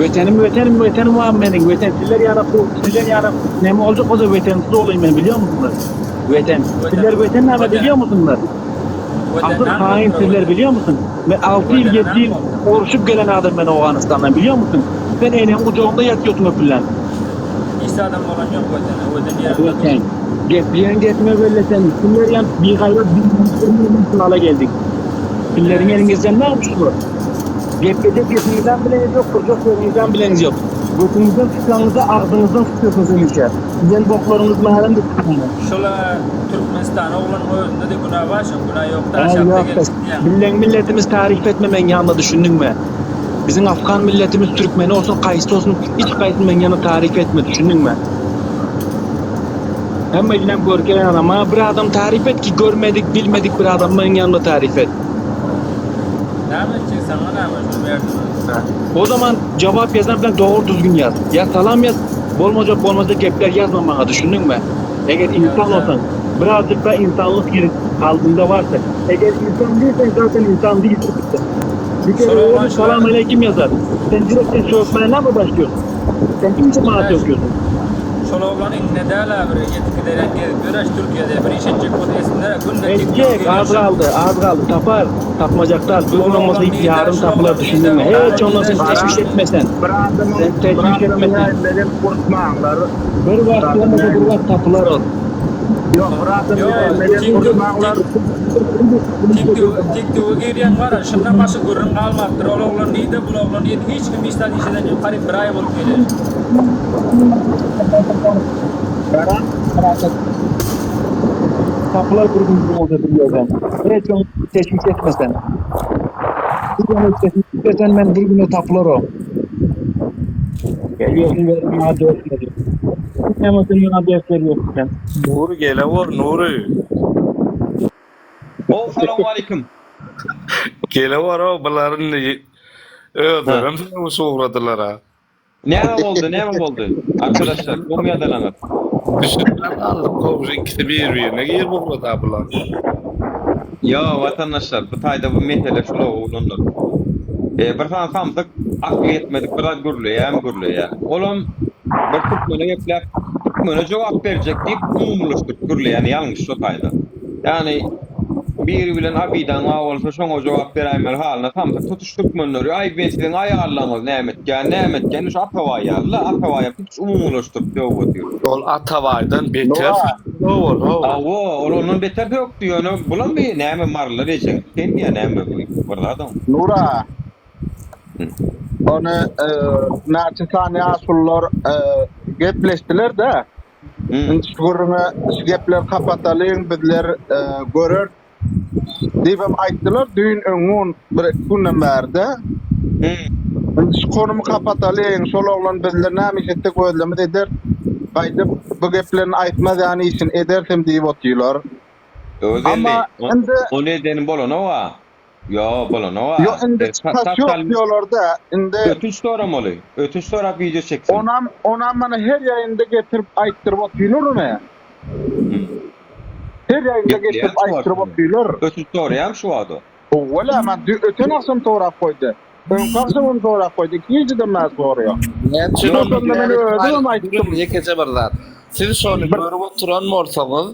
E: Wetenim wetenim wetenim bar meniň weten sizler ýaly sizler ýaly neme boljak bolsa wetensiz bolaýyn men bilýär musunlar weten sizler weten näme bilýär musunlar asyl haýyn sizler bilýär musun men 6 ýyl 7 ýyl urşup gelen adam men Owganystandan bilýär musun sen eneň gujagynda ýatýosyň öpülen.
H: Hiç zadam bolan ýok wetene, weten ýerinde dur.
E: Weten. Gepleýän gepiňe welle sen kimler ýan bigaýrat bilmän finala geldik. Sizleriň eliňizden näme şular? Geplejek gepiňizem bileňiz ýok, turjak ýeriňizem bileňiz ýok. Götüňizden tutsaňyzda agzyňyzdan tutýarsyňyz hemişe. Siziň boklaryňyz mälim tutýar.
H: Şola Türkmenistan oglanyň özünde-de günä bar şoň günä ýokda
E: Hä
H: aşakda
E: ýok
H: gelip diýýäň.
E: Bileň milletimiz taryp etme meň ýanymda düşündiňmi? Biziň afgan milletimiz türkmeni bolsun kaýsy bolsun hiç kaýsy meň ýanymda taryp etme düşündiňmi? Hemme ýylam görkeýän adam maňa bir adam taryp et ki görmedik bilmedik bir adam meň ýanymda taryp et.
H: Näme etjek saňa näme şol berdiňiz.
E: O zaman jogap ýazan bilen dogry düzgün ýaz. Ýa salam ýaz bolmajak bolmajak gepler ýazma maňa düşündiňmi? Eger insan bolsaň birazjykda insanlyk ýeri kalbyňda barsa eger insan diýseň zaten insan diýilsin. Bir kere
H: Şol
E: öyle salam aleyküm yazar. Sen direkt sen sökmeye ne mi başlıyorsun? Sen kimse bana söküyorsun?
H: Şol oglan indi däl-ä bir ýetip gideren gezip ýör-ä şu Türkiýede bir iş etjek bolsa etsinler-ä günde TikTok
E: Etjek az galdy az galdy tapar tapmajak dal bu gün olmasa ýaryn tapylar düşündiňmi hiç ondan sen teşwiş etme sen
I: Bir adamyň
E: sen
I: bir
E: teşwiş etme
I: adamyň
E: sen
I: ýaýynda gelip uruşmaňlar.
E: bir
I: Bir
E: wagt
I: adamyň
E: bolmasa bir
I: ýaýynda.
E: wagt tapylar ol.
I: Ýok, bir adamyň
H: Ýok,
I: ýaýynda gelip
H: TikTok
I: uruşmaňlar.
H: TikToka girýän bar, şundan başga gürrüň galmapdyr. Ol oglan nirde, bul oglan nirde, hiç kim hiç zat iş eden ýok. Garyp bir aý bolup gelýär.
E: Tapylar bir gün bir bolsa bir ýerden. Hiç onu teşwiş etme sen. Bir gün teşwiş etmesen men bir güne tapylar o. Geliyorsun ve bana ders veriyorsun. Ama sen bana ders veriyorsun sen.
D: Nury gelewor Nury.
A: O salowmaleýkim.
D: Gelewor-ow bular indi özlerem sögüş ugradylar-a.
A: Näme boldy, näme boldy? Arkadaşlar, gowy ýadalaňyz.
D: Düşünmän galdyk gowy ikisi bir birine girip ugrada bular.
A: Ýo, watandaşlar, bu taýda bu mesele şul oglanlar. E, bir sany samsyk akly ýetmedik bir zat gürleýämi gürleýä. Olam bir türkmene gepläp, türkmene jogap berjek diýip umumylaşdyryp gürleýän ýalňyş şo taýda. Ýagny biri bilen abidaň bar bolsa şoňa jogap beräýmeli halyna samsyk tutuş türkmenleri aý men siziň aýallaňyz näme etýän näme etýän şu Atabaý ýaly-la Atabaýam tutuş umumylaşdyryp sögüp otyr.
D: Ol Atabaýdan beter sögdi ol how.
A: Hawa ol ondan beter sökdi ýöne bulam bir näme marylar ejeň sen diýýä näme bu bir zadam.
I: Nura. Ony näçe sany ýaşulular gepleşdiler-de. Indi şu gürrüňe, şu gepleri kapatalyň, bizler göreris diýibem aýtdylar düýn, öňňun, bir-iki günden bäri-de. Indi şu konumy kapatalyň, şol oglan bizler näme iş etsek özlerimiz ederis, gaýdyp bu geplerini aýtmaz ýaly işini ederisem diýip otyrlar.
A: Amma indi Ony edeni bolanok-a. Ýo, bolanok-a.
I: Ýo, indi çykaş ýok diýolarda, indi.
A: Ötünç soramaly. Ötünç sorap wideo çeksin.
I: Onam, onam mana her ýaýynda getirip aýtdyryp otyrlar ony. Her ýaýynda getirip aýtdyryp otyrlar.
A: Ötünç soraýam şu wagt o.
I: Howwa-la, men dü öten agşam sorap goýdy. Öňki agşam hem sorap goýdy. Iki gijeden bäri soraýar.
D: Näme üçin
I: Ýok,
D: onda
I: şonda men özümem aýtdym.
D: Ýekeje bir zat. Siz şony görüp oturan bolsaňyz,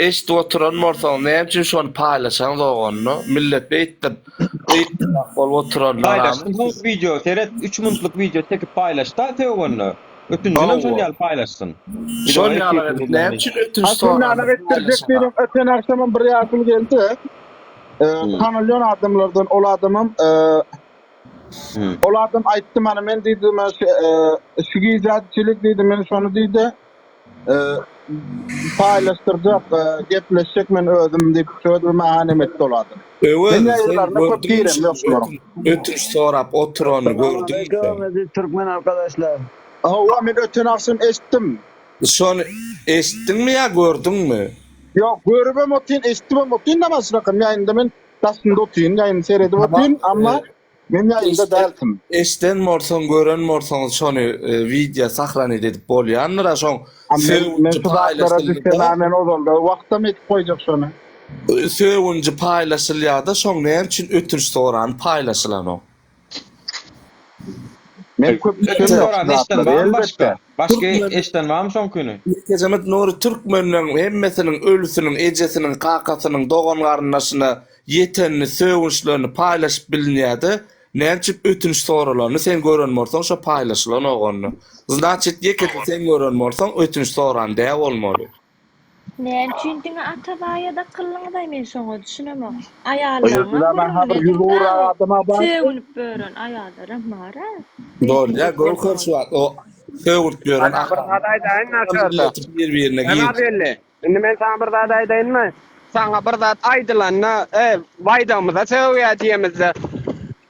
D: eşidip oturan bolsaňyz, näme üçin şony paýlaşaňzok onda? Millet beýtdip, beýtdip bolup oturanlar.
A: Paýlaşdym bu wideo seret 3 minutlyk wideo çekip paýlaşda sögende. Ötünjinem şol ýaly paýlaşsyn.
D: Şol ýaly edip näme üçin ötünç
I: Ha
D: soran?
I: şundanam etdirjek diýdim. Öten agşamam bir ýaşuly geldi. Tanalýan adamlardan ol adamam ol adam aýtdy mana men diýdi men şu gije çilik diýdi men şony diýdi paýlaşdyrjak gepleşjek men özüm diýip söz maňa neme etdi ol adam.
D: Öwez,
I: Men
D: sen
I: ýaýylaryna köp
D: gördüňmi
I: girem ýok şularyň.
D: ötünç sorap oturanyny gördüňmi sen?
J: Assalamualaikum aziz türkmen arkadaşlar.
I: Hawa men öten agşam eşitdim.
D: Şony eşitdiňmi ýa gördüňmi?
I: Ýok, görübem otyryn, eşidibem otyryn da başrakam ýaýynda men daşynda otyryn, ýaýyny seredip otyryn, amma men ýaýynda däldim.
D: Eşiden bolsaň, gören bolsaňyz şony wideo sahranit edip bolýandyr-a şoň
I: Men
D: sögünji
I: şu zatlara
D: paýlaşyldy-da.
I: düşemä men ozalda wagtam edip goýjak şony.
D: Sögünji paýlaşylýada şoň näme üçin ötünç sorany paýlaşylanok.
I: Men köp
A: Ötünç
I: düşemok şu
A: soran eşden
I: zatlara
A: barmy
I: elbetde.
A: başga? Başga eşden barmy şoňkyny?
D: Ýekejemet Nury türkmenleň hemmesiniň ölüsiniň ejesiniň kakasynyň dogan garyndaşyna ýetenini sögünçlerini paýlaşyp bilinýäde näme üçin ötünç soralanyny sen gören bolsaň şo paýlaşylanok onda znaçit ýekeje sen gören bolsaň ötünç soran dä bolmaly.
K: Näme üçin diňe Atabaýa dakyldyňyzaý men şoňa düşünemok.
I: Özüne
K: Aýallaryňam
I: ben ha bir
K: gürrüňini
I: ýüz ugra
K: ediň-dä
I: adama bar.
K: sögünip ýören aýallaram bar-a.
D: Bolýa Göwher şu wagt o sögünip ýören
B: Ana bir zat aýdaýyn-da şu ýerde.
D: milleti bir birine
B: Emma
D: girdi.
B: belli. Indi men saňa bir zat aýdaýynmy? Saňa bir zat aýdylanda, e, baýdagymyza sögýär diýemizde,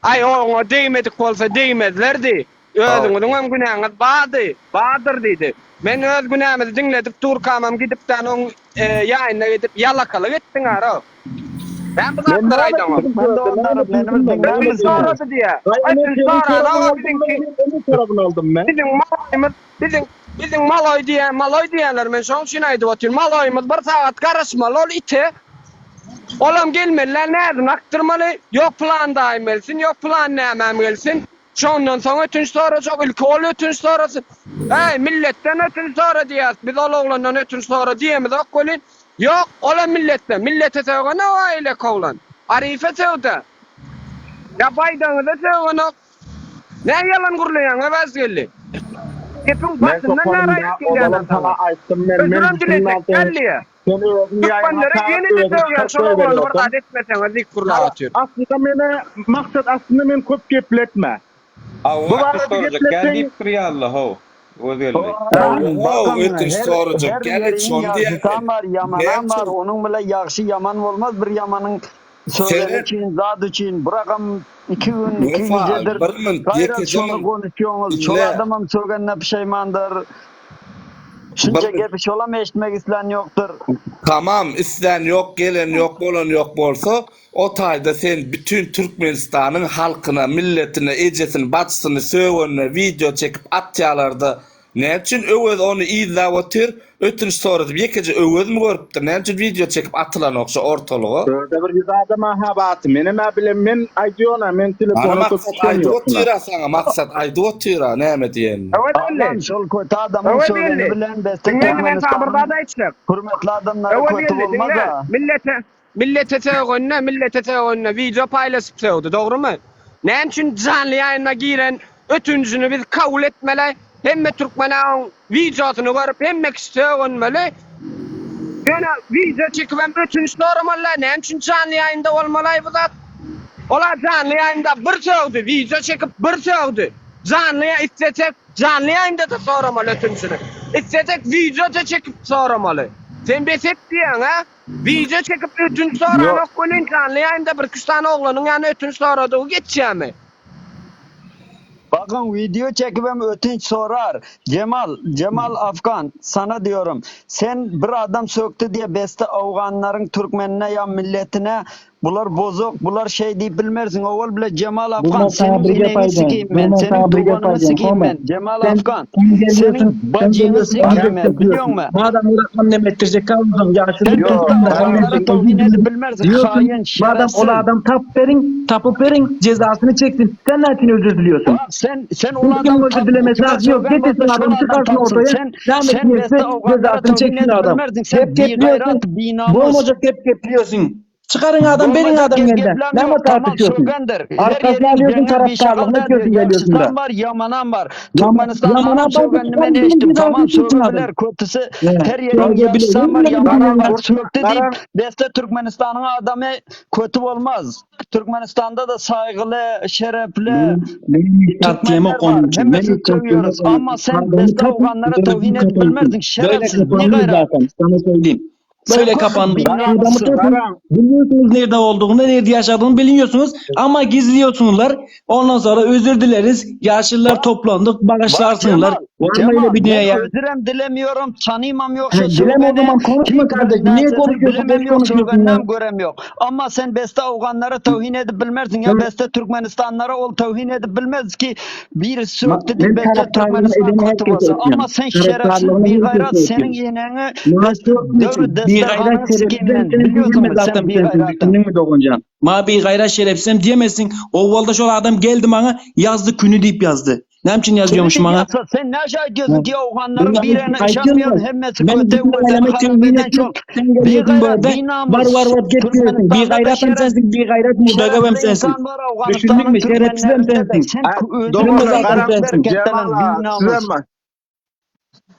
B: aý oňa degmedik bolsa degmezlerdi. Özüňiziňem günäňiz bardy, bardyr diýdi. Men öz günämizi diňledip durkamam gidipdän oň ýanyna gidip ýalakalyk etdiň ara. Näme bu
I: Men
B: zatlary
I: näme
B: aýdaňok?
I: diýdim
J: Türkmen
I: şu ýerde?
J: doganlarym
I: Näme
J: meni bir
I: diýdim men? Näme
B: Ötünç
I: diýdim?
B: sorady diýýä.
I: Gaý men
B: Ötünç
I: seniň
B: sorana
I: soragyňy
B: o
I: aldym
B: biziňki.
I: men, onuň soragyny aldym men.
B: Biziň maloýymyz, biziň, biziň maloý diýýän, maloý diýýänler men şoň üçin aýdyp otyryn. Maloýymyz bir sagat garaşmaly ol ite. Olam gelmeli däl, näzini akdyrmaly. Ýok pylan daýym gelsin, ýok pylan nämäm gelsin. Şondan soň ötünç sorajak, ilki ol ötünç sorasyn. Äý, milletden ötünç sora diýýäs, biz ol oglandan ötünç sora diýemizok welin, ýok, olam milletden. Millete sögenok a eýleki oglan. Arife sögdä. Ýa baýdagyňyza sögenok. Nä ýalan gürleýäň Öwezgeldi? Gepiň
I: Men
B: başyndan bäri
I: sokanymda
B: aýdyp gelýän
I: ozalam
B: saňa.
I: saňa aýtdym men, men
B: Özürem dilejek
I: düşünmän sen
B: däl diýýä.
I: sen özüň ýaýyňa
B: Türkmenlere
I: çagyryp
B: ýene-de
I: özüň
B: sögýän
I: çykaryp
B: şol oglany bir
I: goýberýärsiň.
B: zat etmeseňiz diýip gürläp
I: Gara,
B: otyr.
I: aslynda meni maksat aslynda men köp gepletme.
A: Hawa,
I: Bu
A: ötünç
I: barada
A: sorajak gel
I: gepletseň
A: diýipdir ýaly how. Öwezgeldi.
D: Hawa,
J: Bakın
D: ötünç
J: her
D: sorajak
J: her
D: gel
J: ýeriň
D: şony diýýän
J: ýagşysam
D: men.
J: bar,
D: Näme
J: ýamanam bar.
D: üçin
J: Onuň bile ýagşy ýaman bolmaz. Bir ýamanyň sözleri
D: Seret
J: üçin, zat üçin burakam iki gün, iki
D: Wepa
J: gijedir.
D: bir minut
J: Gaýrat
D: ýekeje
J: şony
D: minut
J: konuşýoňyz. Şol
D: diňle.
J: adamam sögenine pişeýmandyr. Şunça
D: Bir
J: gepi şolam eşitmek islän ýokdur.
D: Tamam islän ýok gelen ýok bolan ýok bolsa o taýda sen bütin Türkmenistanyň halkyna milletine ejesini bajysyny sögenine wideo çekip atýalarda näme üçin Öwez ony yzlap otyr ötünç soradyp ýekeje Öwezmi görüpdir näme üçin wideo çekip atylanok şo ortalyga.
I: Dörde bir ýüz adama ha baty menem-ä bilem men aýdýona men
D: Ana
I: telefona köp
D: Maksat
I: düşen
D: aýdyp
I: ýok şuna.
D: otyra saňa Maksat aýdyp otyra näme diýenini.
B: Öwezgeldi.
J: Adam şol köti adamyň
B: Öwezgeldi.
J: sögeni bilen beste
B: Diňle indi men saňa bir
J: Türkmenistanyň
B: zat aýtjak.
J: hürmetli adamlary köti
B: Öwezgeldi diňle.
J: bolmaz-a.
B: Millete millete sögende millete sögende wideo paýlaşyp sögdi dogrymy? Näme üçin janly ýaýyna giren ötünjini biz kabul etmeli? Hemme türkmen-ä oň wideosyny görüp hemme kişi sögünmeli. Ýöne wideo çekibem ötünç soramaly-la näme üçin janly ýaýynda bolmaly-aý bu zat? Ola janly ýaýynda bir sögdi, wideo çekip bir sögdi. Janly islesek janly ýaýynda-da soramaly ötünjini. Islesek wideo-da çekip soramaly. Sen bes et diýýäň-ä? Wideo çekip ötünç
I: Ýok.
B: soranok welin janly ýaýynda birküç sany oglanyň ýanyna ötünç soradygy geçýämi?
J: Bakın video çekibem ötünç sorar. Cemal, Cemal Afgan sana diyorum. Sen bir adam söktü diye beste Afganların Türkmenine ya milletine. Bular bozuk, bular şeý diýip bilmersiň. Owal bile Jemal Afgan
L: Dur men saňa
J: seniň
L: bir gep
J: eneňi
L: aýdaýyn.
J: sikeyim
L: Dur
J: men,
L: men
J: seniň
L: saňa bir gep
J: doganyňy
L: aýdaýyn,
J: sikeyim
L: Home.
J: men, Jemal
L: Sen
J: Afgan,
L: sen
J: seniň
L: gelýärsiň, sen
J: bajyňy
L: gelýärsiň
J: sikeyim
L: gep
J: men,
L: gepliyorsun.
J: bilýoňmy?
L: Madem urakam neme etdirjek kalmyşam, ýaşuly
J: Sen
I: Yo,
J: beste
L: türkmen rakam
I: garaň,
J: afganlara
L: etjek
J: towhin
L: özür
J: edip
L: dilerim
J: bilmersiň,
L: diyorsun.
J: haýyn,
L: Madem ol
J: şerefsiz.
L: adam tap beriň, tapyp beriň, cezasyny çeksin. Sen näçün özür diliyorsun?
J: Bak sen sen ol
L: Hiç kimin
J: adamy
L: özür
J: tap,
L: dilemesi
J: kime
L: hakkı yok.
J: sögen
L: Getirsin
J: bolsa şol
L: adamı
J: adam
L: çıkarsın
J: tapsyn.
L: ortaya.
J: Sen
L: Devam
J: sen
L: etmeyse
J: beste afganlara
L: cezasını
J: towhin
L: çeksin
J: edip
L: adam.
J: bilmersiň. Sen
L: Gep gepliyorsun.
J: bigaýrat, binamys.
L: Bolmacak gep gepliyorsun. Çıkarın adam, verin
J: Bolmajak
L: adam
J: gep
L: elinden.
J: geplem
L: Ne
J: ýok. Tamam
L: tartışıyorsun?
J: sögendir. Her
L: Arkasına
J: ýeriň
L: alıyorsun
J: jeňňel bir şagal
L: taraftarlığını
J: däldir.
L: ediyorsun geliyorsun da.
J: Ýagşysam bar, ýamanam bar.
L: Yama,
J: Türkmenistanda
L: yamana
J: ham
L: bazı
J: sögenini
L: çıkan
J: men
L: benim
J: eşitdim. Tamam
L: cezasını çeksin adam.
J: sögebiler. Kötüsi
L: He.
J: her ýeriň
L: Sögebilir.
J: ýagşysam bar,
L: Ne bileyim
J: ýamanam
L: ya.
J: bar. Sökdi diýip
I: Garaň,
J: beste Türkmenistanyň adamy kötü bolmaz. Türkmenistanda da saýgyly, şerefli
L: Benim, benim hiç tavsiyem
J: türkmenler
L: yok onun
J: bar.
L: için. Benim
J: Hemmesini
L: hiç tavsiyem
J: söýüyoruz.
L: yok onun
J: Amma
L: için.
J: sen
L: Adamı
J: beste
L: kapın,
J: afganlara
L: gözünü
J: towhin edip
L: kapansın.
J: bilmersiň.
L: Böyle
J: Şerefsiz,
L: kapanmaz
J: bigaýrat.
L: zaten. Sana söyleyeyim.
J: Sen
L: Böyle
J: kötü
L: kapanmaz. Adamı
J: binamızsın.
L: kapın.
I: garaň.
L: Biliyorsunuz nerede olduğunu, nerede yaşadığını biliyorsunuz. Ama gizliyorsunlar. Ondan sonra özür dileriz. Yaşlılar
J: Bak,
L: toplandık.
J: bak
L: Bağışlarsınlar.
J: Cemal,
L: Var mı öyle
J: Cemal
L: bir dünya
J: men
L: ya?
J: özürem dilemiyorum, tanımam yok
L: He,
J: şu
L: dileme o
J: sögeni,
L: zaman konuşma
J: hiç bir
L: kardeşim. Niye
J: närsesini
L: konuşuyorsun?
J: bilemem
L: Boş
J: yok,
L: konuşuyorsun ya.
J: sögennem görem yok. Amma sen beste Afganlara towhin edip bilmersiň ya
L: Sen,
J: beste Türkmenistanlara ol towhin edip bilmez ki biri
L: Ma-
J: sökdi diýip
L: ben
J: beste
L: taraftarlığını
J: Türkmenistan
L: edeni
J: kötü
L: herkese
J: bolsa. Amma
L: etmiyorum.
J: sen şerefsiz,
L: Taraftarlığını
J: bigaýrat,
L: herkese
J: seniň
L: etmiyorum.
J: eneňi
L: Maaş
J: beste
L: yok
J: döwri
L: için. Bir gayret
J: desterhanyňy
L: şerefsizim
J: sikeyim men,
L: senin
J: bilýorsuňmy
L: diyemez
J: sen
L: zaten sensin.
J: bigaýratyň.
L: Düşündün mü Doğancan? Ma bir gayret şerefsizim diyemezsin. Ovalda şol adam geldi bana yazdı künü deyip yazdı. Ne için
J: Kimi
L: yazıyormuş
J: diýip
L: bana?
J: ýazsa, sen näşe aýtýarsyň
L: Ha.
J: ki Afganlaryň
L: Ben
J: birine
L: aytıyorum
J: ynanmaýan,
L: bak.
J: hemmesi
L: Ben
J: köte
L: bütün
J: özüni
L: aleme
J: harap
L: tevmin
J: eden
L: ettim.
J: şol.
L: Sen geliyorsun
J: Bigaýrat,
L: böyle. Var
J: binamys.
L: var var gep diyorsun. Bir
J: Türkmenistanda da
L: gayret hem
J: şeref
L: sensin, bir gayret murdagavem
J: şerefli
L: sensin.
J: insan bar
L: Düşündün
J: Afganistanyň
L: mü? Şerefsiz hem
J: türkmenlerinde de.
L: sensin.
J: Sen
I: Ay,
J: özüni
L: Düşünme
I: Doganlar,
L: zaten
I: garaň,
L: sensin.
J: berketlenen
I: Cemal ağa,
J: binamys.
I: sizem bak.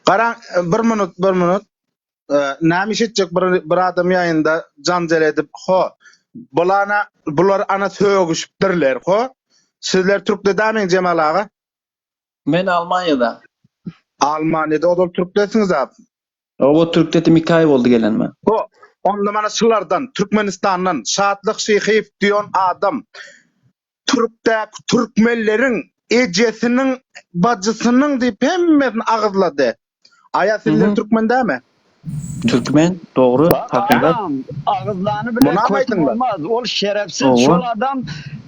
I: Garaň, bir minut, bir minut. Ee, Näme iş etjek bir, bir adam ýaýynda janjal edip, ho, bulana, bular ana sögüşipdirler, ho. Sizler türkde dämiň Cemal aga?
E: Men Almanya'da.
I: Almanya'da ozal türkdesiňiz abi.
E: O Türk'te de iki ay oldu gelenme.
I: Ho, onda mana şulardan, Türkmenistandan Şatlyk Şyhyýew diýen adam Türkdäki türkmenleriň ejesiniň, bajysynyň diýip hemmesini agyzlady. Aýa
E: Hı
I: sizler
E: hı.
I: türkmen dämi?
E: Türkmen doğru
J: Bak
E: hakikat.
J: agam, agyzlany bile
I: Munam
J: kötü
I: aýdyňlar.
J: bolmaz. Ol şerefsiz,
E: Doğru.
J: şol adam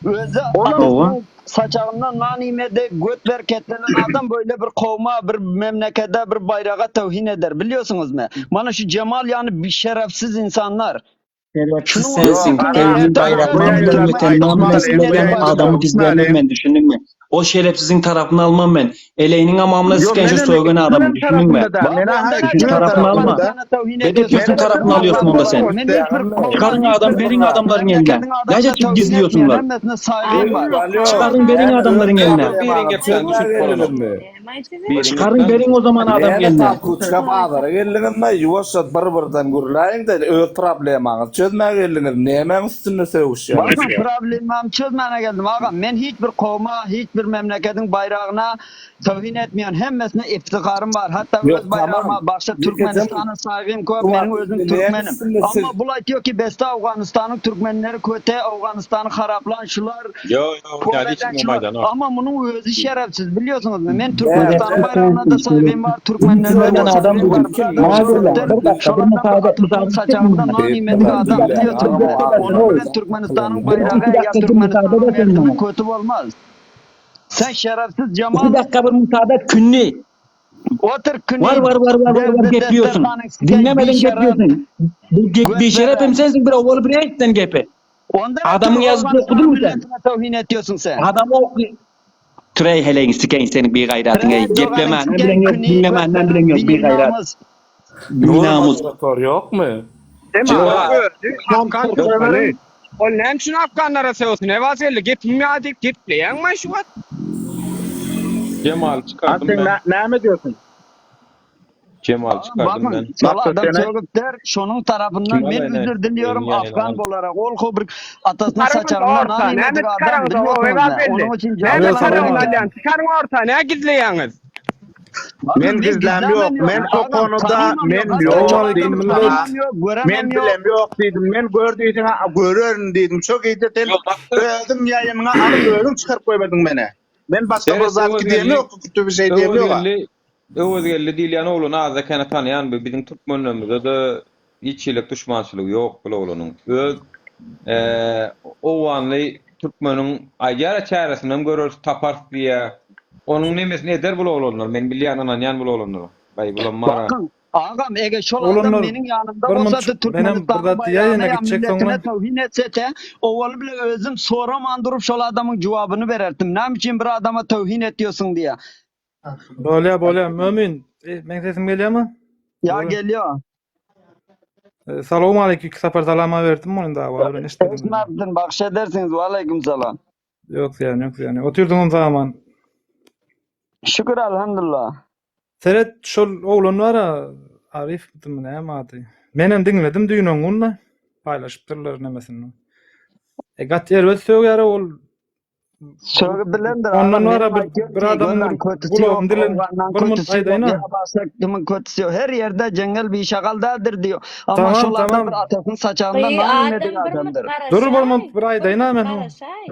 J: özi
I: Olam
E: Doğru.
J: atasynyň saçagyndan nan iýmedi, göt berketlenen adam böyle bir kowma, bir memlekete, bir baýraga towhin eder. Bilýorsuňyzmy? Mana şu Cemal ýaly bir şerefsiz insanlar.
L: Şerefsiz
J: Şunuň
L: sensin.
I: Ýok,
J: üçin
I: garaň,
L: Tevhid
J: türkmenlerde
I: bu
L: bayraklarını
I: ýaýynlarda
L: devleten
I: aýtmalyň,
L: namı
I: bu
L: nesilleyen
I: ýaýynlarda
L: adamı gizlemem
I: aýtmalyň.
L: ben düşündün mü? O şerefsizin tarafını almam ben. Eleğinin amamına
I: Ýok,
L: siken şu
I: menem
L: soygun adamı
I: kimem
L: düşündün mü?
I: tarafynda da,
J: Bak
I: mena
J: onda
I: ha
J: näçe
L: Şu
I: kimem
L: tarafını alma.
I: tarafynda.
J: Türkmenistana towhin
L: Bedek
J: ediyorsun
L: yüzün
J: sen
I: Menem
L: tarafını
J: Türk
L: alıyorsun onda sen.
J: Men hiç bir kowma,
L: Çıkarın
J: hiç
L: adam,
J: bir
L: verin adamların eline.
J: memleketiň
L: Nece
J: adamyna towhin etmeýän,
L: gizliyorsunlar?
J: hemmesine saýgym bar.
D: Alo,
L: Çıkarın verin
D: näme
L: adamların
D: öz
L: eline.
A: Birin
D: problemaňyzy
A: gepden düşüp
D: çözmäge
A: bolanok.
D: geldiňizmi?
A: Birin
L: Çıkarın
A: gepden
L: verin o zaman adam
D: Näme
L: eline.
D: tapguçka bazara geldiňizmi? Ýuwaşja bir-birden gürläýiň-de öz problemaňyzy çözmäge geldiňiz. Nämäň üstünde sögüşýäňiz?
J: Bakın problemam çözmäne geldim agam. Men hiç bir kowma, hiç bir memleketiň baýragyna towhin etmeýän, hemmesine iftiharym bar. Hatda
D: Ýok,
J: öz baýragyma,
D: tamam.
J: başga
D: Ýekejem
J: Türkmenistana saýgym köp,
D: bu
J: meniň
D: wagt
J: özüm
D: näme
J: türkmenim.
D: üstünde siz
J: Amma bul aýtýar ki, beste Afganistanyň türkmenleri köte, Afganistany haraplan şular,
M: Yo yo
J: kol
M: yani hiç
J: eden
M: kim
J: şular.
M: olmaydan o.
J: Amma munuň özi şerefsiz, bilýorsuňyzmy? Men
D: Näme
J: Türkmenistanyň
L: Şerefsiz
J: baýragyna da
L: sensin.
J: saýgym bar,
L: Şerefsiz.
J: türkmenlere de
L: Söylenen adam
J: saýgym bar.
L: dedim.
D: kim
J: Biradar
L: Maazallah.
J: şöhretler,
L: Bir dakika.
J: şol
L: Bir
J: adam
L: müsaade,
J: atasynyň
L: müsaade edecek
J: saçagynda
L: misin?
J: nan iýmedik
D: Diýip
J: adam,
D: diňläň
J: bilýorsuňyzmy?
D: agam o
J: Onuň
D: agzyny
J: bilen Türkmenistanyň
L: Bir
J: baýragy
L: iki
J: ýa
L: dakika bir müsaade
J: Türkmenistanyň
L: edersen
J: merdimi
L: bana.
J: kötü bolmaz. Sen şerefsiz
L: İki
J: Cemal
L: dakika bir müsaade et künni.
J: otur
L: Var
J: küni
L: var var var var var
J: derdi
L: gepliyorsun.
J: desterhanyň sikey
L: Dinlemeden
J: bişerep
L: gepliyorsun. Bu ge,
J: göt
L: bir şeref hem
J: veren.
L: sensin bir ovalı bir etten gepe.
J: Onda ne
L: Adamın
J: tür
L: yazdığı okudun
J: Afganistan'ın
L: mu sen?
J: milletine tevhin ediyorsun sen?
L: Adamı oku. Trey heleğin sikeyin senin bir gayratın
J: Tre
L: ey. Gepleme
J: doganın
L: ne
J: sikey
L: bilen yok
J: küni
L: dinleme
J: göt
L: ne
J: veren
L: bilen yok bir
J: bir
L: gayrat.
J: namus.
L: Bir
D: Nur
L: namus.
D: moderatör ýokmy?
B: Cemal
A: Yok.
B: Afgan türkmeni. Ol näme üçin Afganlara sögüsün? Ne geldi? Gepim ýa diýip gepleýäňmi şu wagt?
A: Cemal
I: Ha
A: çıkardım
I: sen
A: ben.
I: nä- näme diyorsun?
A: Cemal
J: Ağam
A: çıkardım
J: bakın
A: ben.
J: şol
I: Bak
J: adam
I: sen
J: sögüp der, şonuň tarapyndan
A: Kim
J: men
A: alay ne?
J: özür diliyorum
A: Elini yayına
J: Afgan
A: al.
J: bolarak. Ol ko bir atasynyň
B: Çykaryň
J: saçagyndan
B: orta,
J: nan
B: näme
J: iýmedik adam
B: çykaryň o
J: bilýorsuňyzmy?
B: Ewaz belli.
J: Onuň üçin
B: Näme
J: jogap
B: çykaryň
J: bermek
B: alýan? Çykaryň orta, näme gizleýäňiz?
J: Bakın
I: Men
J: men
I: gizlem
J: gizlemem
I: ýok.
J: ýok.
I: Men şo
J: Agam
I: konuda
J: tanymam
I: men
J: ýok. Hatta
I: ýok
J: şol adamy
I: diýdim
J: tanymam
I: sana.
J: ýok,
I: Men
J: göremem ýok.
I: bilem ýok diýdim. Men gör diýdiň, görerin diýdim. Şo gije sen
M: Yo baktı.
I: özüň ýaýynyňa alyp özüň çykaryp goýberdiň meni. Men başga bir
A: Seret
I: zat
A: Öwez
I: diýem
A: geldi.
I: ýok, kötü bir şey diýem
A: Öwez
I: ýok.
A: geldi. Öwez geldi diýilýän oglany azda kene tanýan bu biziň türkmenlerimizde de hiç ýylyk düşmançylygy ýok bu oglanyň. Öz Owganly türkmeniň aýdýar-a çäresinem göreris, taparys diýýär. Onuň nemesini eder bul oglanlar. Men bilýän, ynanýan bul oglanlara. Baý, bulam bar-a.
J: Bakyn, agam, eger şol adam
M: Oglanlar,
J: meniň ýanymda
M: bir
J: bolsady,
M: munç, menem bir
J: Türkmenistanyň
M: zat diýäýin-ä
J: baýragyna ýa
M: gitjek
J: milletine
M: soňra.
J: töwhin etsete, owaly bile özüm soraman durup şol adamyň jogabyny bererdim. Näme üçin bir adama töwhin etýorsuň diýe.
M: Bolýa, bolýa. Mömin, e, meň sesim gelýärmi?
J: Ýa
M: Dogry.
J: gelýär.
M: E, Salowmaleýkim, iki sapar salama berdim, ony dawa bilen eşitmedim.
J: Eşitmapdyn, bagş edersiňiz. Waleýkim salam.
M: Ýok zyýan, ýok zyýan. Otyrdyňam zaman.
J: Şükür alhamdulillah.
M: Seret, şol oglan bar-a, Arifmidi näme ady? Menem diňledim düýn oň gününe. Paýlaşypdyrlar nemesini. E, gaty erbet sögýär ol.
J: Sögi bilendir
M: Ondan
J: agam
M: bara
J: meniň
M: bir
J: aýtýan
M: bir
J: ki
M: adamyň
J: görlen
M: bir
J: kötüsi
M: gulagyny
J: ýok
M: dilen
J: owgandan
M: bir munt
J: kötüsi ýok
M: aýdaýyn-a.
J: ýa başga kimiň kötüsi ýok her ýerde jeňňel bir şagal däldir diýýär amma
M: Tamam
J: şol adam
M: tamam.
J: bir atasynyň saçagynda
K: Gyý
J: nan iýmedik
K: adam bir munt
J: adamdyr.
M: Dur bir
K: garaşaý.
M: munt bir
K: Bir
M: aýdaýyn-a
K: munt
M: men.
K: garaşaý.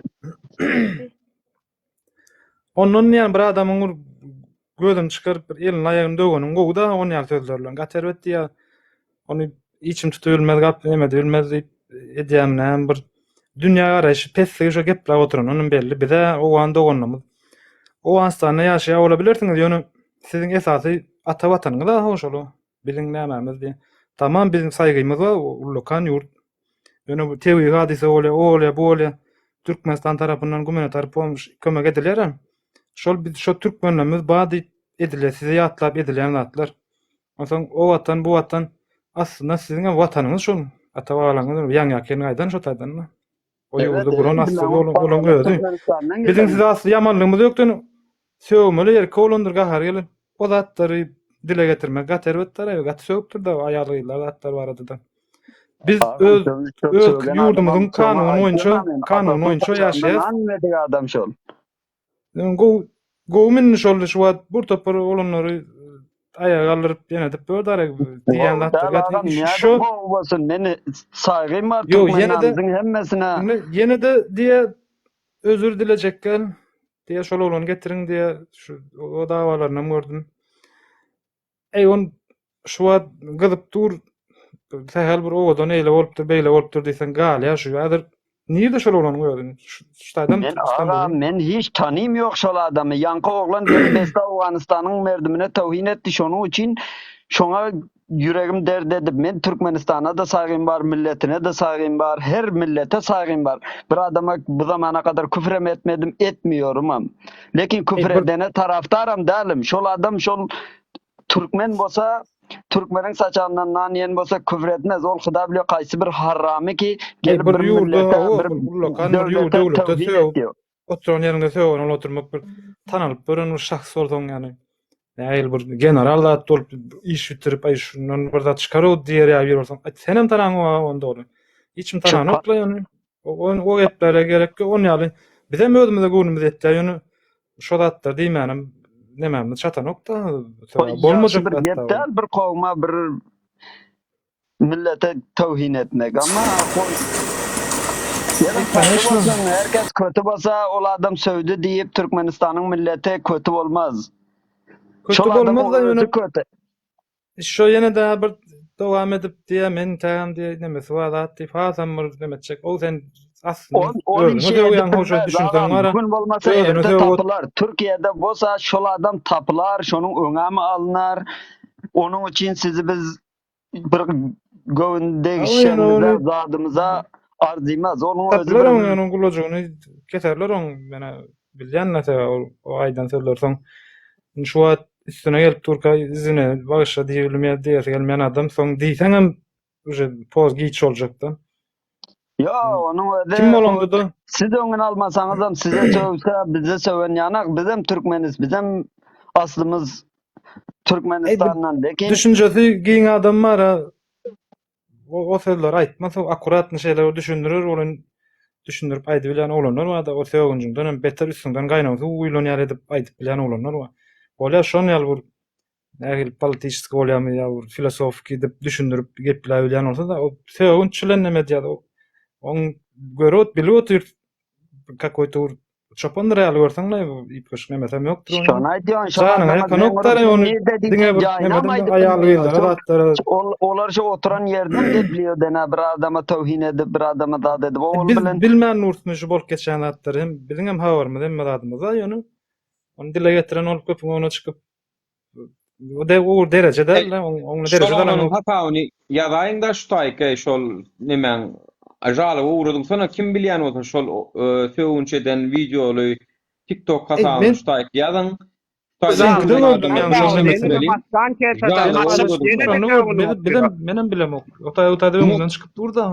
M: Ondan diýen bir adamyň bir gözüni çykaryp bir elini aýagyny döweniň gowy-da on ýaly sözler bilen. Gaty erbet diýýär. Ony içim tutubilmez gap neme diýilmez diýip edýärmi näme bir dünýä garaýşy pesligi şo gepläp oturan onuň belli. Bize owgan doganlarymyz Owganystanda ýaşaýar bola bilersiňiz ýöne siziň esasy ata watanyňyz-a ho şol biziň nämämiz diýen. Tamam biziň saýgymyz bar ullakan ýurt. Ýöne bu tebigy hadysa bolýar, o bolýar, bu bolýar. Türkmenistan tarapyndan gumanitar pomş kömek edilýärem. Şol biz şo türkmenlerimiz bar diýip edilýär, sizi ýatlap edilýän zatlar. Onsoň o watan, bu watan aslynda siziňem watanyňyz şol. Ata-babalaryňyz ýaňy-ýakyn gaýdan şo taýdan-da. O
J: Evet,
M: ýurdy guran
J: evet,
M: asly
J: bilen
M: olaň, olaň
J: babalar
M: özi.
J: Türkmenistandan
M: Biziň
J: gelen.
M: size asly ýamanlygymyz ýok ýöne sögmeli erkek oglandyr gahary geler. O zatlary dile getirmek gaty erbet däl, gaty sögüpdir-de aýal-gyzlar zatlar barada-da. Biz
J: Agam
M: öz
J: söz köp
M: öz
J: sögen
M: ýurdumyzyň
J: adamam şoňa
M: kanuny boýunça,
J: aýtýan men
M: kanuny
J: atasynyň
M: boýunça
J: saçagynda
M: ýaşaýas.
J: nan iýmedik adam şol.
M: Gowy gowy indi şol şu wagt bir topar oglanlary aýaga galdyryp ýene edip dur dara diýýän
J: Gowy
M: zatlar
J: däl
M: gaty
J: agam nädip
M: şo
J: gowy bolsun meni saýgym bar
M: Ýok ýene-de
J: türkmenlerimiziň hemmesine.
M: indi ýene-de diýe özür dilejek gel diýe şol oglany getiriň diýe şu o dawalarynam gördüm. Eý on şu wagt gyzyp dur sähel bir owadan eýle bolupdyr beýle bolupdyr diýseň galýar şu häzir nirde şol oglanyň özi şu şu taýdan
J: Men agam
M: Stambuldan
J: men hiç tanym ýok şol adamy ýaňky oglan gelip beste Owganystanyň merdimine töwhin etdi şonuň üçin şoňa ýüregim dert edip men Türkmenistana da saýgym bar milletine de saýgym bar her millete saýgym bar bir adama bu zamana kadar küfrem etmedim etmiýorumam Lekin
M: Eý
J: küfür
M: bir
J: edene tarafdaram dälim. Şol adam şol türkmen bolsa, türkmeniň saçagyndan nan iýen bolsa küfür etmez. Ol huda bilýär kaýsy bir harramy ki
M: Eý
J: gelip
M: bir
J: bir
M: ýurda
J: millete,
M: hawa
J: bir
M: bir ullakan bir ýur
J: döwlete
M: döwletde
J: töwhin
M: sögüp
J: etýär.
M: oturan ýeriňde sögünip oturmak bir tanalyp ýören bir şahs bolsaň ýagny nähili bir general zat bolup iş bitirip aý şundan bir zat çykar-ow diýer ýaly biri bolsaň aý senem tanaňok-a ony dogry. Hiç kim
J: Şu
M: tananok-la ýöne. O geplere gerek ýok. On ýaly bizem özümize göwnümiz ýetýär, ýöne şo zatlar diýmänem nemämiz çatanok-da.
J: Ýagşy
M: Bolmajak
J: bir gep
M: zatlar.
J: däl bir kowma bir millete töwhin etmek. Amma Ýöne
M: Конечно.
J: bolsun, herkes köti bolsa ol adam söwdi diýip Türkmenistanyň milleti köti bolmaz.
M: Köti
J: Şol adamyň
M: bolmaz-da
J: özi
M: ýöne
J: köti.
M: Şo ýene-de bir dowam edip diýýär, men tägem diýýär, nemesi bar zat diýip, hasam bir neme etjek. Ow sen aslynda
J: Ol ol
M: özüňe
J: işi edip
M: sögýäň hoşa
J: bilmez
M: düşünseň
J: agam.
M: bara,
J: Bu gün bolmasa
M: özüne
J: erte
M: sögüp ot.
J: tapylar. Türkiýede bolsa şol adam tapylar, şonuň öňämi alynar. Onuň üçin sizi biz bir göwün
M: Hawa ýöne
J: degişenimize,
M: ony
J: zadymyza arzymaz. Onuň özi
M: tapylar
J: bir
M: oň ýöne gulajygyny keserler oň menä bilýän näse ol o aýdan sözleri soň indi şu wagt üstüne gelip durka izine bagyşla diýibilmeýär diýesi gelmeýän adam soň diýseňem uje poz giç boljakda.
J: Ýo, onuň özi
M: Kim bolanda-da
J: siz öňüni almasaňyzam size sögse, bize söwen ýanak, bizem türkmenis, bizem aslymyz Türkmenistandan, lekin
M: düşünjesi giň adam bar-a o, o sözleri aýtmasa akkuratny şeýle bir düşündirer welin düşündirip aýdybilýän oglanlar bar-da o sögünjiňden hem beter üstüňden gaýnaw suw guýlan ýaly edip aýdyp bilýän oglanlar bar. Bolýar şon ýaly bir nähili politiçeskiý bolýarmy ýa bir filosofiki edip düşündirip gepläbilýän bolsa-da o sögünç bilen neme edýär o oň görüp bilip otyr kakoý-to bir. Çopandyr ýaly görseň-le, üýtgeşik nemesem ýokdur onuň.
J: Şony aýdýan, şol
M: Janyňa
J: adama
M: ýakanokdyr
J: deň
M: ony
J: nirde
M: diňe
J: diýseň
M: bir
J: jaýynam
M: nemeden
J: aýdyp
M: aýal
J: bilmeýär.
M: gyzlara
J: Şol
M: zatlara
J: ol olar şu oturan ýerden gepliýär dene bir adama töwhin edip, bir adama zat edip,
M: E,
J: ol
M: biz
J: bilen
M: bilmän dursun şu bolup geçýän zatlary hem biziň hem habarymyz hemme zadymyz bar ýöne ony dile getiren bolup köpüň öňüne çykyp o de o dereje
A: Eý,
M: däl-de, oň oňla
A: şol
M: dereje
A: oglanyň
M: alanok.
A: hasabyny ýazaýyň-da şu taýky şol nemäň žaloba ugradyňsana kim bilýän bolsa şol sögünç eden wideoly tiktok
M: Eý,
A: hasabyny
M: men
A: şu taýky ýazyň. Şu taýda
M: Seňkide
A: ýazylan
M: gördüm
A: adamlar
M: ýaňy şol
A: bilen
M: nemesini.
A: bitireliň. Žaloba ugradyňsana.
M: Şony gördüm. Biz, bizem menem bilemok. O taý o taýda öňünden çykyp dur-da.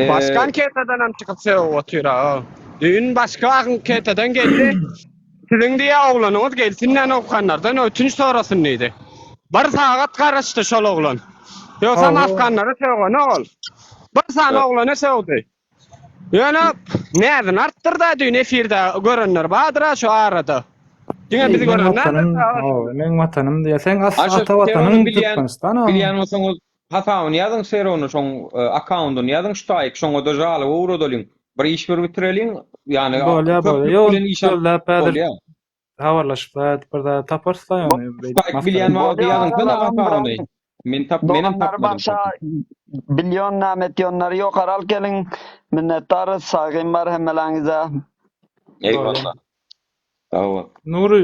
B: Başga anketadanam çykyp sögüp otyr-a. Düýn başga anketadan geldi. Siziň diýýä oglanyňyz gelsin-dä afganlardan ötünç sorasyn diýdi. Bir sagat garaşdy şol oglan. Ýogsam afganlara sögenok ol. Bir sany oglana sögdi. Ýöne näzini artdyrda düýn efirde görenler bardyr-a şu arada. Diňe bizi
M: Meň
B: görenler
M: watanym, hawa, meň watanym diýýär. Seň as
A: Aşa
M: ata watanyň Türkmenistan-a.
A: Bilýän bolsaňyz Hasabyny ýazyň Serony şoň akkaundyny ýazyň şu taýyk şoňada žaloba ugradalyň bir iş bir bitireliň ýany
M: Bolýa bolýa
A: köplük
M: ýok
A: bilen iş alyp
M: gözläp häzir
A: bolýa.
M: habarlaşyp zat bir zat taparys da ýöne
A: Şu
M: beýdip
A: taýyk
M: masgara
A: bilýän
M: edip.
A: wagty
J: Bolýa
A: ýazyňsana
J: agalarym
A: hasabyny men tap menem
J: doganlary
A: tapmadym
J: bagşa bilýon nämetýonlary ýokary alyp geliň minnetdarys sagyn bar hemmeleňize.
M: Bolýa.
A: Eýwallah. Sag bol.
M: Nury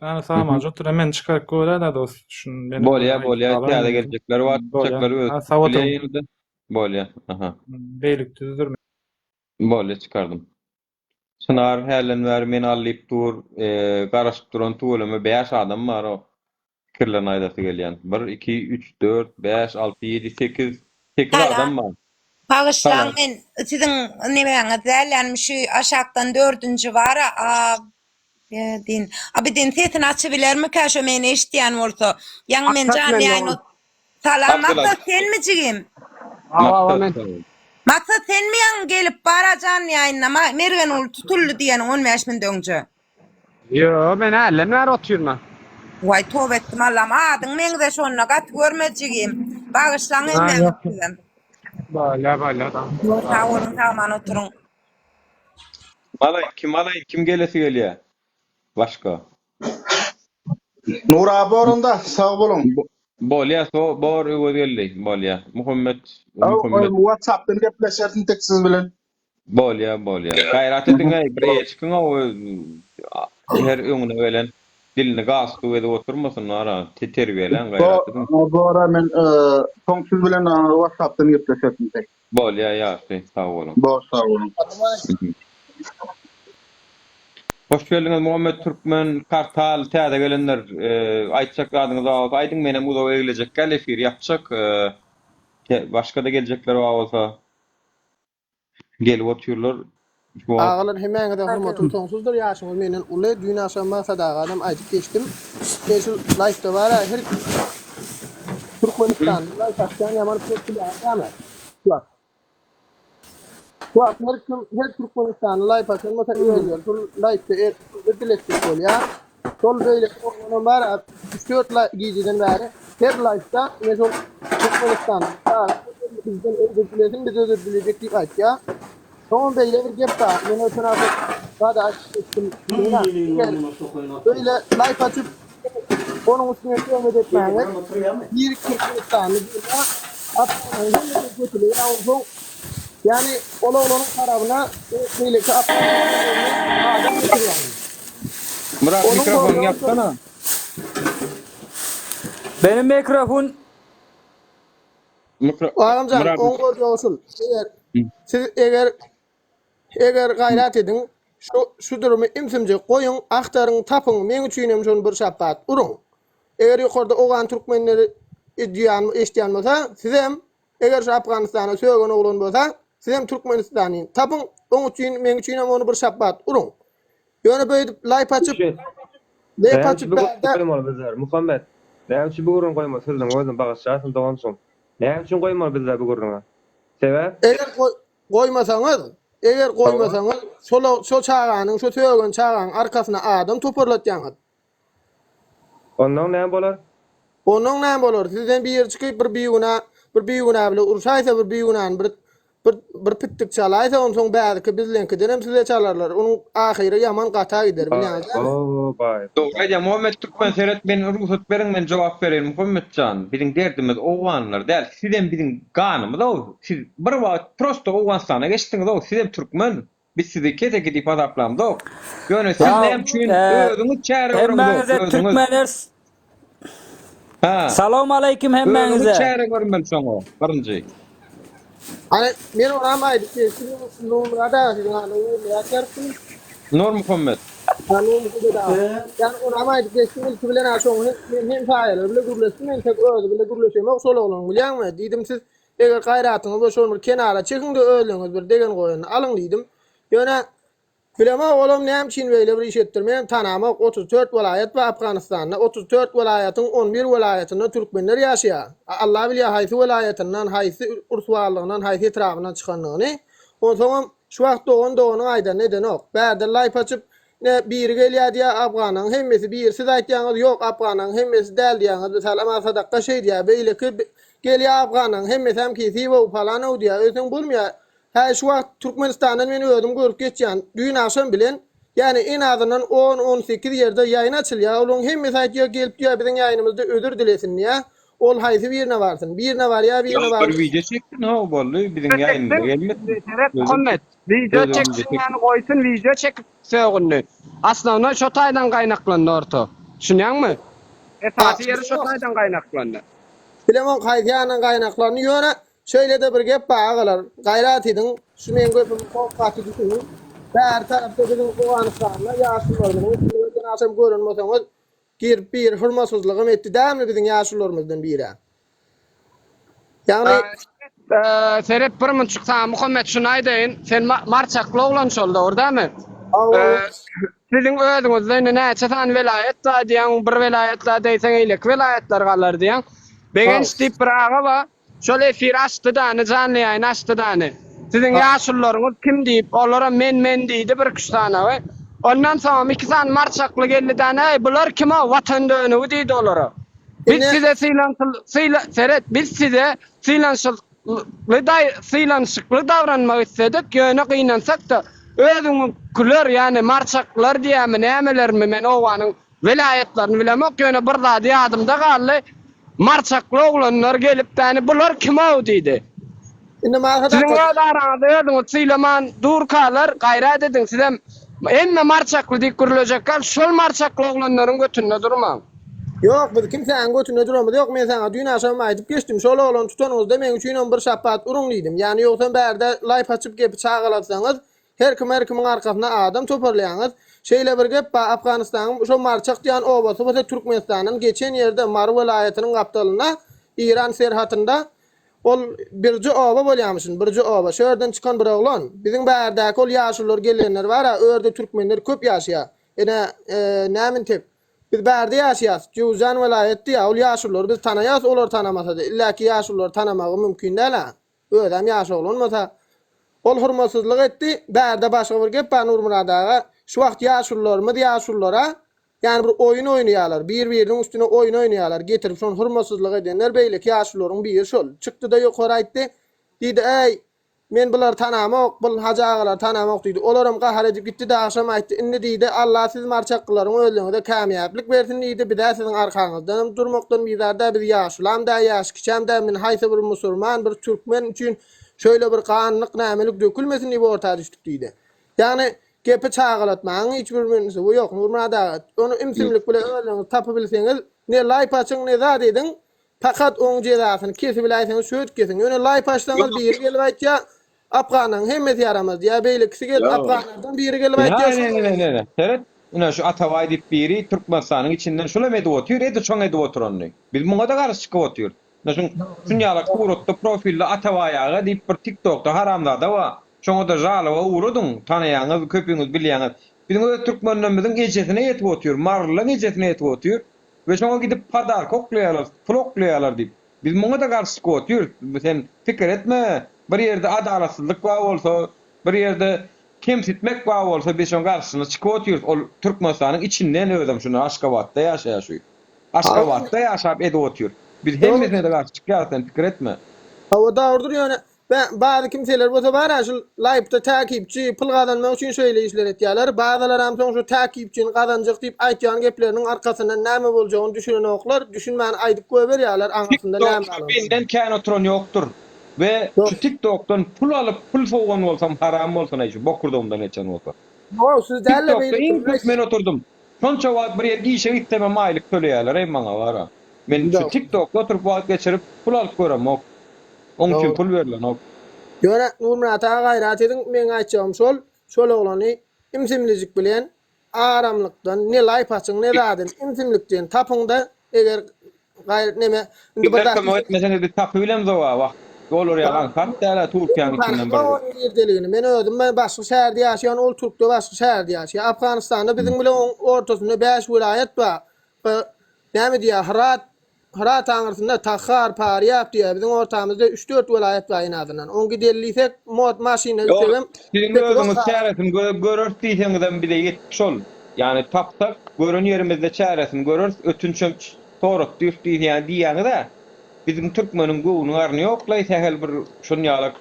M: ýani samaja otur men çykaryp goýraýda dost şuny menem
A: Bolýa bolýa
M: aýdyp
A: täze
M: galaýyn.
A: geljekler bar
M: Bolýa.
A: çykjaklar öz
M: Ha sag
A: bilýä
M: oturyň.
A: ýene-de. Bolýa aha.
M: Beýlik düzdür.
A: Bolýa çykardym. Çynar hälden bäri meni al diýip dur. Garaşyp duran tüweleme 5 adam bar o pikirlerini aýdasy gelýän. 1 2 3 4 5 6 7 8 8
N: Salam.
A: adam bar.
N: Bagyşlaň
A: Salam.
N: men siziň nemäňiz däl ýanym şu aşakdan dördünji bara Abedin Abedin sesini açybilermikä şo meni eşitýän bolsa ýaňy men
B: Maksat
N: janly
B: men
N: ýaýyn
B: dogan.
N: Salam
A: Abdyl
N: Maksat senmi jigim?
B: Hawa hawa
A: Maksat
B: men.
A: salam.
N: Maksat senmi ýaňy gelip bara janly ýaýynda Mergenguly tutuldy diýeniň 15 minut öňje.
B: Ýo men hälden bäri otyryn-a.
N: Waý toba etdim Allam adyň meňzeş onda gaty görme jigim. Bagyşlaň
B: Ha
N: hemmäňiz
B: ýok.
N: sizem.
B: Bolýa bolýa da.
N: Sag boluň sagman oturyň.
A: Alaýyn kim alaýyn kim gelesi gelýä başga.
I: Nury abi orunda sag boluň.
A: Bolýa so bor Öwezgeldi bolýa Muhammet
I: Aw
A: Muhammet.
I: WhatsAppdan gepleşeris intek siz bilen.
A: Bolýa bolýa. Gaýrat ediňeý bir eýe çykyňa o her öňüne gelen dilini galstuk edip oturmasyn ara terbiýeläň gaýrat ediň.
I: Bora men soň siz bilen WhatsAppdan gepleşeris intek.
A: Bolýa ýagşy sag boluň.
I: Bor sag boluň.
A: Hoş geldiňiz Muhammet Türkmen Kartal täze gelenler aýtjak zadyňyz bar bolsa aýdyň menem uzak eglejek däl efiri ýapjak başgada geljekler bar bolsa Gelip otyrlar şu wagt.
O: Agalar hemäňize hormatym soňsuzdyr ýaşyňyz menden uly düýn agşam Maksat aganam aýdyp geçdim men şu laýfda bara her Türkmenistanda laýf açýan ýaman köp bilýärkämi şu wagt şu wagt her kim her Türkmenistanly laýf açan bolsa özleri şul laýfda özür diletjek bolýar Şol beýleki oglanam bar, üç-dört gijeden bäri her laýfda ine şol Türkmenistanda bizden özür dilesin, biz özür dilejek diýip aýtýar. Soňam beýle bir gep bar, men öten hafta zada aýdyp geçdim. Eger beýle laýf açyp, onuň üstüne töhmet etmäňiz, bir türkmenistanly girýär, atanyň hemmesi götüleýär, onsoň ýani ol oglanyň tarabyna beýleki adam getirýär.
A: Myrat
O: Onuň
A: mikrofonyňy
O: boljagy
A: ýapsana.
H: Benim mikrofon
A: Mikro
O: Agamjan,
A: Myrat
O: oň boljagy şul. Eger siz eger eger gaýrat ediň, şu şu durumy ümsümjek goýuň, agtaryň, tapyň, meň üçinem şony bir şapbat uruň. Eger ýokarda ogan türkmenleri edýän eşidýän bolsa, sizem eger şu Afganystana sögen oglan bolsa, sizem Türkmenistany tapyň, oň üçin meň üçinem ony bir şapbat uruň. Ýöne beýdip laýp açyp, leýp
P: Näme
O: açyp
P: üçin bu gürrüňi
O: bärde
P: goýmaly bizler? Muhammet, näme üçin bu gürrüňi goýmaly? Sözüň özüni bagyşlarsyň doganjygym. Näme üçin goýmaly bizler bu gürrüňi? Sebäp?
O: Eger goýmasaňyz, eger goýmasaňyz, şol şo çaganyň, şo sögen çagaň arkasyna adam toparlatýaňyz.
P: Onnoň näme bolar?
O: Onnoň näme bolar? Sizden biri çykyp bir bigünä, bir bigünä bile urşaýsa, bir bigünäni bir. Bir bir pitdik çalaýsa onsoň bärki bizleňkidenem size çalarlar. Onuň ahyry ýaman gata gider bilýäňiz dämi?
P: Baý.
A: Dogry aýdýaň Muhammet Türkmen seret men rugsat beriň men jogap bereýin Muhammetjan biziň derdimiz owganlar däl sizem biziň ganymyzow siz bir wagt prosto Owganystana geçdiňizow sizem türkmen biz sizi keseki diýip hasaplamzok ýöne siz
H: Ýa
A: näme üçin özüňiz çäre göreňizok
H: hemmäňize
A: özüňiz
H: türkmenler
A: ha
H: Salowmaleýkim
A: özüňiz
H: hemmäňize.
A: çäre görmeli şoňa birinji.
O: Hany men onam aýdyp geçdim Nurmyrat aga siziň adyňyz Nurmyrat ýazypdym.
A: Nurmuhammet.
O: Ha Nurmuhammet aga. Ýani onam aýdyp geçdim ilki bilen ha şoň men hem saýalar bile gürleşdim entek özi bile gürleşemok şol oglanyň bilýäňmi diýdim siz eger gaýratyňyz bolsa şony bir kenara çekiňde özleňiz bir degen goýanyny alyň diýdim. Ýöne Bilemok olam näme üçin beýle bir iş etdir menem tanamok 34 welaýat bar Afganystanda 34 welaýatyň 11 welaýatynda türkmenler ýaşaýar Alla bilýär haýsy welaýatyndan haýsy urswalygyndan haýsy etrabyndan çykandygyny onsoňam şu wagt dogan doganyň aýdanyny edenok bärde laýp açyp ne biri gelýär diýýär afganaň hemmesi biri siz aýtýaňyz ýok afganaň hemmesi däl diýýäňiz mysal Aman sadakga şeý diýýär beýleki gelýär afganaň hemmesäm kesibow palanow diýýär öýtseň bolmaýar Hä şu wagt Türkmenistandan men özüm görüp geçýän düýn agşam bilen ýani en azyndan on on sekiz ýerde ýaýyn açylýar olaň hemmesi aýtýar gelip diýýär biziň ýaýynymyzda özür dilesin diýýär ol haýsy birine barsyn birine barýar birine
A: Ýa
O: bar
A: bir wideo çeksin how boldy biziň ýaýynymyza
B: Çeksin
A: gelmesin
B: seret
A: özüm
B: Muhammet wideo
A: özüm wideo
B: çeksin
A: çeksin.
B: ýani goýsun wideo çekip sögündi asnawnoý şo taýdan gaýnaklandy orta düşünýäňmi esasy ýeri şo taýdan gaýnaklandy.
O: Bilemok haýsy ýandan gaýnaklandy ýöne Şeýle-de bir gep bar agalar, gaýrat ediň, şu meň gepimi kop gaty düşüniň. Bäri tarapda biziň Owganystanda ýaşulularymyzyň üstüne öten agşam gören bolsaňyz, girip biri hurmatsyzlygam etdi dälmi biziň ýaşulularymyzdan birä? Ýagny.
B: Seret bir munçuk saňa Muhammet şuny aýdaýyn, sen marçakly oglan şol dogry dälmi?
O: Hawa.
B: Siziň özüňizde indi näçe sany welaýat bar diýýäň, bir welaýat bar diýseň eýleki welaýatlar galar diýýäň. Begenç diýip bir aga bar, Şol efir açdy dany janly ýaýyn açdy dany. Siziň ýaşulularyňyz kim diýip, olaram men men diýdi bir küç sanawy. Ondan soňam iki sany marçakly geldi dany äý bular kimow watan dönügi diýdi olara. Biz size sylansyl syla seret biz size sylanşykly daý sylanyşykly davranmak isledik ýöne gynansakda özüňiňkiler ýani marçaklylar diýämi nämelermi men owanyň Welaýatlaryny bilemok, ýöne bir zady ýadymda galdy, Marçakly oglanlar gelip däni bular kimow diýdi.
O: Indi maňa
B: Siziň öz araňyzda özüňizi sylaman durkalar gaýrat ediň sizem hemme marçakly diýip gürlejekgal şol marçakly oglanlaryň götünde durmaň.
O: Ýok biz kimsäniň götünde duramyz ýok men saňa düýn agşamam aýdyp geçdim şol oglany tutanyňyzda meň üçinem bir şapbat uruň diýdim ýany ýogsam bärde laýp açyp gepi çagalatsaňyz Her kim her kimiň arkasyna adam toparlaýaňyz. Şeýle bir gep bar, Afganystanyň şo Marçak diýen obasy bolsa Türkmenistandan geçen ýerde Mary welaýatynyň gapdalynda Eýran serhatynda ol birje oba bolýamyşyn, birje oba. Şo ýerden çykan bir oglan. Biziň bärdäki ol ýaşulular gelenler bar-a, o ýerde türkmenler köp ýaşaýar. Ine, näme intek. Biz bärde ýaşaýas. Jöwüzjan welaýat diýýär. Ol ýaşululary biz tanaýas, olar tanamasa-da. Illäki ýaşululary tanamagy mümkin däl-ä. Özem ýaş oglan bolsa, ol hurmatsyzlyk etdi. Bärde başga bir gep bar Nurmyrat aga. Şu wagt ýaşulularymyz ýaşululara ýani bir oýun oýnaýarlar. Bir-biriniň üstüne oýun oýnaýarlar. Getirip şony hurmatsyzlyk edenler beýleki ýaşulularyň biri şol. Çykdy-da ýokary aýtdy. Diýdi, Äý, men bulary tanamok, bul hajy agalary tanamok diýdi. Olaram gahar edip gitdi-de agşam aýtdy. Indi diýdi, Alla siz marçaklylaryň özleriňize kämýäplik bersin diýdi. Biz-ä siziň arkaňyzdanam durmakdan bizar däl, biz ýaşulam däl, ýaş kiçem däl, men haýsy bir musurman, bir türkmen üçin şöyle bir ganlyk nämelik dökülmesin diýip orta düşdük diýdi. Ýagny gepi çagalatmagyň hiç bir münsibi ýok Nurmyrat aga. Ony ümsümlik bile özleriňiz tapybilseňiz ne laýp açyň ne zat ediň, pakat oň jezasyny kesibiläýseňiz şöýdüp kesiň. Ýöne laýp açsaňyz biri gelip aýtýar, Afganlaryň hemmesi ýaramaz diýýär, beýlekisi gelip afganlardan biri gelip aýtýar
A: Ine, ine, ine, ine, seret, ine şu Atabaý diýip biri Türkmenistanyň içinden şulam edip otyr, edil şoň edip oturanyny. Biz muňa-da garşy çykyp otyrys. Ine şuň, şun ýalak suratda profilde Atabaý aga diýip bir TikTokda haramzada bar. Şoňa-da žaloba ugradyň, tanaýaňyz, köpüňiz bilýäňiz. Biziň öz türkmenlerimiziň ejesine ýetip otyr, marylylaryň ejesine ýetip otyr we şoňa gidip podarka oklaýarlar, pul oklaýarlar diýip. Biz muňa-da garşy çykyp otyrys. Sen pikir etme, bir ýerde adalatsyzlyk bar bolsa, bir ýerde kemsitmek bar bolsa biz şoň garşysyna çykyp otyrys. Ol Türkmenistanyň içinden özem şunda Aşgabatda ýaşaýar şu. Aşgabatda ýaşap edip otyr. Biz hemmesine-de garşy çykýarys sen pikir etme.
O: Hawa dogrudyr ýöne. Bazy kimseler bolsa bar-a şul laýpda täkipçi, pul gazanmak üçin şeýle işler etýärler. Bazylaram soň şu täkipçini gazanjak diýip aýtýan gepleriniň arkasyndan näme boljagyny düşünenoklar, düşünmän aýdyp goýberýärler aňyrsynda näme
Q: TikTokda
O: barlygyny.
Q: menden kän oturan ýokdur. We şu TikTokdan pul alyp pul sowgan bolsam haram bolsun-aý şu bokurdagymdan geçen bolsa.
O: Ýok siz däl-de
Q: TikTokda iň
O: beýlekiler
Q: köp men oturdym. Şonça wagt bir ýer işe gitsemem aýlyk töleýärler-eý maňa bar-a. Men şu TikTokda oturyp wagt geçirip pul alyp göremok. Oň üçin pul berlenok.
O: Ýöne Nurmyrat aga gaýrat ediň meň aýtjagym şol, şol oglany ümsümlijik bilen aramlykdan ne laýp açyň ne zadyny ümsümlikden tapyňda eger gaýrat neme indi bir
Q: Bizler
O: zat
Q: kömek etmeseňiz biz tapybilemzog-a wah. Olar ýaly aňsat däl-ä Türkiýäň içinden bir.
O: Onuň nirdeligini men özüm ben başga şäherde ýaşaýan ol türkde başga şäherde ýaşaýar. Afganystanda biziň bilen oň ortasynda 5 welaýat bar. Näme diýýär Hyrat Hyrat aňyrsynda Tahar, Parýap diýýär. Biziň ortamyzda üç-dört welaýat bar en azyndan. Oň gideli diýsek, mot maşynda
Q: Ýok,
O: gitsegem
Q: siziň
O: sekiz-on
Q: özüňiz
O: sagat.
Q: çäresini göreris diýseňizem bize ýetdik şol. Ýagny tapsak, gören ýerimizde çäresini göreris, ötünçem soratdyr diýýän diýýäňiz-ä. Biziň türkmeniň göwni garny ýok-laý, sähel bir şon ýalak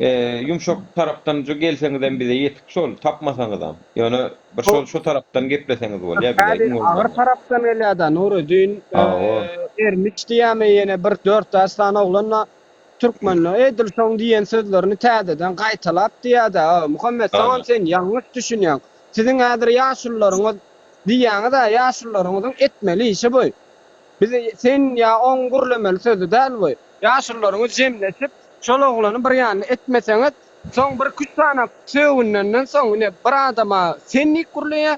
Q: Ýumşak tarapdan gelseňizem bize ýetik şol, tapmasaňyzam. Ýöne bir şol şo tarapdan gepleseňiz bolýa bize
B: Häzir
Q: iň
B: agyr
Q: bolmanda.
B: tarapdan gelýädä Nury düýn
Q: Hawa.
B: Ermiç diýýämi ýene bir dört-bäş sany oglan-da türkmenler edil şoň diýen sözlerini täzeden gaýtalap diýýädä Muhammet soňam sen ýalňyş düşünýäň. Siziň häzir ýaşulularyňyz diýýäňiz-ä ýaşulularyňyzyň etmeli işi bu. Bize sen ýa oň gürlemeli sözi däl bu. Ýaşulularyňyz jemleşip Şol oglany bir ýanyna etmeseňiz, soň birküç sany sögünenden soň ine bir adama sen diýip gürleýär,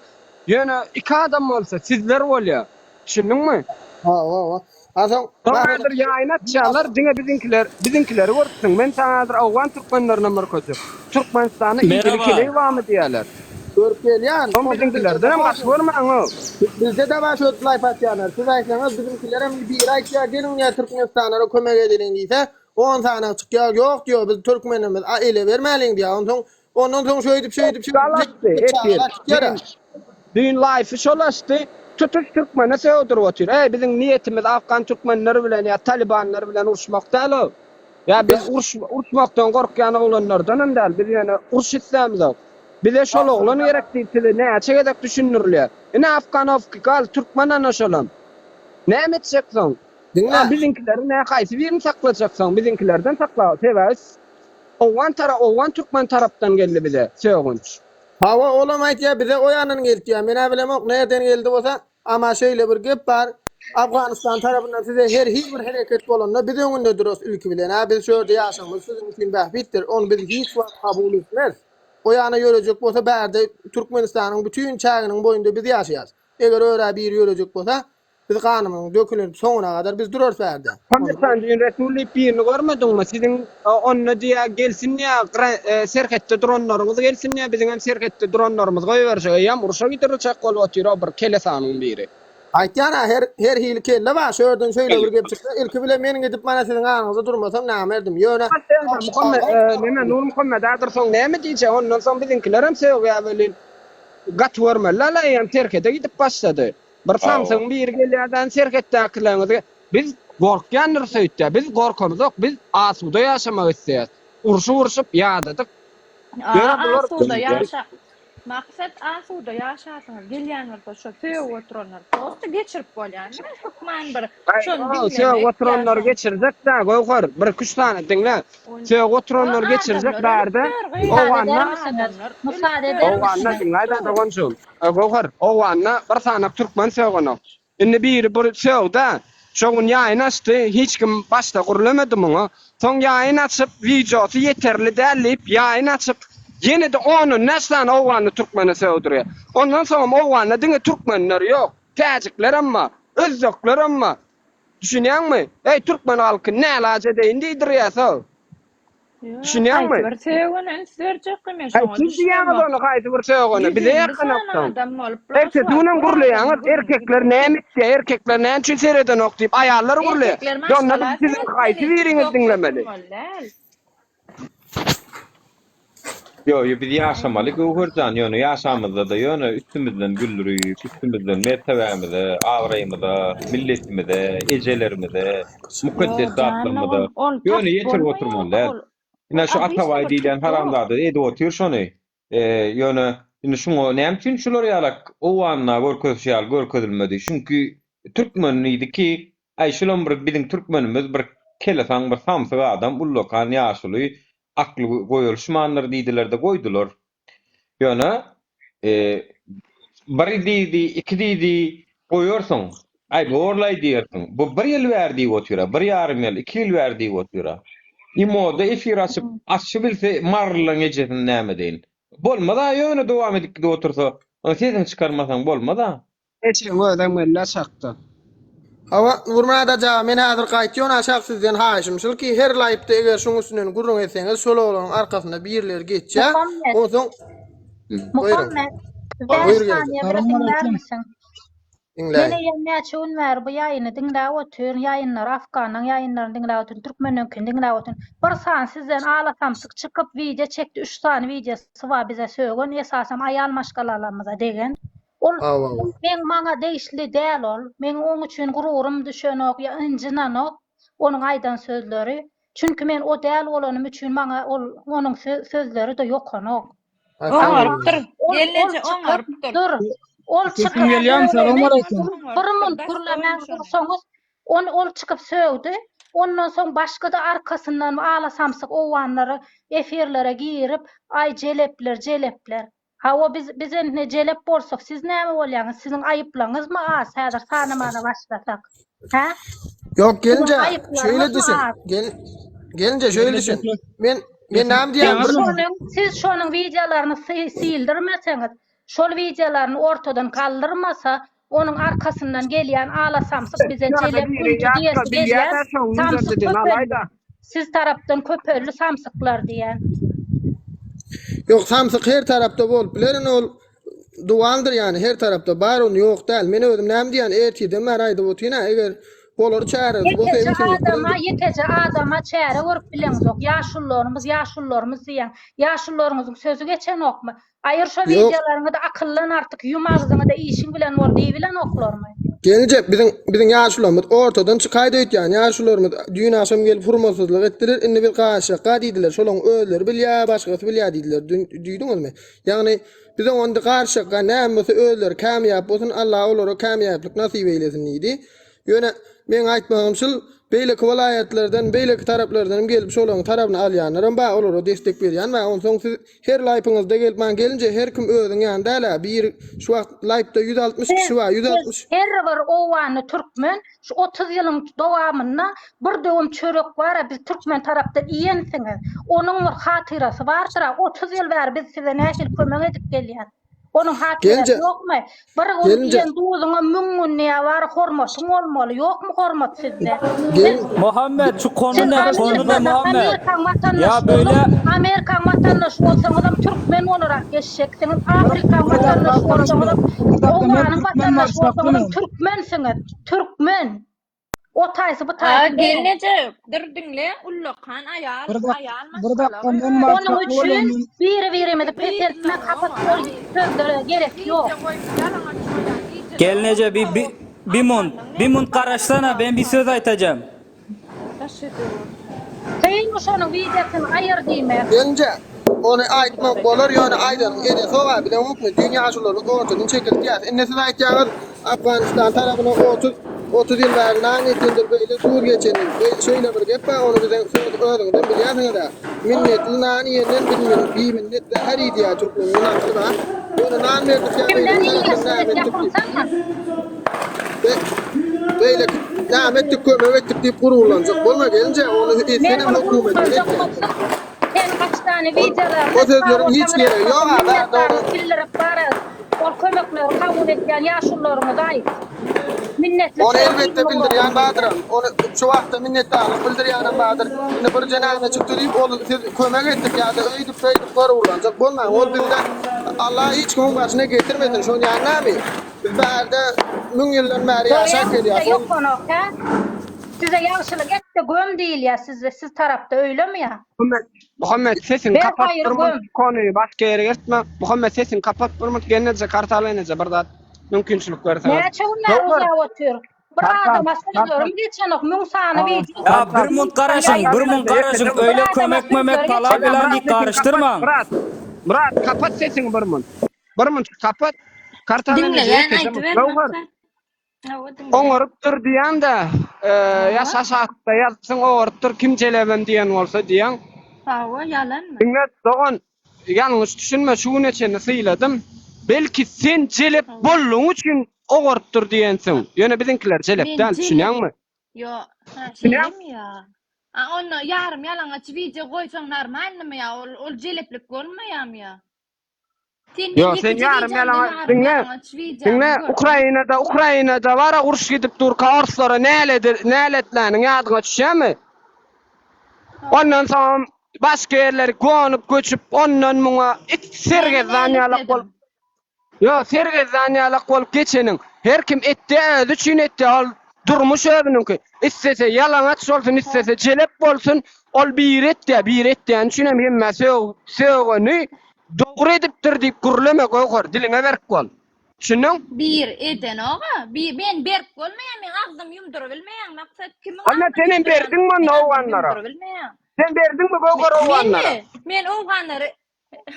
B: ýöne iki adam bolsa sizler bolýar. Düşündiňmi?
O: Hawa, hawa. A soň
B: Soň häzir ýaýyn açýarlar, diňe biziňkiler, biziňkileri görüpsiň. Men saňa häzir owgan türkmenlerinem görkezjek. Türkmenistanda idili
H: Merhaba.
B: keleý barmy diýýärler.
O: Görüp gelýän.
B: Soň biziňkilerdenem gaty görmäň-ow.
O: Bizde-de bar şöyle laýp atýanlar. Siz aýtsaňyz biziňkilerem biri aýtýar, geliň diýýär Türkmenistanlara kömek edeliň diýse, On sany çykýar, ýok diýýär, biz türkmenimiz, a ele bermäliň diýýär. Onsoň, ondan soň şeýdip, şeýdip, şeýdip,
B: Şol açdy, efir.
O: çykýar.
B: Düýn, düýn laýfy şol açdy. Tutuş türkmene sögdürip otyr. Eý, biziň niýetimiz afgan türkmenleri bilen ýa talibanlar bilen uruşmak däl-ow. Ýa biz uruş, uruşmakdan gorkýan oglanlardanam däl. Biz ýöne uruş islämizok. Bize şol oglan gerek diýip size näçe gezek düşündirilýär. Ine afganowki gal, türkmen ana şolam. Näme etjek soň?
O: Diňle.
B: A biziňkileri nä haýsy birini saklajak soň biziňkilerden sakla sebäbi owgan tara owgan türkmen tarapdan geldi bize sögünç.
O: Hawa olam aýtýa bize o ýandan geldi diýýä menä bilemok nerden geldi bolsa ama şeýle bir gep bar Afganistan tarapyndan size her hil bir hereket bolanda biz öňünde durarys ilki bilen a biz şu ýerde ýaşamyz siziň üçin bähbitdir ony biz hiç wagt kabul etmeris o ýana ýörejek bolsa bärde Türkmenistanyň bütin çäginiň boýunda biz ýaşaýas eger örä biri ýörejek bolsa Biz ganymyzyň dökülen soňuna gadar biz durarys bärde.
B: Hindistan düýn Resul diýip birini görmediňmi? Siziň onda diýýä gelsin diýýä serhetde duranlaryňyz gelsin diýýä biziňem serhetde duranlarymyzy goýberjek eýýäm urşa gidirjek bolup otyr o bir kelesanyň biri.
O: Aýtýan-a her her hili kelle bar şu ýerden şeýle bir gep çyksa ilki bilen men gidip mana siziň aryňyzda durmasam namerdim ýöne
B: Muhammet neme Nurmuhammet adyr soň näme diýjek ondan soň biziňkilerem sögýä welin gaty görmeli-la eýýäm serhede gidip başlady. Bir samsygyň biri gelýärden serhetdäkileriňizi biz gorkýandyrys öýtýär. Biz gorkamyzok, biz asuda ýaşamak isleýäris. Urşup urşup ýadadyk. Ýöne bular
K: Asuda ýaşa Maksat asuda ýaşasyňyz gelýän bolsa şo sögüp oturanlary prosta geçirip bolýan däl hökman bir şony
B: Sögüp
K: diňlemek ýa
B: oturanlary
K: şony
B: geçirjek-dä Göwher, bir-iki-üç sany diňle. Sögüp oturanlary geçirjek
K: adamlar
B: bärde
K: ölüp ýör gyz
B: Owganda
K: adamlar ölüp ýör
B: Owganda diňläýdä doganjygym. Göwher, Owganda bir sanak türkmen sögenok. Indi biri bir sögdä, şo gün ýaýyn açdy, hiç kim başda gürlemedi muňa. Soň ýaýyn açyp, wideosy ýeterli däl diýip, ýaýyn açyp, ýene-de ondan näçe sany owganly türkmene sögdürýär. Ondan soňam Owganda diňe türkmenler ýok, täjiklerem bar, özbeklerem bar. Düşünýäňmi? Eý, türkmen halky, nälaç edeýin diýdirýär soň.
K: Ýok,
B: Düşünýäňmi?
K: haýsy bir sögene üns berjekmi men
B: Aý,
K: şoňa
B: siz diýýäňiz
K: düşünemok.
B: ony haýsy bir sögene, bize
K: 150
B: ýakanok
K: sany
B: soň.
K: adam boluplar şu
B: Ertesi
K: wagt
B: günem
K: bir adamyň
B: gürleýäňiz,
K: gürrüňini
B: erkekler
K: gidip
B: näme etýär, erkekler näme üçin seredenok diýip aýallar gürleýär.
K: Erkekler
B: Onda
K: maşgala
B: biz siziň haýsy
K: seretmeli,
B: biriňizi
K: TikTokda
B: diňlemeli?
K: oturmaly däl.
A: Ýo, ýo, biz ýaşamaly Göwher jan, ýöne ýaşamyzda-da ýöne üstümizden güldürip, üstümizden mertebämize, abraýymyza, milletimize, ejelerimize, mukaddes
K: Ýo, jan
A: zatlarymyza
K: dogan, ol
A: ýöne
K: tapyp
A: ýetirip
K: bolmaýar
A: oturmaly däl.
K: ol.
Q: Ine
K: Ol
Q: şu
K: obişni
Q: Atabaý
K: bir
Q: diýlen
K: TikTok.
Q: haramzada edip otyr şony. Ýöne indi şuňa näme üçin şular ýalak Owganda görkezişi ýaly görkezilmedi? Çünki türkmen diýdi ki, aý şulam bir biziň türkmenimiz bir kelesaň bir samsyk adam ullakan ýaşuly akly goýalyşmandyr diýdiler-de goýdular. Ýöne bir diýdi, iki diýdi, goýarsyň. Aý, borlaý diýersiň. Bu bir ýyl bäri diýip otyr-a, bir ýarym ýyl, iki ýyl bäri diýip otyr-a. Imoda efir açyp, açy bilse marylylaryň ejesini näme edeýin. Bolmaz-a ýöne dowam edip gidip otursa, sesiňi çykarmasaň bolmaz-a.
B: Eşegiň özem geldi aşakda.
O: Hawa, Nurmyrat aja, men häzir gaýtýan aşak sizden haýyşym şul ki, her laýpda eger şuň üstünden gürrüň etseňiz şol oglanyň arkasynda birileri geçýä,
R: Muhammet.
O: onsoň Buýruň.
R: Muhammet, bäş
O: Buýur geldi.
R: saniýe bir diňlärmisiň? Men
O: Diňläýin.
R: eýýäm näçe gün bäri bu ýaýyny diňläp otyryn, ýaýynlary, Afganyň ýaýynlaryny diňläp otyryn, türkmeniňkini diňläp otyryn. Bir sany sizden ala samsyk çykyp wideo çekdi, üç sany wideosy bar bize sögen, esasam aýal maşgalalarymyza degen. Ol
O: Hawa.
R: meň maňa degişli däl ol. Meň oň üçin gururym düşenok ýa ynjynanok onuň aýdan sözleri. Çünki men o däl bolanym üçin maňa ol onuň sözleri-de ýokanok.
K: Oňarypdyr.
R: Ol ol
K: Gelneje
R: çykyp
K: oňarypdyr.
R: dur. Ol
L: Sesim
R: çykyp
L: gelýärmi?
R: sögeni
L: Salam aleýkum.
R: bir munt
K: Oňarypdyr. Daş
R: gürlemän
K: goýun şony.
R: dursaňyz ony ol çykyp sögdi. Ondan soň başga-da arkasyndan ala samsyk owganlary efirlere girip, aý jelepler, jelepler. Hawa biz biz indi jelep bolsak siz näme bolýaňyz siziň aýyplaňyzmy az häzir sanamana başlasak hä
O: Ýok
R: siziň
O: gelinje şeýle
R: aýyplaryňyzmy
O: düşün.
R: az
O: Gel gelinje şeýle düşün. Men men näme diýýän
R: siz
O: bir
R: şonuň siz şonuň wideolaryny sildirmeseňiz şol wideolaryny ortadan galdyrmasa onuň arkasyndan gelýän ala samsyk bize jelep ünji diýesi gelýän samsyk köpeldi siz tarapdan köpeldi samsyklar diýýän.
O: Ýok samsyk her tarapda bolup biler indi ol dowamdyr ýany her tarapda bar ony ýok däl men özüm näme diýýän ertirden bäri aýdyp otyryn-a eger bolar çäresi bolsa
R: Ýekeje
O: hemmesini
R: adama ýekeje adama çäre görüp bileňzok ýaşulularymyz ýaşulularymyz diýýäň ýaşulularyňyzyň sözü geçenokmy Aýyr şo
O: Ýok.
R: wideolaryňyzy akyldan artyk ýum agzyňyda işiň bilen bol diýibilenoklarmy?
O: Gelinje biziň biziň ýaşulamyz ortadan çykaýdy öýtýän ýaşularymyz düýn agşam gelip hurmatsyzlyk etdiler indi biz gaçjakka diýdiler şolaň özleri bilýä başgasy bilýä diýdiler dün düýdüňizmi ýagny biz oňa indi gaçjakka näme bolsa özleri kämýap bolsun Allah olara kämýaplyk nasyp eýlesin diýdi ýöne meň aýtmagym şul beýleki welaýatlardan beýleki taraplardanam gelip şolaň tarabyny alýanlaram bar olara destek berýän bar onsoň siz Her laýpyňyzda gelip maňa gelinje her kim özüň ýany dälä bir şu wagt laýpda 160
R: Siz
O: kişi bar
R: siz
O: 160
R: her bir owganly türkmen şu 30 ýylyň dowamynda bir döwüm çörek bara biz türkmen tarapdan iýensiňiz. Onuň bir hatyrasy bardyra 30 ýyl bäri biz size nähili kömek edip gelýäs. Onuň hatyrasy
O: Gelinje
R: ýokmy? Bir gün
O: gelinje
R: iýen duzuňa müň gün diýä bar hormatyň bolmaly. Ýokmy hormat sizde? Siz
O: gelin
H: Muhammet şu konu
R: Siz
H: ne konu ne
R: Amerikada,
H: Muhammet?
R: Amerikaň
H: Ýa
R: watandaşy
H: beýle
R: bolup, Amerikaň watandaşy bolsaňyzam türkmen bolarak geçjeksiňiz, Afrikaň watandaşy bolsaňyzam, Owganyň watandaşy bolsaňyzam türkmensiňiz, türkmen. O taýsy bu
K: A
R: taýsy däl.
K: gelneje dur diňle ullakan aýal
L: Bir dak
K: aýal
L: bir
K: maşgala
L: dakga
K: we
L: men
K: özüniň
R: Onuň
L: barsak
R: üçin
L: bolýa men
R: biri-birimizi
K: gyzyna
R: peseltmek hapa
K: oňa
R: sözlere gerek ýok.
K: Wideo goýup ýalaňaç bolýan gijeler
H: Gelneje bi bi bi munt
K: Afganyň
H: bi munt
K: näme
H: garaşsana ben bir söz aýtajam.
K: Daş ediyor.
R: Kynmy şonuň wideosyny aýyr diýmek.
O: Gelinje ony aýtmak bolar ýöne aýdanyň ejesi oba bileňokmy düýn ýaşulularymyz ortadan çekildi diýýäs indi siz aýtýaňyz Afganistan tarapyna 30 30 ýyl bäri nan ýetendir beýle duz geçendir beý şeýle bir gep bar ony bize siz özüňizem bilýärsiňizä minnetli nan iýenden bilmin biminnet zäher iý diýýär türkmeniň nakyly bar ýöne nan berdik ýa
R: Kimden
O: beýleki
R: iýýär
O: tarapdan
R: siz
O: näme etdik diýip
R: ýapynsaňyz.
O: Be beýleki näme etdik kömek etdik diýip gururlanjak bolma gelinje ony
R: Men
O: etsenem
R: ony
O: hökümet
R: gururlanjak
O: etýär.
R: bolsam sen kaç sany
O: Ol
R: wideolaryny
O: o
R: sag
O: sözleriň hiç
R: bolsaň
O: geregi ýok
R: rahmatyň
O: a bärde ony
R: minnetdarlyk bildirip bararys. Ol kömekleri kabul etýän ýaşulularyňyza aýt. Minnetli
O: Ony
R: çörek
O: elbetde
R: iýmek
O: bildirýän
R: bolsun
O: bardyram.
R: diýseň.
O: Ony şu wagtda minnetdarlyk bildirýänem bardyr. Indi bir jenäme çykdy diýip ol siz kömek etdik ýa-da öýdüp beýdip gururlanjak bolmaň. Ol bizde Allah hiç kimiň başyna getirmesin. Şony ýa näme? Biz bärde müň ýyldan bäri ýaşap
R: Görýäňmi size
O: gelýäs. Ol
R: ýokanok hä? Size ýagşylyk et-de göm diýilýär sizde siz tarapda öýlemi ýa?
B: Muhammet, Muhammet sesiňi
R: Ber
B: kapat
R: haýyry
B: bir munt
R: göm.
B: konyny başga ýere eltme. Muhammet sesiňi kapat bir munt gelneje Kartal eneje bir zat mümkinçilik berseňiz.
R: Näçe gün bäri
B: Göwher
R: uzap otyr. Bir adama sözlerim geçenok, 1000 sany wideo.
H: Ya bir munt garaşyň, bir munt garaşyň, öýle kömek mömek pala bilen dik garyşdyrmaň.
B: Murat, Murat kapat sesiňi bir munt. Bir munt kapat. Kartal
K: Diňleýän aýdyber
B: Göwher.
K: Hawa diňleýän.
B: Oňarypdyr diýýän-de, ýa şaşakda ýazypsyň oňarypdyr kim jelebem diýen bolsa diýýäň.
K: Hawa ýalanmy?
B: Diňle dogan, ýalňyş düşünme şu güne çenli syladym. Belki sen jelep boldugyň üçin oňarypdyr diýensiň. Ýöne biziňkiler jelep
K: Men
B: däl
K: jelep.
B: düşünýäňmi?
K: Ýo, ha şeýlemi ýa? A onda ýarym ýalaňaç wideo goýsaň normalnymy ýa ol ol jeleplik bolmaýamy ýa? Sen
B: Ýo,
K: meň
B: sen
K: ýekeje
B: ýarym
K: wideomda
B: ýalaňaç
K: ýarym
B: diňle.
K: ýalaňaç wideomy
B: Diňle,
K: gördüň.
B: Ukrainada, Ukrainada bara uruş gidip durka orslara näledi, näletläniň ýadyňa düşýärmi? Ondan soňam başga ýerleri gonup göçüp ondan muňa it
K: Näme
B: sergezdan ýalak
K: näletledim?
B: bolup Ýo, sergezdan ýalak bolup geçeniň. Her kim etdi özi üçin etdi, ol durmuş özüniňki. Islese ýalaňaç bolsun, islese jelep bolsun, ol biri etýär, biri etýäni üçin hem hemmä sög, sögeni Dogry edipdir diýip gürleme Göwher, diliňe berk bol. Düşündiň?
K: Bir edenok-a. Bir men berk bolmaýan, men agzym ýumdurybilmeýän. Maksat kimiň
B: Onda
K: agzyny
B: senem
K: ýumdurýan?
B: berdiňmi onda
K: Men agzymy
B: owganlara?
K: ýumdurybilmeýän.
B: Sen berdiňmi Göwher owganlara?
K: Menmi? Men owganlary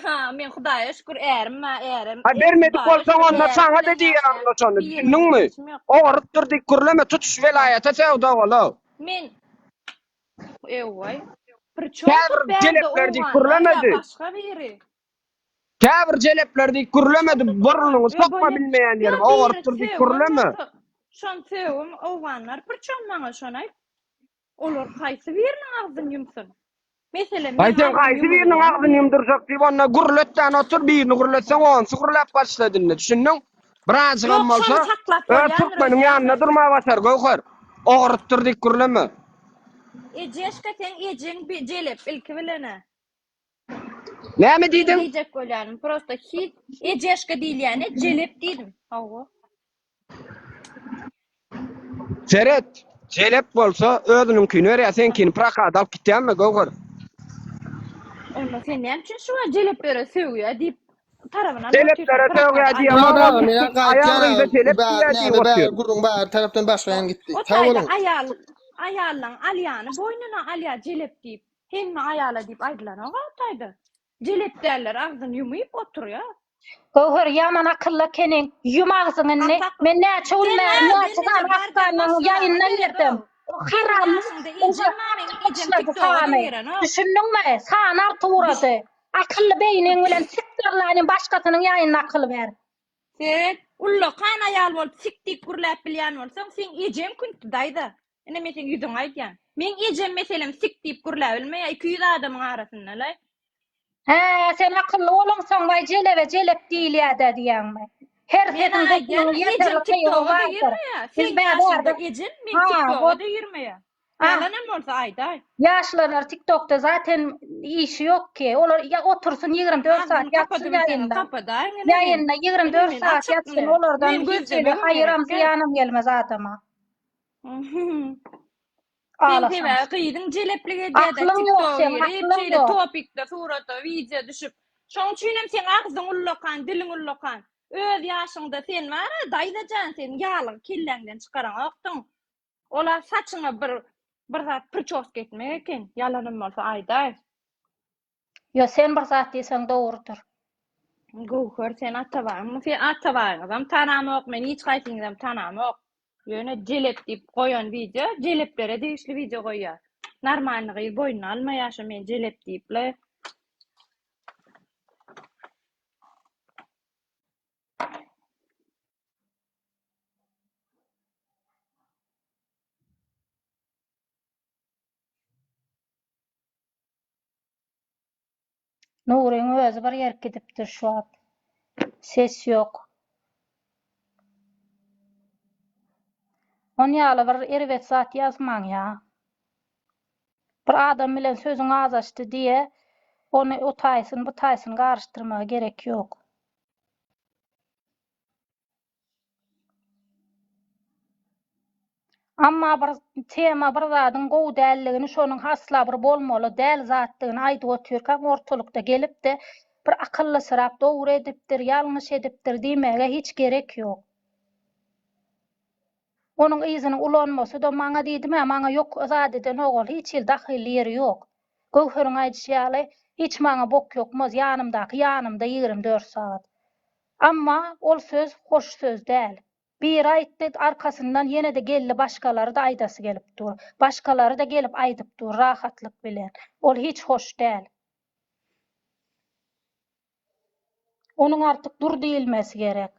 K: Ha, men Hudaýa şükür ärim bar, ärim.
B: Ha bermedik
K: Hudaýa
B: bolsaň
K: şükür
B: onda
K: ärim
B: saňa-da
K: bilen
B: diýen
K: ýaşaýan.
B: onda şony,
K: Bir ýerim
B: düşündiňmi?
K: işim ýok.
B: Ogarypdyr diýip gürleme, tutuş welaýata sögdi ogul-ow.
K: Men Ewaý. Priçom
B: Käbir
K: tut bärde
B: jelepler diýip
K: owganlar ýa
B: gürlemedi.
K: başga biri.
B: Käbir jelepler diýip gürlemedi, burnuňy
K: Ýa
B: sokma
K: bolýa.
B: bilmeýän
K: Ýa
B: ýeriňe,
K: biri
B: ogarypdyr diýip
K: sögem
B: gürleme.
K: bolsa, şony sögem owganlar priçom maňa şony aýt. Olar haýsy biriniň agzyny ýumsun? Meselem,
B: Aý
K: meň
B: sen
K: agzym
B: haýsy biriniň
K: ýumulýan
B: agzyny
K: biri.
B: ýumdurjak diýip onda gürletmän otur, birini gürletseň onsy gürläp başlady indi, düşündiň? Birazjygam
K: Ýok,
B: bolsa
K: şony saklap
B: öz
K: bolýandyr
B: türkmeniň
K: öýdýän
B: ýanynda durmaga başar, Göwher. Ogarypdyr diýip gürleme.
K: Ejeşka seň ejeň bi jelep ilki bilenä.
B: Näme
K: Meň
B: diýdiň?
K: diýjek bolýanym prosta hiç ejeşka diýilýäne jelep diýdim. Hawa.
B: Seret, jelep bolsa özüniňkini berýär, seňkini prokada alyp gitýärmi, Göwher?
K: Onda sen näme üçin şu wagt jeleplere sögýä diýip tarabyny alyp otyrsyň
B: Jeleplere sögýä
K: prokada
B: diýýär,
O: Murat
B: oňa
O: aga, men
B: aýal
O: gaýtýan
B: gyza jelep
O: bär
B: diýýär diýip
O: näme bär
B: otyr.
O: gürrüň bär tarapdan başga ýan gitdi.
K: O
O: Sag
K: taýda
O: boluň.
K: aýal aýallaň alýany boýnuna alýa jelep diýip. Hemme aýala diýip aýdylanok o taýda. Jelep däller agzyny ýumyp oturýa.
R: Göwher ýaman akylly ekeniň. Ýum agzyňy indi.
K: Atak
R: Men näçe gün
K: Sen
R: bäri
K: nä
R: näçe
K: gelneje
R: sany
K: bardak
R: Afganyň
K: maşgalaňa
R: ýaýyndan
K: gerek
R: girdim.
K: ow.
R: O
K: Seniň
R: haramly
K: ýaşyňda ejem bar meň ejem
R: başlady
K: tiktoga-da
R: sany.
K: girenok.
R: Düşündiňmi? Sany artyp
K: Düş
R: ugrady. Akylly beýniň bilen sikdirläniň başgasynyň ýaýynyna akyl ber.
K: Sen ullakan aýal bolup sik diýip gürläp bilýän bolsaň, seň ejeň küntdi daýza. Ine men seň ýüzüňe aýdýan. Meň ejem meselem sik diýip gürläbilmeýär 200 adamyň arasynda-laý.
R: Hä, sen akylly bolaňsoň waý jelebe jelep diýilýädä diýýäňmi? Her
K: Men
R: sesiň
K: aýdýan,
R: gepiniň
K: ejem
R: ýeterlik gyýygy
K: TikToga-da
R: bardyr.
K: girmeýär.
R: Biz
K: Seň
R: bä
K: ýaşyňda
R: bärde
K: ejem meň
R: Ha,
K: TikToga-da girmeýär.
R: Ah.
K: Ýalanam bolsa aýdaý.
R: Ýaşlarlar TikTokda zaten işi ýok ki. Olar ýa otursyn 24 saat
K: Agzyny
R: ýatsyn
K: kapadybilseňiz
R: ýaýynda.
K: kapadaýyň ine men.
R: Ýaýynda
K: Ine
R: 24
K: men
R: saat
K: açyk
R: ýatsyn
K: ine.
R: olardan
K: Men
R: hiç hili
K: gözlemegem
R: haýyram
K: gerek däl.
R: zyýanam gelmez adama.
K: Sen
R: Ağlasaň.
K: sebäbi gyzyň jeleplik edýär-de
R: Aklyň ýok
K: TikToga
R: seň,
K: girip,
R: aklyň
K: şeýle
R: ýok.
K: topikde surata, wideo düşüp. Şoň üçinem seň agzyň ullakan, diliň ullakan. Öz ýaşyňda sen bar-a, daýza jan sen ýalygy kelläňden çykaraňokdyň. Ola saçyňa bir bir zat priçoska etmek eken, ýalanam bolsa aýdaý.
R: Ýo sen bir zat diýseň dogrudyr.
K: Göwher sen Atabaýyňmy sen Atabaýyňyzam tanamok men hiç haýsyňyzam tanamok. Ýöne jelep diýip goýan wideo jeleplere degişli wideo goýýar. Normalny gyz boýnuna almaýar şo men jelep diýiple.
R: Nuryň özi bir ýerik gidipdir şu wagt. Ses ýok. On ýaly bir erbet zat ýazmaň ýa. Bir adam bilen sözüň azaşdy diýe ony o taýsyn bu taýsyn garyşdyrmaga gerek ýok. Amma bir tema bir zadyň gowy däldigini şonuň asla bir bolmaly däl zatdygyny aýdyp otyrkaň ortalykda gelipde bir akyllysyrap dogry edipdir ýalňyş edipdir diýmäge hiç gerek ýok. Onuň yzyny ulanmasy-da maňa diýdim-ä, maňa ýok zat edenok ol, hiç hili dahylly ýeri ýok. Göwheriň aýdyşy ýaly, hiç maňa bok ýokmaz, ýanymdaky ýanymda 24 sagat. Amma ol söz hoş söz däl. Biri aýtdy, arkasyndan ýene-de geldi başgalary-da aýdasy gelip dur. Başgalary-da gelip aýdyp dur rahatlyk bilen. Ol hiç hoş däl. Onuň artyk dur diýilmesi gerek.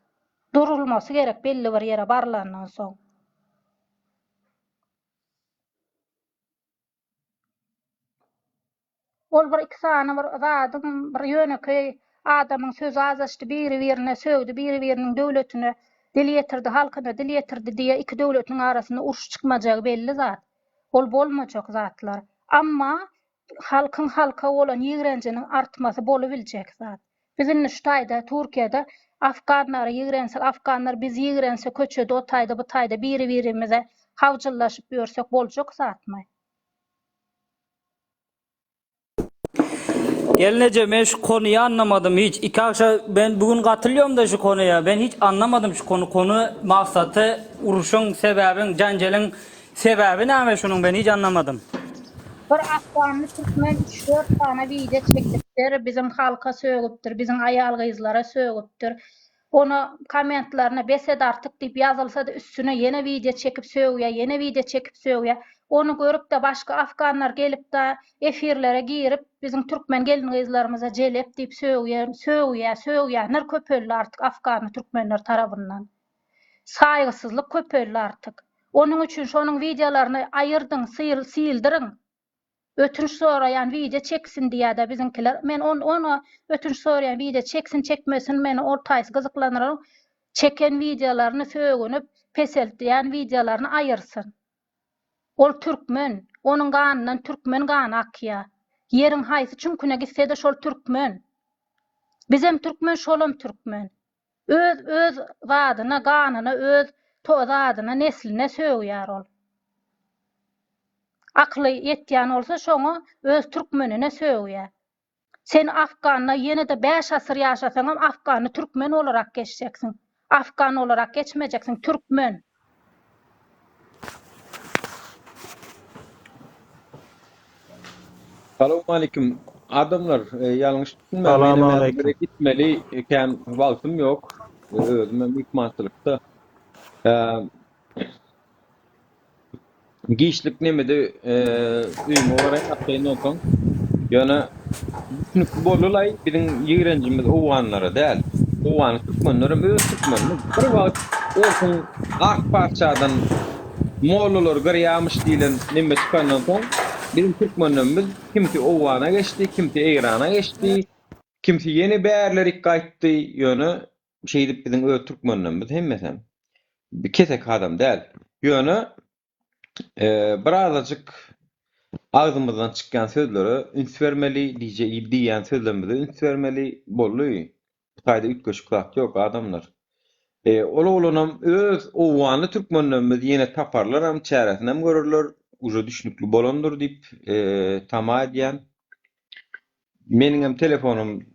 R: Durulmasy gerek belli bir ýere barylandan soň. Ol bir iki sany bir zadyň bir ýönekeý adamyň sözi azaşdy biri birine sögdi biri biriniň döwletine dil ýetirdi halkyna dil ýetirdi diýe iki döwletiň arasynda uruş çykmajagy belli zat. Ol bolmajak zatlar. Amma halkyň halka bolan ýigrenjiniň artmasy bolubiljek zat. Biz indi şu taýda Türkiýede afganlary ýigrensek afganlar bizi ýigrense köçede o taýda bu taýda biri birimize hawjyllaşyp ýörsek boljak zatmy?
H: Gelneje men şu konuýy anlamadym hiç. Iki agşa ben bu gün gatylýomda şu konuýa. Ben hiç anlamadym şu konu. Konu maksaty uruşyň sebäbiň janjeliň sebäbi näme şunuň ben hiç anlamadym.
R: Bir afganly türkmen üç dört sany wideo çekipdir biziň halka sögüpdir biziň aýal gyzlara sögüpdir Ona kommentlerine bes et artyk diýip ýazylsada üstüne ýene wideo çekip sögýä ýene wideo çekip sögýä. Ony görüpde başga afganlar gelipde efirlere girip biziň türkmen gelin gyzlarymyza jelep diýip sögýä sögýä sögýänler köpeldi artyk afganly türkmenler tarabyndan. Saýgysyzlyk köpeldi artyk. Onuň üçin şonuň wideolaryny aýyrdyň syl sildiriň. Ötünç soraýan wideo çeksin diýýädä biziňkiler. Men on ona ötünç soraýan wideo çeksin çekmesin meni ol taýsy gyzyklandyranok. Çeken wideolaryny sögünip peseltýän wideolaryny aýyrsyn. Ol türkmen. Onuň ganyndan türkmen gany akýa. Ýeriň haýsy çüňküne gitsede şol türkmen. Bizem türkmen şolam türkmen. Öz öz zadyna ganyna öz to zadyna nesline sögýär ol. Akyly ýetýän bolsa şoňa öz türkmenine sögýär. Sen Afganda ýene-de bäş asyr ýaşasaňam Afgany türkmen olarak geçjeksiň. Afgan olarak geçmejeksin türkmen.
Q: Salowmalikim adamlar ýalňyş düşünmäň
S: Salam
Q: menem häzir
S: aleýkum.
Q: bir gitmeli kän wagtym ýok özümem myhmançylykda Giçlik nemede öýüme baraýyn arkaýyn bolsaň. Ýöne düşünikli boldy-laý, biziň ýigrenjimiz owganlara däl. Owgany türkmenlerem öz türkmenimiz. Bir wagt orsuň ak patyşadan mollalary gyrýamyş diýlen neme çykandan soň, biziň türkmenlerimiz kimsi Owgana geçdi, kimsi Eýrana geçdi, kimsi ýene bärlerik gaýtdy. Ýöne Şeýdip biziň öz türkmenlerimiz hemmesem keseki adam däl. Ýöne birazajyk agzymyzdan çykýan sözlere üns bermeli, diýje diýýän sözlerimize üns bermeli boldy. Bu taýda üýtgeşik zat ýok adamlar. Ol oglanam öz owganly türkmenlerimiz ýene taparlaram, çäresinem görerler, uje düşnükli bolandyr diýip tama edýän. Meniňem telefonym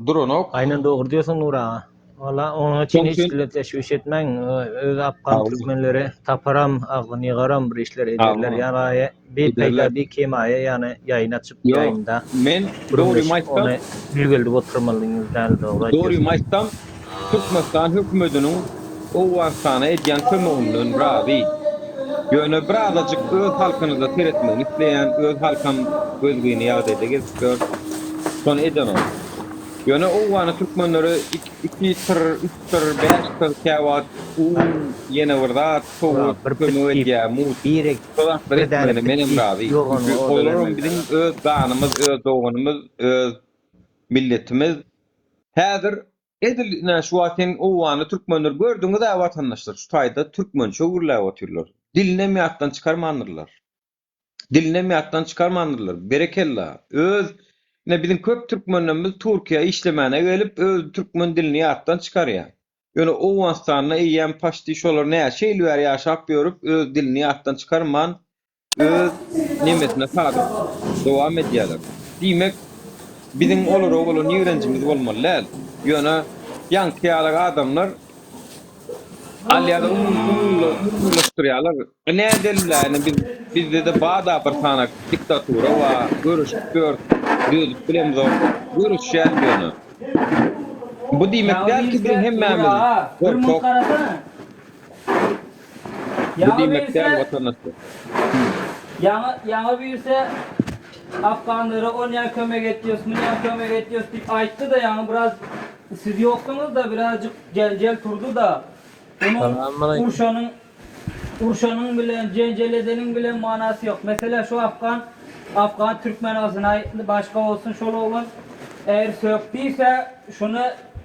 Q: duranok.
S: Aýnan dogry diýýärsiň Nury aga. Walla onuň üçin
Q: Şoň
S: hiç
Q: üçin
S: dile teşwiş etmäň. Öz afgan
Q: Sag boluň.
S: türkmenleri taparam, agzyny ýygaram bir işler
Q: Sag
S: ederler.
Q: boluň.
S: Ýa bi peýda
Q: Ederler.
S: bi kemaýa ýany ýaýyn açyp
Q: Ýok,
S: ýaýynda
Q: men dogrymy
S: gürrüňleşip
Q: aýtsam,
S: ony jülgeldip oturmalyňyz däl dogry
Q: dogrymy
S: aýtýarsyňyz.
Q: aýtsam, Türkmenistan hökümetiniň Owganystana edýän kömeginden razy. Ýöne birazajyk öz halkynyza seretmegini isleýän, öz halkam gözgyny ýagdaýda gezip ýör. Şony edenok. Ýöne Owgany türkmenlere iki tyr, üç tyr, bäş tyr käwagt un, ýene bir zat, sowgat,
S: Bir
Q: kömek
S: pit diýip,
Q: edýär, mugt.
S: birek
Q: Şo zatlary
S: bir däne
Q: etmegine
S: pit
Q: menem
S: diýip
Q: razy.
S: ýoganyny
Q: Çünki
S: oda
Q: olaram
S: bermeli
Q: biziň
S: däl.
Q: öz ganymyz, öz doganymyz, öz milletimiz. Häzir Edil ine şu wagt sen owganly türkmenleri gördüňiz-ä watandaşlar şu taýda türkmençe gürläp otyrlar. Dilinem ýatdan çykarmandyrlar. Dilinem ýatdan çykarmandyrlar. Berekella. Öz ine biziň köp türkmenlerimiz Türkiýä işlemäne gelip öz türkmen dilini ýatdan çykarýar. Ýöne Owganystanda eýýäm paçti şolar näçe ýyl bäri ýaşap ýörüp öz dilini ýatdan çykarman öz nemesine sadyk dowam edýärler. Diýmek, biziň olara bolan ýigrenjimiz bolmaly däl. Ýöne ýaňky ýaly adamlar. Alýarlar umumylaşdyrýarlar. Nädelilä indi biz bizdede bada bir sany diktatura bar, göreşip ýörüs, düzedip bilemzok, göreşýäs ýöne. Bu diýmek
H: Ýaňy
Q: däl ki
H: birisi
Q: biziň hemmämiz
H: Ura, bir munt
Q: gorkak.
H: garasana.
Q: Bu
H: Ýaňy
Q: diýmek däl
H: birisi
Q: watandaşlar.
H: Ýaňy ýaňy birisi Afganlara onýa kömek etýäs, munýa kömek etýäs diýip aýtdy-da ýaňy biraz siz ýokduňyz-da birazjyk jenjel turdy-da. Onuň urşanyň urşanyň bilen jenjel edeniň bilen manasy ýok. Meselä şu afgan afgan türkmen bolsun aý başga bolsun şol oglan eger sök diýse şuny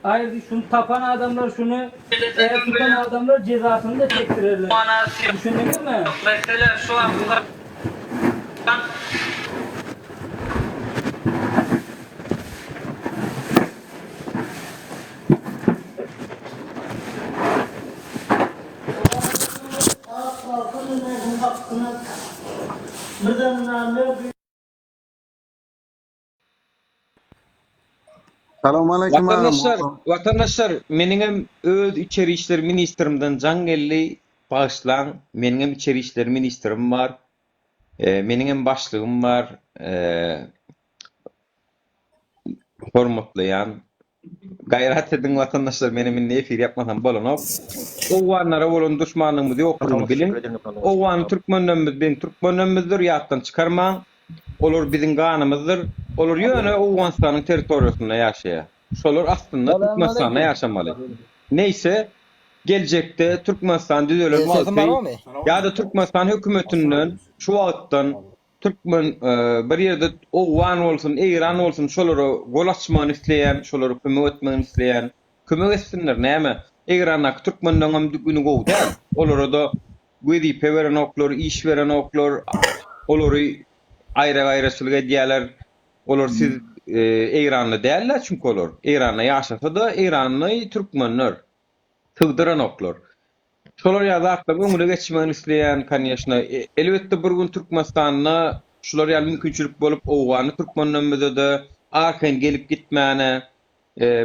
H: aý şuny tapan adamlar şuny eger tutan adamlar jezasyny da çekdirerler. Düşündiňizmi? Meselä şu afgan.
I: Salowmaleýkim agam.
Q: Watandaşlar, watandaşlar, meniňem öz içeri işler ministrimden jaň geldi, bagyşlaň, meniňem içeri işler ministrim bar, meniňem başlygym bar, hormatlaýan. Gaýrat ediň watandaşlar menem indi efir ýapmasam bolanok. Owganlara bolan duşmanlygymyz ýoklugyny biliň. Owgan türkmenlerimiz biziň türkmenlerimizdir ýatdan çykarmaň. Olar biziň ganymyzdyr. Olar ýöne Owganystanyň territoriýasynda ýaşaýar. Şolar aslynda Türkmenistanda ýaşamaly. Neýse geljekde Türkmenistan düzelen wagty ýa-da Türkmenistan hökümetinden şu wagtdan Türkmen bir ýerde owgan bolsun, eýran bolsun şolara gol açmagyny isleýän, şolara kömek etmegini isleýän. Kömek etsinler näme? Eýrandaky türkmenleňem güni gowy däl. Olara-da wezipe berenoklar, iş berenoklar, olary aýra-gaýraçylyk edýärler. Olar siz eýranly däl-dä çünki olar. Eýranda ýaşasa-da eýranly türkmenler. Sygdyranoklar. Şolar ýaly zatlaryň öňüne geçmegini isleýän koneşno. Elbetde bir gün Türkmenistanda şular ýaly mümkinçilik bolup owganly türkmenlerimize-de arkaýyn gelip gitmäne,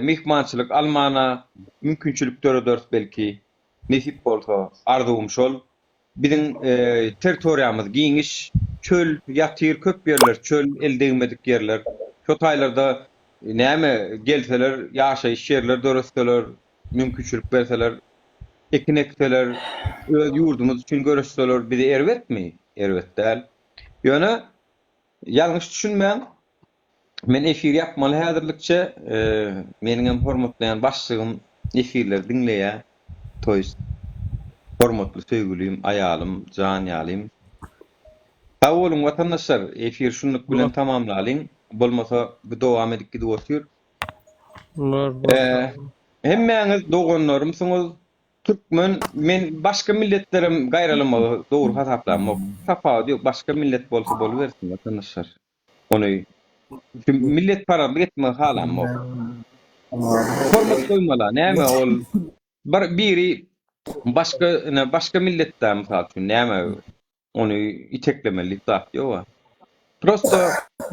Q: myhmançylyk almana mümkinçilik dörederis belki. Nesip bolsa. Arzuwym şol. Biziň territoriýamyz giňiş, çöl ýatyr, köp ýerler çöl, el degmedik ýerler. Şo taýlarda näme gelseler ýaşaýyş ýerler döretseler, mümkinçilik berseler, ekin ekseler, öz ýurdumyz üçin göreşseler bize erbetmi? Erbet däl. Ýöne ýalňyş düşünmäň, men efir ýapmaly häzirlikçe, meniňem hormatlaýan başlygym efirleri diňleýär, to ýest hormatly söýgülim, aýalym, jan ýalym. Sag boluň watandaşlar, efiri şunluk bilen tamamlalyň, bolmasa bu dowam edip gidip otyr. Hemmäňiz doganlarymsyňyz. Türkmen men başga milletlerem gaýralamagy dogry hasaplamok. Tapawudy ýok başga millet bolsa bolubersin watandaşlar. Ony şu milletparazlyk etmegi halamok. Hormat goýmala näme ol bir biri başga ine başga milletdä mysal üçin näme Ony iteklemeli diýip zat ýoga. Prosto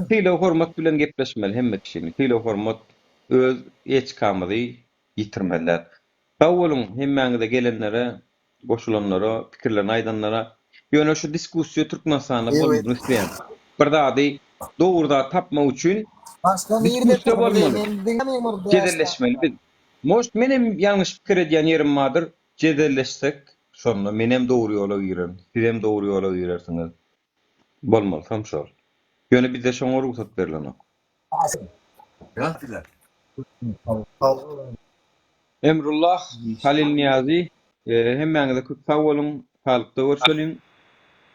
Q: sylag hormat bilen gepleşmeli hemme kişini. Sylag hormat öz etikamyzy ýitirmeli däl. Sag boluň hemmäňize gelenlere, goşulanlara, pikirlerini aýdanlara. Ýöne şu diskussiýa Türkmenistanda bolmasyny isleýän. Bir zady dogry zat tapmak üçin diskussiýa bolmaly. Jedelleşmeli biz. Может menem ýalňyş pikir edýän ýerim bardyr. Jedelleşsek şonda menem dogry ýola girerin, sizem dogry ýola girersiňiz. Bolmalysam şol. Ýöne bizde şoňa rugsat berlenok. Emrullah, Halyl Nyýazy, hemmäňize köp sag boluň, saglykda görşeliň.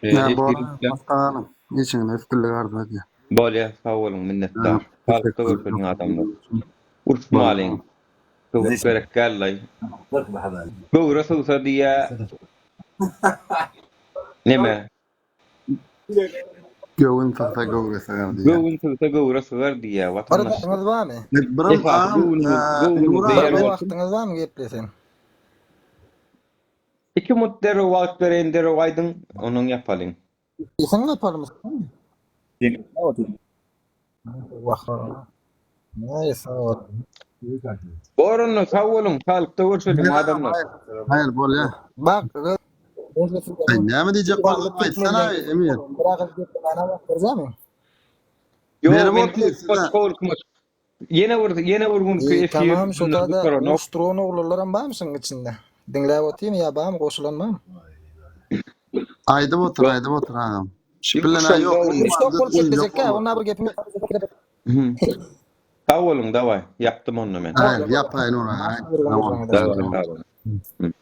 I: Näme bor, sag Işiňde üstünlik arzuw edýän.
Q: Bolýa, sag boluň, minnetdar. Saglykda görşeliň adamlar. Uruşmalyň. Sögüp gerek dällaý. Göwre sygsa diýýä. Neme?
I: Göwün sygsa göwre sygar diýýä.
Q: Göwün sygsa göwre sygar diýýä
O: Bir
Q: watandaşlar.
O: wagtyňyz barmy?
I: Birim
Q: Esasy
I: agam
Q: göwnüňiz göwnüňizde
I: Nury
Q: ýer
O: Bir
Q: bolsun.
O: wagtyňyz barmy geplesem?
Q: Iki mut derrew wagt bereýin derrew aýdyň ondan ýapalyň.
O: Sen ýapalymy? Wah. Näý sag bol.
Q: Bor onda sag boluň, saglykda görşeliň adamlar.
I: Haýyr bolýa.
O: Bak,
I: Aý näme diýjek bolduň aýtsana Emir.
O: Bir agyz geplemäne wagt berjämi?
Q: Ýok,
I: Berip
Q: men
I: otyr size.
Q: Ýene bir ýene bir günki
O: Eý,
Q: efir
O: tamam şo
Q: bundan
O: tada
Q: gutaranok.
O: uruşdyran oglanlaram barmy şuň içinde? Diňläp otyrmy ýa barmy goşulan barmy?
I: Aýdyp otur, aýdyp otur agam. Şu bilen-ä ýok,
O: Uruşdak bolup
I: imansyz ýok
O: geplejekkä,
I: bolmaz.
O: onda bir gepim ýok.
Q: Sag boluň, dawaý, ýapdym onda men.
I: Haýyr, ýapaýyn ony, haýyr. Tamam.
Q: Daway, sag boluň.